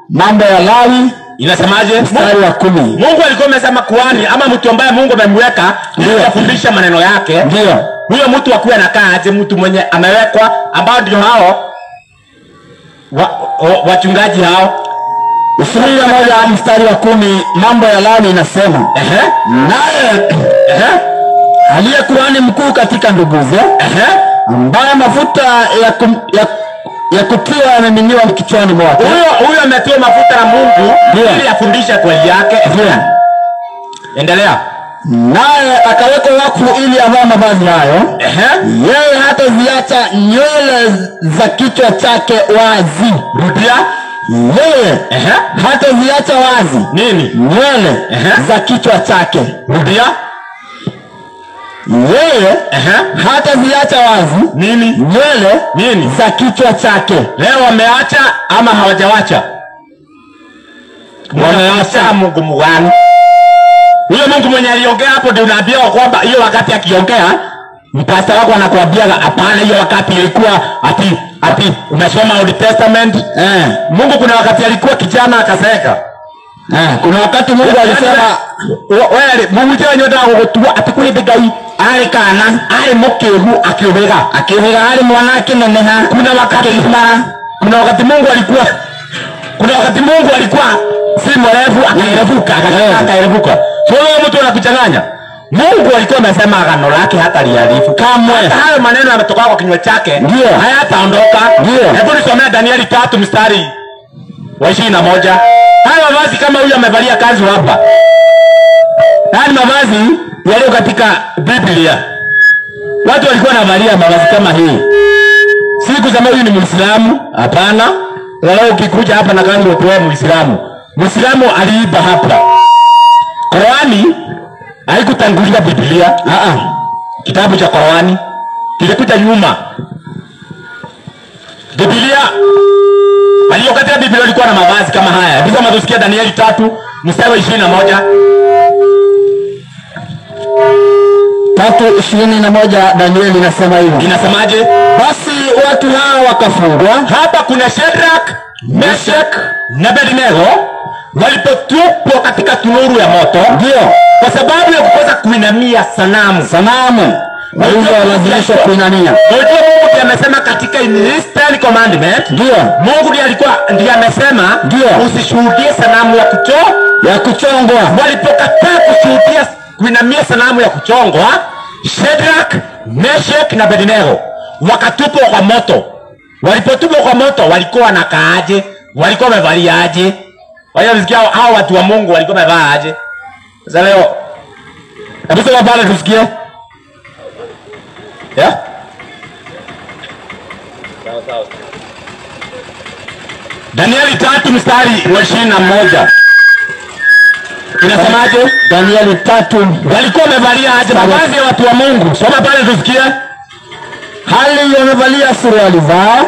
mambo ya Lawi inasemaje? Mstari wa 10. Mungu alikuwa amesema kuhani ama mtu ambaye Mungu amemweka ili afundishe maneno yake. Ndio. Huyo mtu akuwe anakaa aje? Mtu mwenye amewekwa ambao ndio hao wachungaji hao. 21 mstari wa 10 Mambo ya Lawi inasema, naye aliye kuhani mkuu katika nduguze, ambaye mafuta ya kutiwa yamemiminiwa kichwani mwake. Huyo ametiwa mafuta na Mungu ili afundishe kweli yake. Endelea. Naye akawekwa wakfu ili avae mavazi hayo. Yeye hataziacha nywele za kichwa chake wazi. Rudia. Yeye hataziacha wazi nini? Nywele za kichwa chake. Rudia. Yeye hataziacha wazi nini? Nywele nini? Za kichwa chake. Leo wameacha ama hawajawacha? Wameacha. Mungu mgani? Huyo Mungu mwenye aliongea hapo ndio unaambiwa kwamba hiyo wakati akiongea mpasta wako anakuambia hapana, hiyo wakati ilikuwa ati umesoma Old Testament. Mungu kuna wakati alikuwa kijana akazeeka. Kuna wakati Mungu alisema wewe Mungu tena nyota gugutua ati kuri Ngai ari kana ari mukigu akiuhiga akiuhiga ari mwana akineneha. Kuna wakati Mungu alikuwa, kuna wakati Mungu alikuwa si mrefu akairefuka akairefuka. So wewe mtu anakuchanganya. Mungu alikuwa amesema agano lake hata liarifu kamwe. Hata hayo maneno yametoka kwa kinywa chake hayataondoka. Hebu nisomea Danieli 3 mstari wa 21. Hayo mavazi kama huyu amevalia kanzu hapa, haya ni mavazi yaliyo katika Biblia. Watu walikuwa wanavalia mavazi kama hii. Si kusema huyu ni Muislamu, hapana. Leo ukikuja hapa na kanzu upewe Muislamu. Muislamu aliiba hapa. Qurani haikutangulia Biblia. Kitabu cha Qurani kilikuja nyuma. Biblia walio katika Biblia walikuwa na mavazi kama haya. Hebu kama tusikia Danieli 3 mstari wa 21. 3:21 Danieli inasema hivi. Inasemaje? Basi watu hao wakafungwa. Hapa kuna Shadrach, Meshach na Abednego walipotupwa katika tunuru ya moto. Ndio. Kwa sababu ya kukosa kuinamia sanamu. Sanamu. Walilazimishwa kuinamia. Unajua Mungu ndiye amesema katika in his Ten Commandment. Ndio. Mungu ndiye alikuwa ndiye amesema usishuhudie sanamu ya kuchongwa. Walipokataa kushuhudia kuinamia sanamu ya kuchongwa, Shadrach, Meshach na Abednego wakatupwa kwa moto. Walipotupwa kwa moto walikuwa wanakaaje? Walikuwa wamevalia aje? Kwa hiyo msikia hao watu wa Mungu walikuwa wamevaa aje? Sasa leo hebu soma pale tusikie. Yeah? Sawa. Danieli 3 mstari wa 21. Inasemaje? Danieli 3. Walikuwa wamevalia aje mavazi ya watu wa Mungu? Soma pale tusikie. Hali wamevalia suruali zao.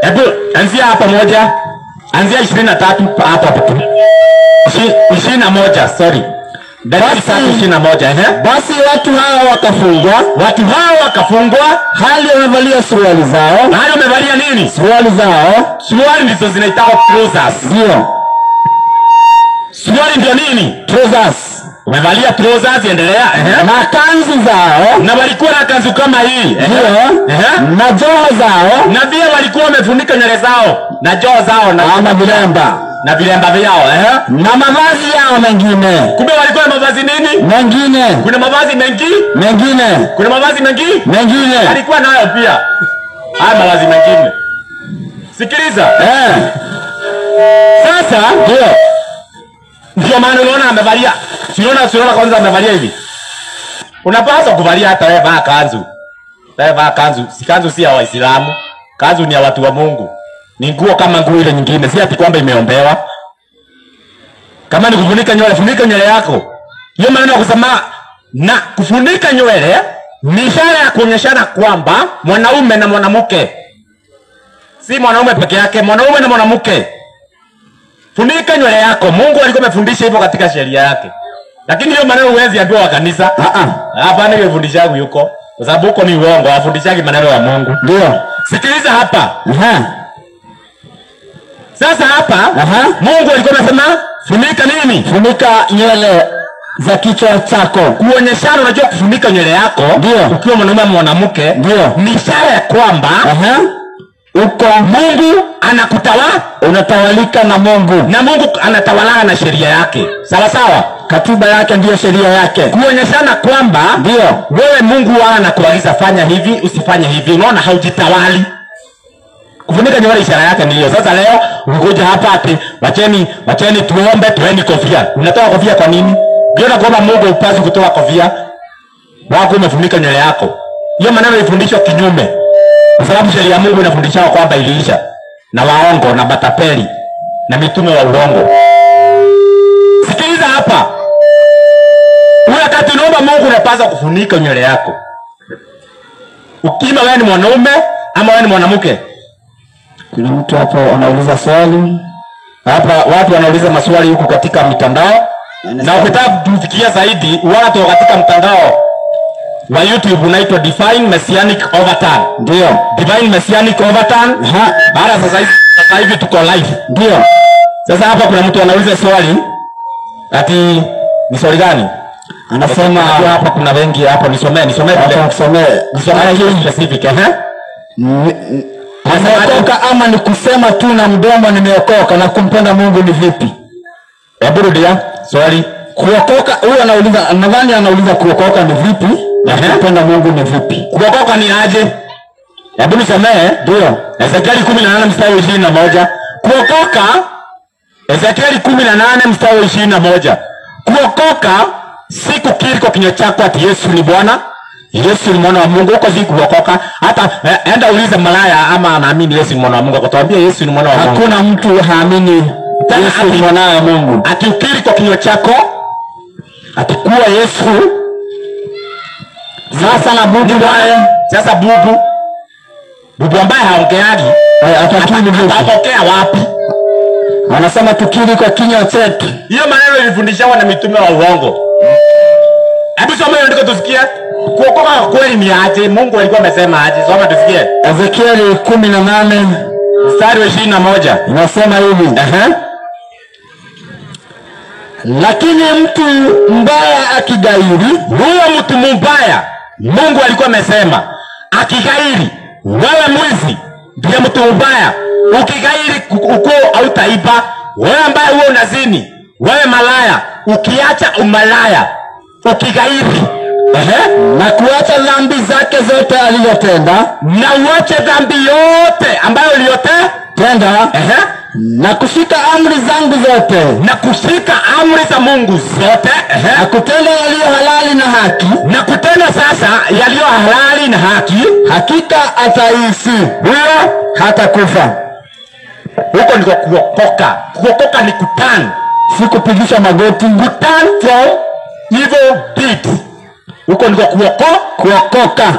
Hebu anzia hapa moja. Anzia 23 hapa hapo. 21, sorry. Danieli 3:21, Basi watu hao wakafungwa. Watu hao wakafungwa hali wamevalia suruali zao. Hali wamevalia nini? Suruali zao. Suruali ndizo zinaitwa trousers. Ndio. Suruali ndio nini? Trousers. Umevalia trousers, endelea. Na kanzu zao. Na walikuwa na kanzu kama hii. Ndio. Na joho zao. Na pia walikuwa wamefunika nywele zao na joho zao na vilemba. Na vilemba vyao, Na mavazi yao mengine. Kumbe walikuwa na mavazi nini? Mengine. Kuna mavazi mengi? Mengine. Kuna mavazi mengi? Mengine. Alikuwa nayo pia. Haya mavazi mengine. Sikiliza. Sasa ndio. Ndio maana unaona amevalia. Siona kwanza amevalia hivi. Unapaswa kuvalia hata wewe vaa kanzu. Wewe vaa kanzu. Si kanzu si ya Waislamu. Kanzu ni ya watu wa Mungu. Ni nguo kama nguo ile nyingine, si ati kwamba imeombewa. Kama ni kufunika nywele, funika nywele yako. Hiyo maneno ya kusema na kufunika nywele ni ishara ya kuonyeshana kwamba mwanaume na mwanamke. Si mwanaume peke yake, mwanaume na mwanamke. Funika nywele yako. Mungu alikuwa amefundisha hivyo katika sheria yake. Lakini hiyo maneno huwezi ambiwa wa kanisa. Hapana, hiyo fundishagu yuko. Kwa sababu huko ni uongo, hawafundishagi maneno ya Mungu. Ndio. Sikiliza hapa. Sasa hapa Mungu alikuwa anasema funika nini? Funika nywele za kichwa chako. Kuonyeshana, unajua kufunika nywele yako ndio ukiwa mwanaume mwanamke ndio ni ishara ya kwamba Uko Mungu anakutawala, unatawalika na Mungu. Na Mungu anatawalana na sheria yake. Sawa sawa. Katiba yake ndiyo sheria yake. Kuonyeshana kwamba ndio wewe Mungu anakuagiza fanya hivi, usifanye hivi. Unaona haujitawali. Kufunika nywele ishara yake ni hiyo. Sasa leo ukikuja hapa ati wacheni tuombe, tueni kofia. Unatoa kofia kwa nini? Ukiona kwamba Mungu hupaswi kutoa kofia, wako umefunika nywele yako. Hiyo maneno ilifundishwa kinyume. Kwa sababu sheria ya Mungu inafundisha kwamba iliisha na waongo na matapeli na mitume wa uongo. Sikiliza hapa. Wakati unaomba Mungu unapaswa kufunika nywele yako. Ukima wewe ni mwanaume ama wewe ni mwanamke. Kuna mtu hapo anauliza swali. Hapa watu wanauliza maswali huku katika mitandao. Na ukitaka kutufikia zaidi, watu katika mtandao wa YouTube unaitwa Divine Messianic Overturn. Ndio. Divine Messianic Overturn. Baada sasa hivi tuko live. Ndio. Sasa hapa kuna mtu anauliza swali. Ati ni swali gani? Anasema hapa kuna wengi hapo, nisomee. Nisomee. Nisomee hiyo specific, eh? Nimeokoka ama ni kusema tu na mdomo nimeokoka na kumpenda Mungu ni vipi? Hebu rudia swali. Kuokoka, huyu anauliza, nadhani anauliza kuokoka ni vipi na kumpenda Mungu ni vipi? Kuokoka ni aje? Hebu nisomee. Ndio. Ezekieli 18 mstari wa 21. Kuokoka, Ezekieli 18 mstari wa 21. Kuokoka si kukiri kwa kinywa chako ati Yesu ni Bwana, Yesu ni mwana wa Mungu. Huko si kuokoka. Hata enda ulize malaya ama anaamini Yesu ni mwana wa Mungu, akatuambia Yesu ni mwana wa Mungu. Hakuna mtu haamini Yesu ni mwana wa Mungu. Ati ukiri kwa kinywa chako ati kuwa Yesu sasa na bubu naye. Sasa bubu ambaye haongeagi atapokea wapi? Wanasema tukiri kwa kinywa chetu. Hiyo maneno ilifundishwa na mitume wa uongo. Hebu soma hiyo ndiko tusikie. Kuokoka kweli ni aje? Mungu alikuwa amesema aje? Soma tusikie. Ezekieli 18 mstari wa 21 inasema hivi. Lakini mtu mbaya akigairi, huyo mtu mbaya Mungu alikuwa amesema akigairi, wewe mwizi ndiye mtu mbaya. Ukigairi uko hautaiba. Wewe ambaye wewe unazini, wewe malaya, ukiacha umalaya, ukigairi na kuacha dhambi zake zote alizotenda, na uache dhambi yote ambayo uliyotenda, na kushika amri zangu zote, na kushika amri za Mungu zote, na kutenda yaliyo halali na haki, na kutenda sasa yaliyo halali na haki, hakika ataishi, huyo hatakufa. Huko ndiko kuokoka. Kuokoka ni kutan, si kupigisha magoti. Kutan from evil deeds. Huko ndiko kuokoka.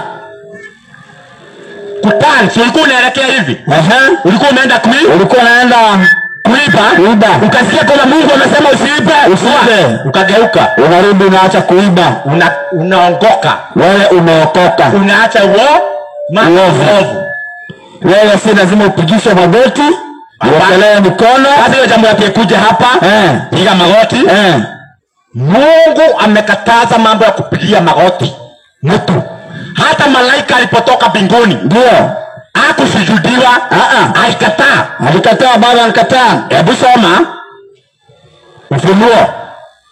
Kutan, si ulikuwa unaelekea hivi? Ulikuwa unaenda kuiba? Ulikuwa unaenda kuiba. Ukasikia kwamba Mungu amesema usiibe. Usiibe. Ukageuka. Unarudi unaacha kuiba. Unaongoka. Wewe umeokoka. Unaacha uovu. Wewe si lazima upigishe magoti, uwekelee mikono. Sasa hiyo jambo yake kuja hapa, piga magoti. Mungu amekataza mambo ya kupigia magoti mtu. Hata malaika alipotoka mbinguni, ndio hakusujudiwa. Alikataa. Alikataa, baba alikataa. Hebu soma Ufunuo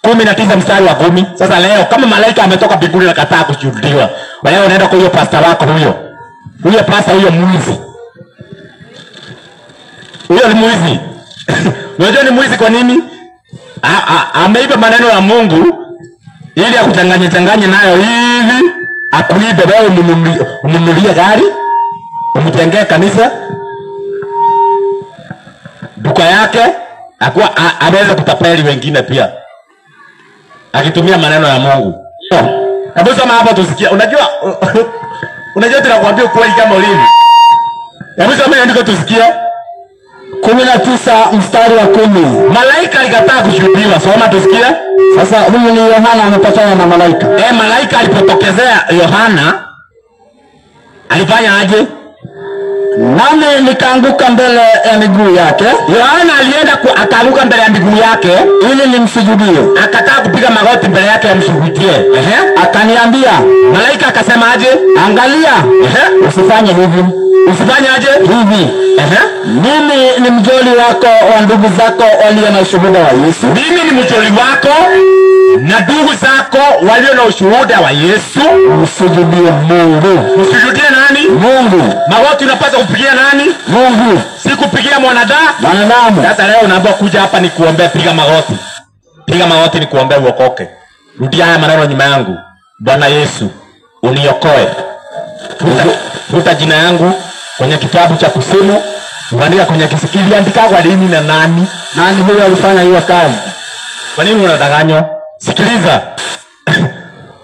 19 mstari wa 10. Sasa leo kama malaika ametoka mbinguni na kataa kusujudiwa, wewe unaenda kwa huyo pastor wako huyo. Huyo pastor huyo mwizi. Huyo ni mwizi. Unajua ni mwizi kwa nini? Ameiba maneno ya Mungu ili akuchanganye changanye nayo hivi, akuibe wewe, umnunulie gari, umjengee kanisa, duka yake, akuwa anaweza kutapeli wengine pia akitumia maneno ya Mungu. Hebu soma hapa tusikie. Unajua tunakuambia ukweli kama ulivyo. Hebu soma andiko tusikie. 19 mstari wa 10. Malaika alikataa kushuhudiwa. Soma tusikie. Sasa huyu ni Yohana amepatana na malaika. Malaika alipotokezea Yohana alifanya aje? Nami nikaanguka mbele ya miguu yake. Yohana alienda akaanguka mbele ya miguu yake ili nimsujudie. Akataa kupiga magoti mbele yake amsujudie. Akaniambia, malaika akasema aje? Angalia, usifanye hivi. Usifanye aje? Hivi. Mimi ni mjoli wako wa ndugu zako walio na ushuhuda wa Yesu. Mimi ni mjoli wako na ndugu zako walio na ushuhuda wa Yesu. Msujudie Mungu. Msujudie nani? Mungu. Magoti unapaswa kupigia nani? Mungu. Si kupigia mwanadamu. Sasa leo unaambiwa kuja hapa nikuombee, piga magoti. Piga magoti nikuombee uokoke. Rudia haya maneno nyuma yangu. Bwana Yesu, uniokoe. Futa jina yangu kwenye kitabu cha kusimu. Uandika kwenye kisimu. Iliandika kwa lini na nani? Nani huyo alifanya hiyo kazi? Kwa nini unadanganywa? Sikiliza.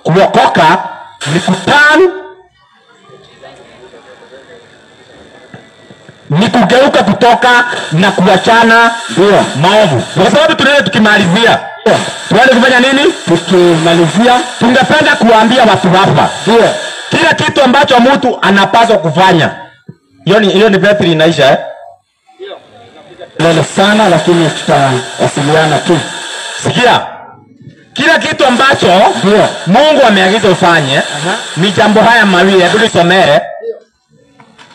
Kuokoka ni kutani, ni kugeuka kutoka na kuachana maovu. Kwa sababu tunaenda tukimalizia, tuende kufanya nini? Tukimalizia tungependa kuambia watu hapa kila kitu ambacho mtu anapaswa kufanya. Hiyo ni betri inaisha eh? Lele sana, lakini tutawasiliana tu. Sikia. Kila kitu ambacho Mungu ameagiza ufanye ni jambo haya mawili. Hebu nisomee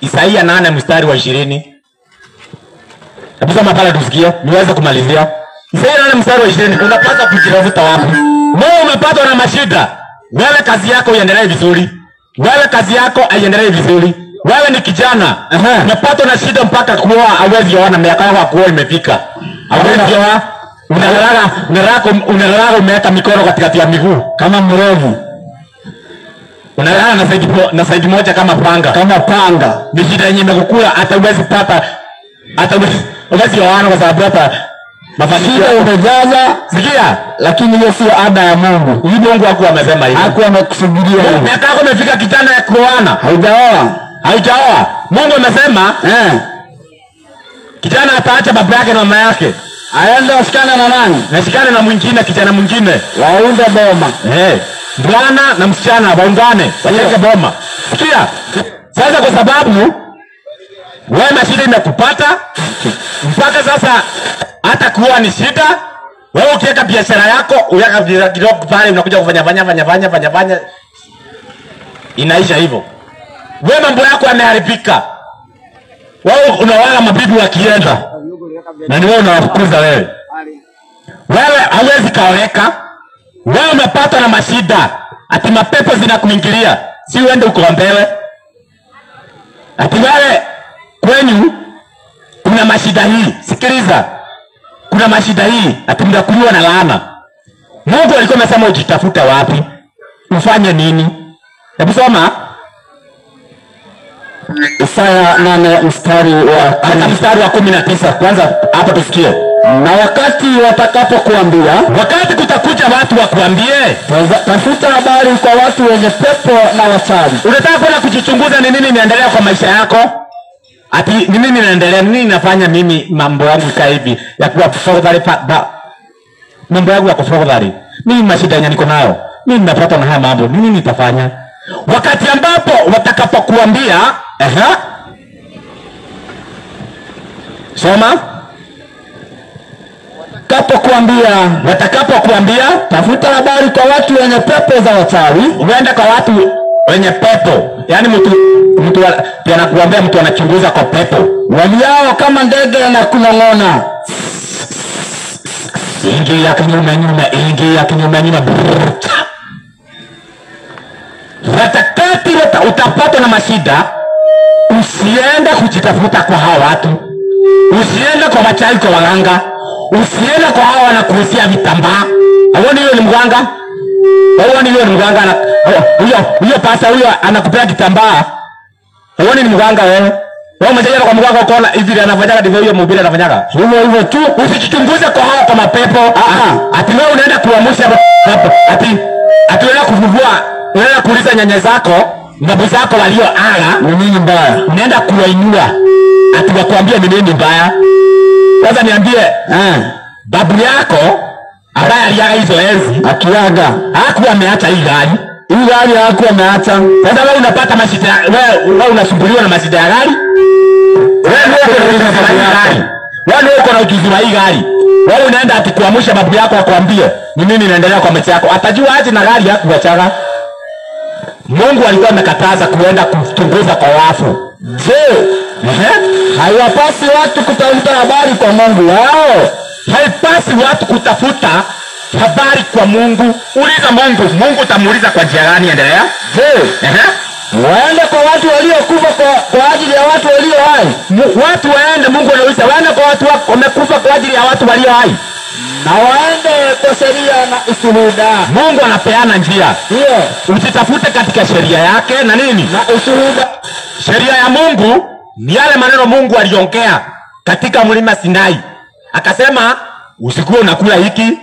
Isaia 8 mstari wa 20. Hebu soma pale tusikie, niweze kumalizia. Isaia 8 mstari wa 20, unapaswa kujitafuta wapi? Wewe umepatwa na mashida. Wewe kazi yako iendelee vizuri. Wewe kazi yako haiendelee vizuri. Wewe ni kijana. Umepatwa na shida mpaka kuoa hauwezi oa, na miaka yako ya kuoa imefika. Hauwezi oa. Unalala umeweka mikono katikati ya miguu kama mrevu. Unalala na saidi moja kama panga. Kama panga. Ni shida yenye imekukula, hata huwezi pata, hata huwezi oana kwa sababu hata mafanikio umejaza. Sikia, lakini hiyo sio ada ya Mungu. Huyu Mungu hakuwa amesema hivyo. Hakuwa amekusudia hiyo. Miaka yako imefika kijana ya kuoana. Haujaoa. Haujaoa. Mungu amesema, kijana ataacha baba yake na mama yake. Aende washikane na nani? Nashikane na mwingine, kijana mwingine. Waunde boma. Mvulana na msichana waungane, wajenge boma. Sikia. Sasa kwa sababu wewe mashida imekupata mpaka sasa hata kuoa ni shida. Wewe ukiweka biashara yako, uweka biashara kidogo pale, unakuja kufanya fanya fanya fanya fanya fanya, inaisha hivyo. Wewe mambo yako yameharibika. Wewe unawala mabibi wakienda. Na ni wewe unawafukuza wewe. Wewe hauwezi kaoleka. Wewe umepatwa na mashida. Ati mapepo zinakuingilia. Si uende ukoombewe. Ati wewe kwenyu kuna mashida hii. Sikiliza. Kuna mashida hii. Ati mnakuliwa na laana. Mungu alikuwa amesema ujitafute wapi? Ufanye nini? Hebu soma Isaya 8 mstari wa hata mstari wa 19 kwanza hapo tusikie. Na wakati watakapokuambia, wakati kutakuja watu wakuambie, tafuta habari kwa watu wenye pepo na wachawi. Unataka kwenda kujichunguza ni nini inaendelea kwa maisha yako? Ati ni nini inaendelea? Nini inafanya mimi mambo yangu kaa hivi ya kuwa fadhali, mambo yangu ya kufadhali. Mimi mashida yenye niko nayo. Mimi ninapata na haya mambo. Nini nitafanya? Wakati ambapo watakapokuambia, soma. Watakapokuambia, tafuta habari kwa watu wenye pepo za wachawi. Uende kwa watu wenye pepo. Yaani mtu anakuambia, mtu anachunguza kwa pepo. Waliao kama ndege na kunong'ona. Ingia kinyume nyume, ingia kinyume nyume. Watakati utapatwa na mashida, usiende kujitafuta kwa hawa watu. Usiende kwa wachawi, kwa waganga. Usiende kwa hawa wanakuhusia vitambaa. Hauoni huyo ni mganga? Hauoni huyo ni mganga? Huyo pasa huyo anakupea kitambaa. Hauoni ni mganga wewe? Wewe umeshaenda kwa mganga ukaona hivi anafanyaga ndivyo huyo mhubiri anafanyaga. Hivyo hivyo tu. Usijichunguze kwa hawa kwa mapepo. Ati wewe unaenda kuamsha, ati unaenda kuvuvua, unaenda kuuliza nyanya zako, babu zako walioaga ni nini mbaya? Unaenda kuwainua. Ati wakuambie ni nini mbaya? Sasa niambie, babu yako ambaye aliaga hizo enzi, akiaga hakuwa ameacha hii gari. Hii gari hakuwa ameacha. Sasa wewe unapata mashida, wewe unasumbuliwa na mashida ya gari. Wewe uko na ujuzi wa hii gari. Wewe uko na ujuzi wa hii gari. Wewe unaenda ati kuamsha babu yako akwambie ni nini inaendelea kwa maisha yako. Atajua aje na gari yako kuachaga? Mungu alikuwa amekataza kuenda kuchunguza kwa wafu. Je, haiwapasi watu kutafuta habari kwa Mungu wao? Haipasi watu kutafuta habari kwa Mungu. Uliza Mungu, Mungu utamuuliza kwa njia gani? Endelea. Je, waende kwa watu waliokufa kwa ajili ya watu walio hai? Watu waende, Mungu anauliza waende kwa watu wamekufa kwa ajili ya watu walio hai. Na waende kwa sheria na ushuhuda. Mungu anapeana njia. Ndio. Usitafute katika sheria yake na nini? Na ushuhuda. Sheria ya Mungu ni yale maneno Mungu aliongea katika mlima Sinai. Akasema usikuwe unakula hiki.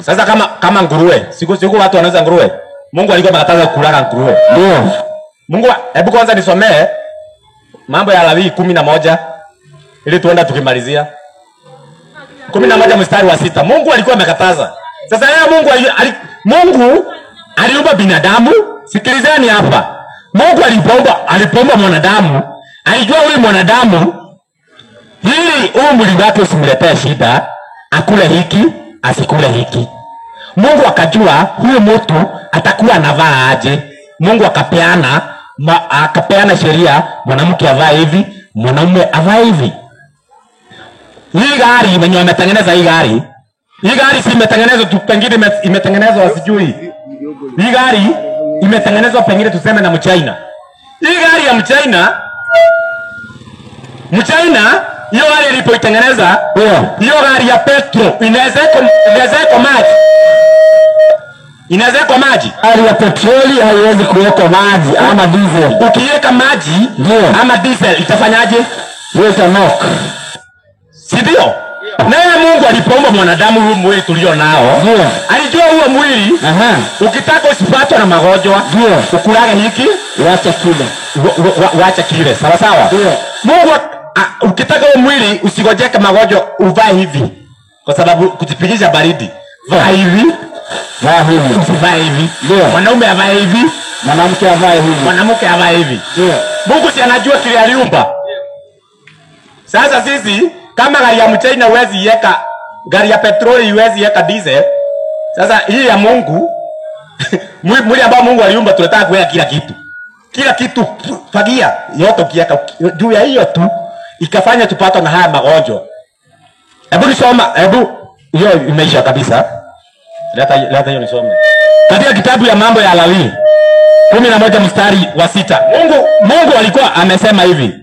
Sasa kama nguruwe, siku watu wanauza nguruwe. Mungu alikuwa amekataza kula nguruwe. Ndio. Mungu, hebu kwanza nisomee mambo ya Lawi 11 ili tuenda tukimalizia. 11 mstari wa 6. Mungu alikuwa amekataza. Sasa yeye Mungu aliumba binadamu. Sikilizeni hapa. Mungu alipoumba mwanadamu, alijua huyu mwanadamu ili huu mwili wake usimletee shida, akule hiki, asikule hiki. Mungu akajua huyu mtu atakuwa anavaa aje. Mungu akapeana sheria, mwanamke avae hivi, mwanaume avae hivi. Hii gari wenye wametengeneza hii gari, hii gari si imetengenezwa tu, pengine imetengenezwa sijui. Hii gari imetengenezwa pengine tuseme na Mchina. Hii gari ya Mchina, hiyo gari ilipoitengeneza, hiyo gari ya petro inaweza kwa maji. Inaweza kwa maji. Gari ya petroli haiwezi kuwekwa maji ama diesel. Ukiweka maji ama diesel itafanyaje? Ita knock. Si ndio? Naye Mungu alipoumba mwanadamu huu mwili tulio nao, alijua huo mwili ukitaka usipatwe na magonjwa, ukulage hiki, wacha kile. Wacha kile. Sawa sawa? Mungu ukitaka huo mwili usigojeke magonjwa, uvae hivi. Kwa sababu kujipigisha baridi. Vaa hivi. Vaa hivi. Usivae hivi. Mwanaume avae hivi, mwanamke avae hivi. Mwanamke avae hivi. Mungu si anajua kile aliumba. Sasa sisi kama gari ya Mchina huwezi iweka, gari ya petroli huwezi iweka diesel. Sasa hii ya Mungu, mwili ambao Mungu aliumba tunataka kuweka kila kitu. Kila kitu fagia yote ukiweka juu ya hiyo tu ikafanya tupatwe na haya magonjwa. Hebu nisoma, hebu hiyo imeisha kabisa. Leta hiyo nisome. Katika kitabu ya mambo ya Lawi 11 mstari wa 6. Mungu alikuwa amesema hivi.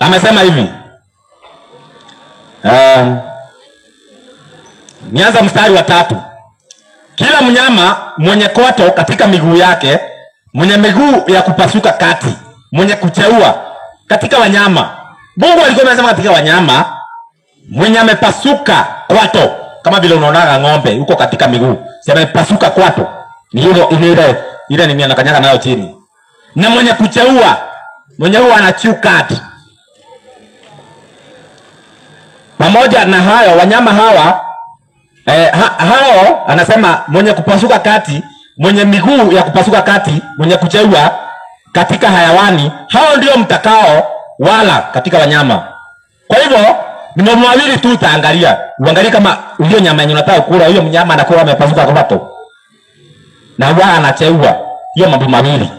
Amesema hivi. Nianza mstari wa 3. Kila mnyama mwenye kwato katika miguu yake, mwenye miguu ya kupasuka kati, mwenye kucheua katika wanyama. Mungu alikuwa amesema katika wanyama mwenye amepasuka kwato, kama vile unaonaga ng'ombe huko katika miguu, si amepasuka kwato. Ni hilo ile ni anakanyaga nayo chini. Na mwenye kucheua, mwenye huwa ana kati. Pamoja na hayo wanyama hawa hao anasema mwenye kupasuka kati, mwenye miguu ya kupasuka kati, mwenye kucheua katika hayawani, hao ndio mtakao wala katika wanyama. Kwa hivyo ni mambo mawili tu utaangalia. Uangalie kama hiyo nyama yenye unataka kula, hiyo mnyama anakuwa amepasuka kwato na huwa anacheua. Hiyo mambo mawili.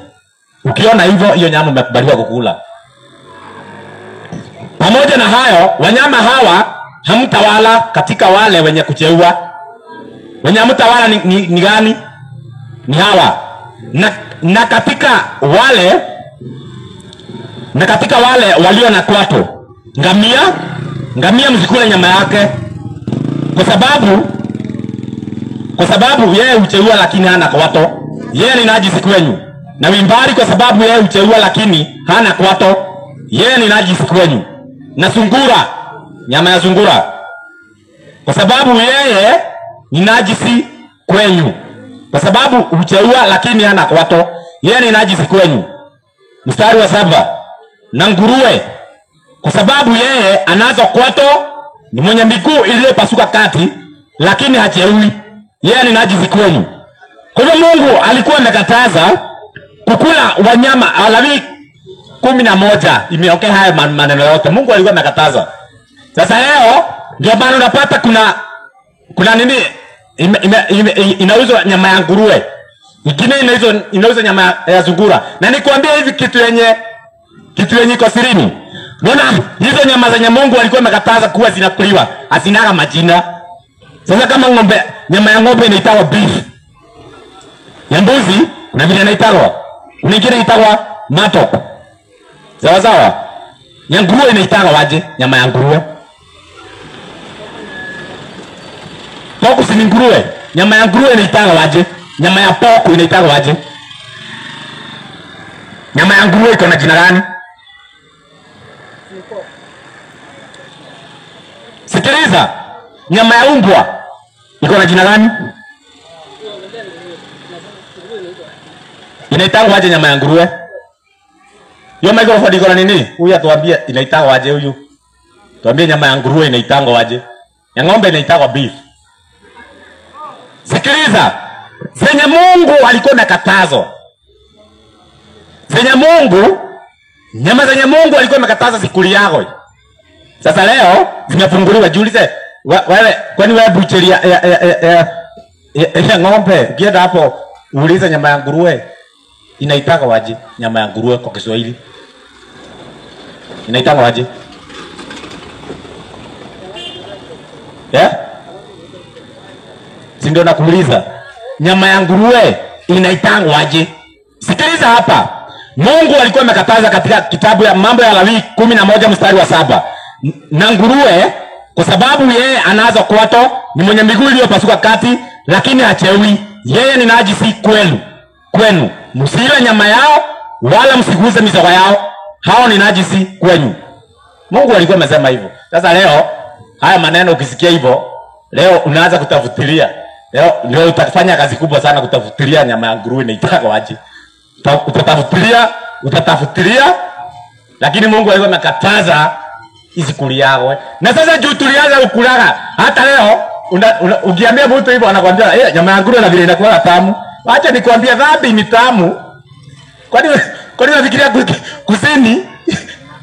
Ukiona hivyo, hiyo nyama umekubaliwa kukula. Pamoja na hayo, wanyama hawa hamtawala katika wale wenye kucheua. Wenye hamtawala ni gani? Ni hawa. Na katika wale walio na kwato. Ngamia msikule nyama yake. Kwa sababu yeye hucheua lakini hana kwato. Yeye ni najisi kwenyu. Na wimbari kwa sababu yeye hucheua lakini hana kwato. Yeye ni najisi kwenyu. Na sungura, nyama ya sungura, kwa sababu yeye ni najisi kwenyu. Kwa sababu hucheua lakini hana kwato. Yeye ni najisi kwenyu. Mstari wa 7. Na nguruwe, kwa sababu yeye anazo kwato, ni mwenye miguu iliyopasuka kati, lakini hacheui. Yeye ni najisi kwenyu. Kwa hivyo Mungu alikuwa amekataza kukula wanyama. Lawi 11 imeongea haya maneno yote. Mungu alikuwa amekataza. Sasa leo ndio maana unapata kuna nini inauzwa nyama ya nguruwe. Ingine inauza nyama ya sungura. Na nikwambia hivi kitu yenye iko sirini. Unaona hizo nyama zenye Mungu alikuwa amekataza kuwa zinakuliwa, hazinaga majina. Sasa kama ng'ombe, nyama ya ng'ombe inaitwa beef. Ya mbuzi kuna vile inaitwa. Kuna ingine inaitwa matop. Sawa sawa. Ya nguruwe inaitwa waje? Nyama ya nguruwe. Pork si ni nguruwe. Nyama ya nguruwe inaitwa waje? Nyama ya pork inaitwa waje? Nyama ya nguruwe iko na jina gani? Sikiliza. Nyama ya umbwa iko na jina gani? Inaitangwa aje nyama ya nguruwe? Hiyo microphone iko na nini? Huyu atuambie inaitangwa aje huyu. Tuambie nyama ya nguruwe inaitangwa aje? Ya ng'ombe inaitangwa beef. Sikiliza. Zenye Mungu alikuwa na katazo. Zenye Mungu, nyama zenye Mungu alikuwa amekataza sikuliago. Sasa leo zimefunguliwa. Jiulize wewe, kwani wewe bucheri ya ng'ombe ukienda hapo uulize nyama ya nguruwe inaitaka waje? Nyama ya nguruwe kwa Kiswahili inaitaka waje? Yeah? Si ndio nakuuliza, nyama ya nguruwe inaitangwa aje? Sikiliza hapa. Mungu alikuwa amekataza katika kitabu ya Mambo ya Lawi 11 mstari wa 7. Na nguruwe, kwa sababu yeye anazo kwato, ni mwenye miguu iliyopasuka kati, lakini hachewi. Yeye ni najisi kwenu. Kwenu. Msile nyama yao wala msiguze mizoga yao. Hao ni najisi kwenu. Mungu alikuwa amesema hivyo. Sasa leo haya maneno ukisikia hivyo, leo unaanza kutafutilia. Leo ndio utafanya kazi kubwa sana kutafutilia nyama ya nguruwe inaitaka aje. Utatafutilia, lakini Mungu alikuwa amekataza isikuliawe. Na sasa juu tulianza kukulaga, hata leo ukiambia mtu hivyo anakuambia eh, nyama ya nguruwe na vile inakuwa tamu. Acha nikwambie dhambi ni tamu. Kwani unafikiria kuzini?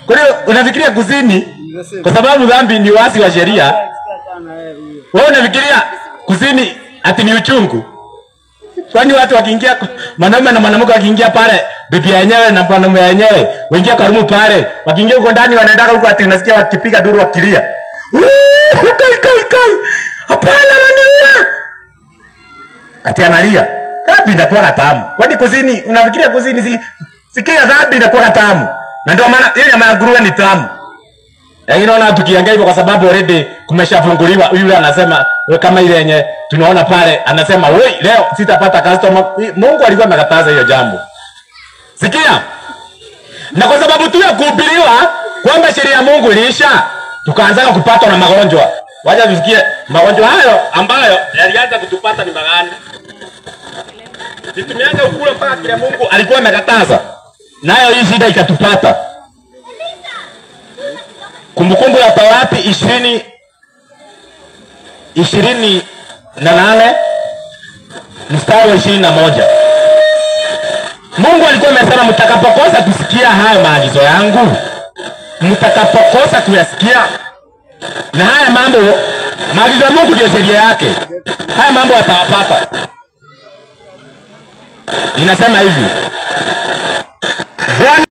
Kwani unafikiria kuzini? Kwa sababu dhambi ni wasi wa sheria. Wewe unafikiria kuzini ati ni uchungu? Kwani watu wakiingia, mwanamume na mwanamke wakiingia pale, bibi yenyewe na mwanamume yenyewe, waingia kwa rumu pale, wakiingia huko ndani wanaenda huko ati unasikia wakipiga duru wakilia. Kai kai kai. Hapana nani? Ati analia. Dhambi inakuwa tamu. Kwani kuzini, unafikiria kuzini si sikia dhambi inakuwa tamu. Na ndio maana ile nyama ya nguruwe ni tamu. Lakini naona tukiangalia hivyo kwa sababu already kumeshafunguliwa. Yule anasema kama ile yenye tunaona pale anasema woi leo sitapata customer. Mungu alikuwa amekataza hiyo jambo. Sikia. Na kwa sababu tu ya kuhubiriwa kwamba sheria ya Mungu iliisha, tukaanza kupatwa na magonjwa. Wacha tusikie magonjwa hayo ambayo yalianza kutupata ni magani. Tumeanza kukula mpaka kile Mungu alikuwa amekataza. Nayo hii shida ikatupata. Kumbukumbu ya Torati 28 mstari wa 21. Mungu alikuwa amesema mtakapokosa kusikia haya maagizo yangu, mtakapokosa kuyasikia na haya mambo, maagizo ya Mungu ndio sheria yake, haya mambo yatawapata. Inasema hivi, Bwana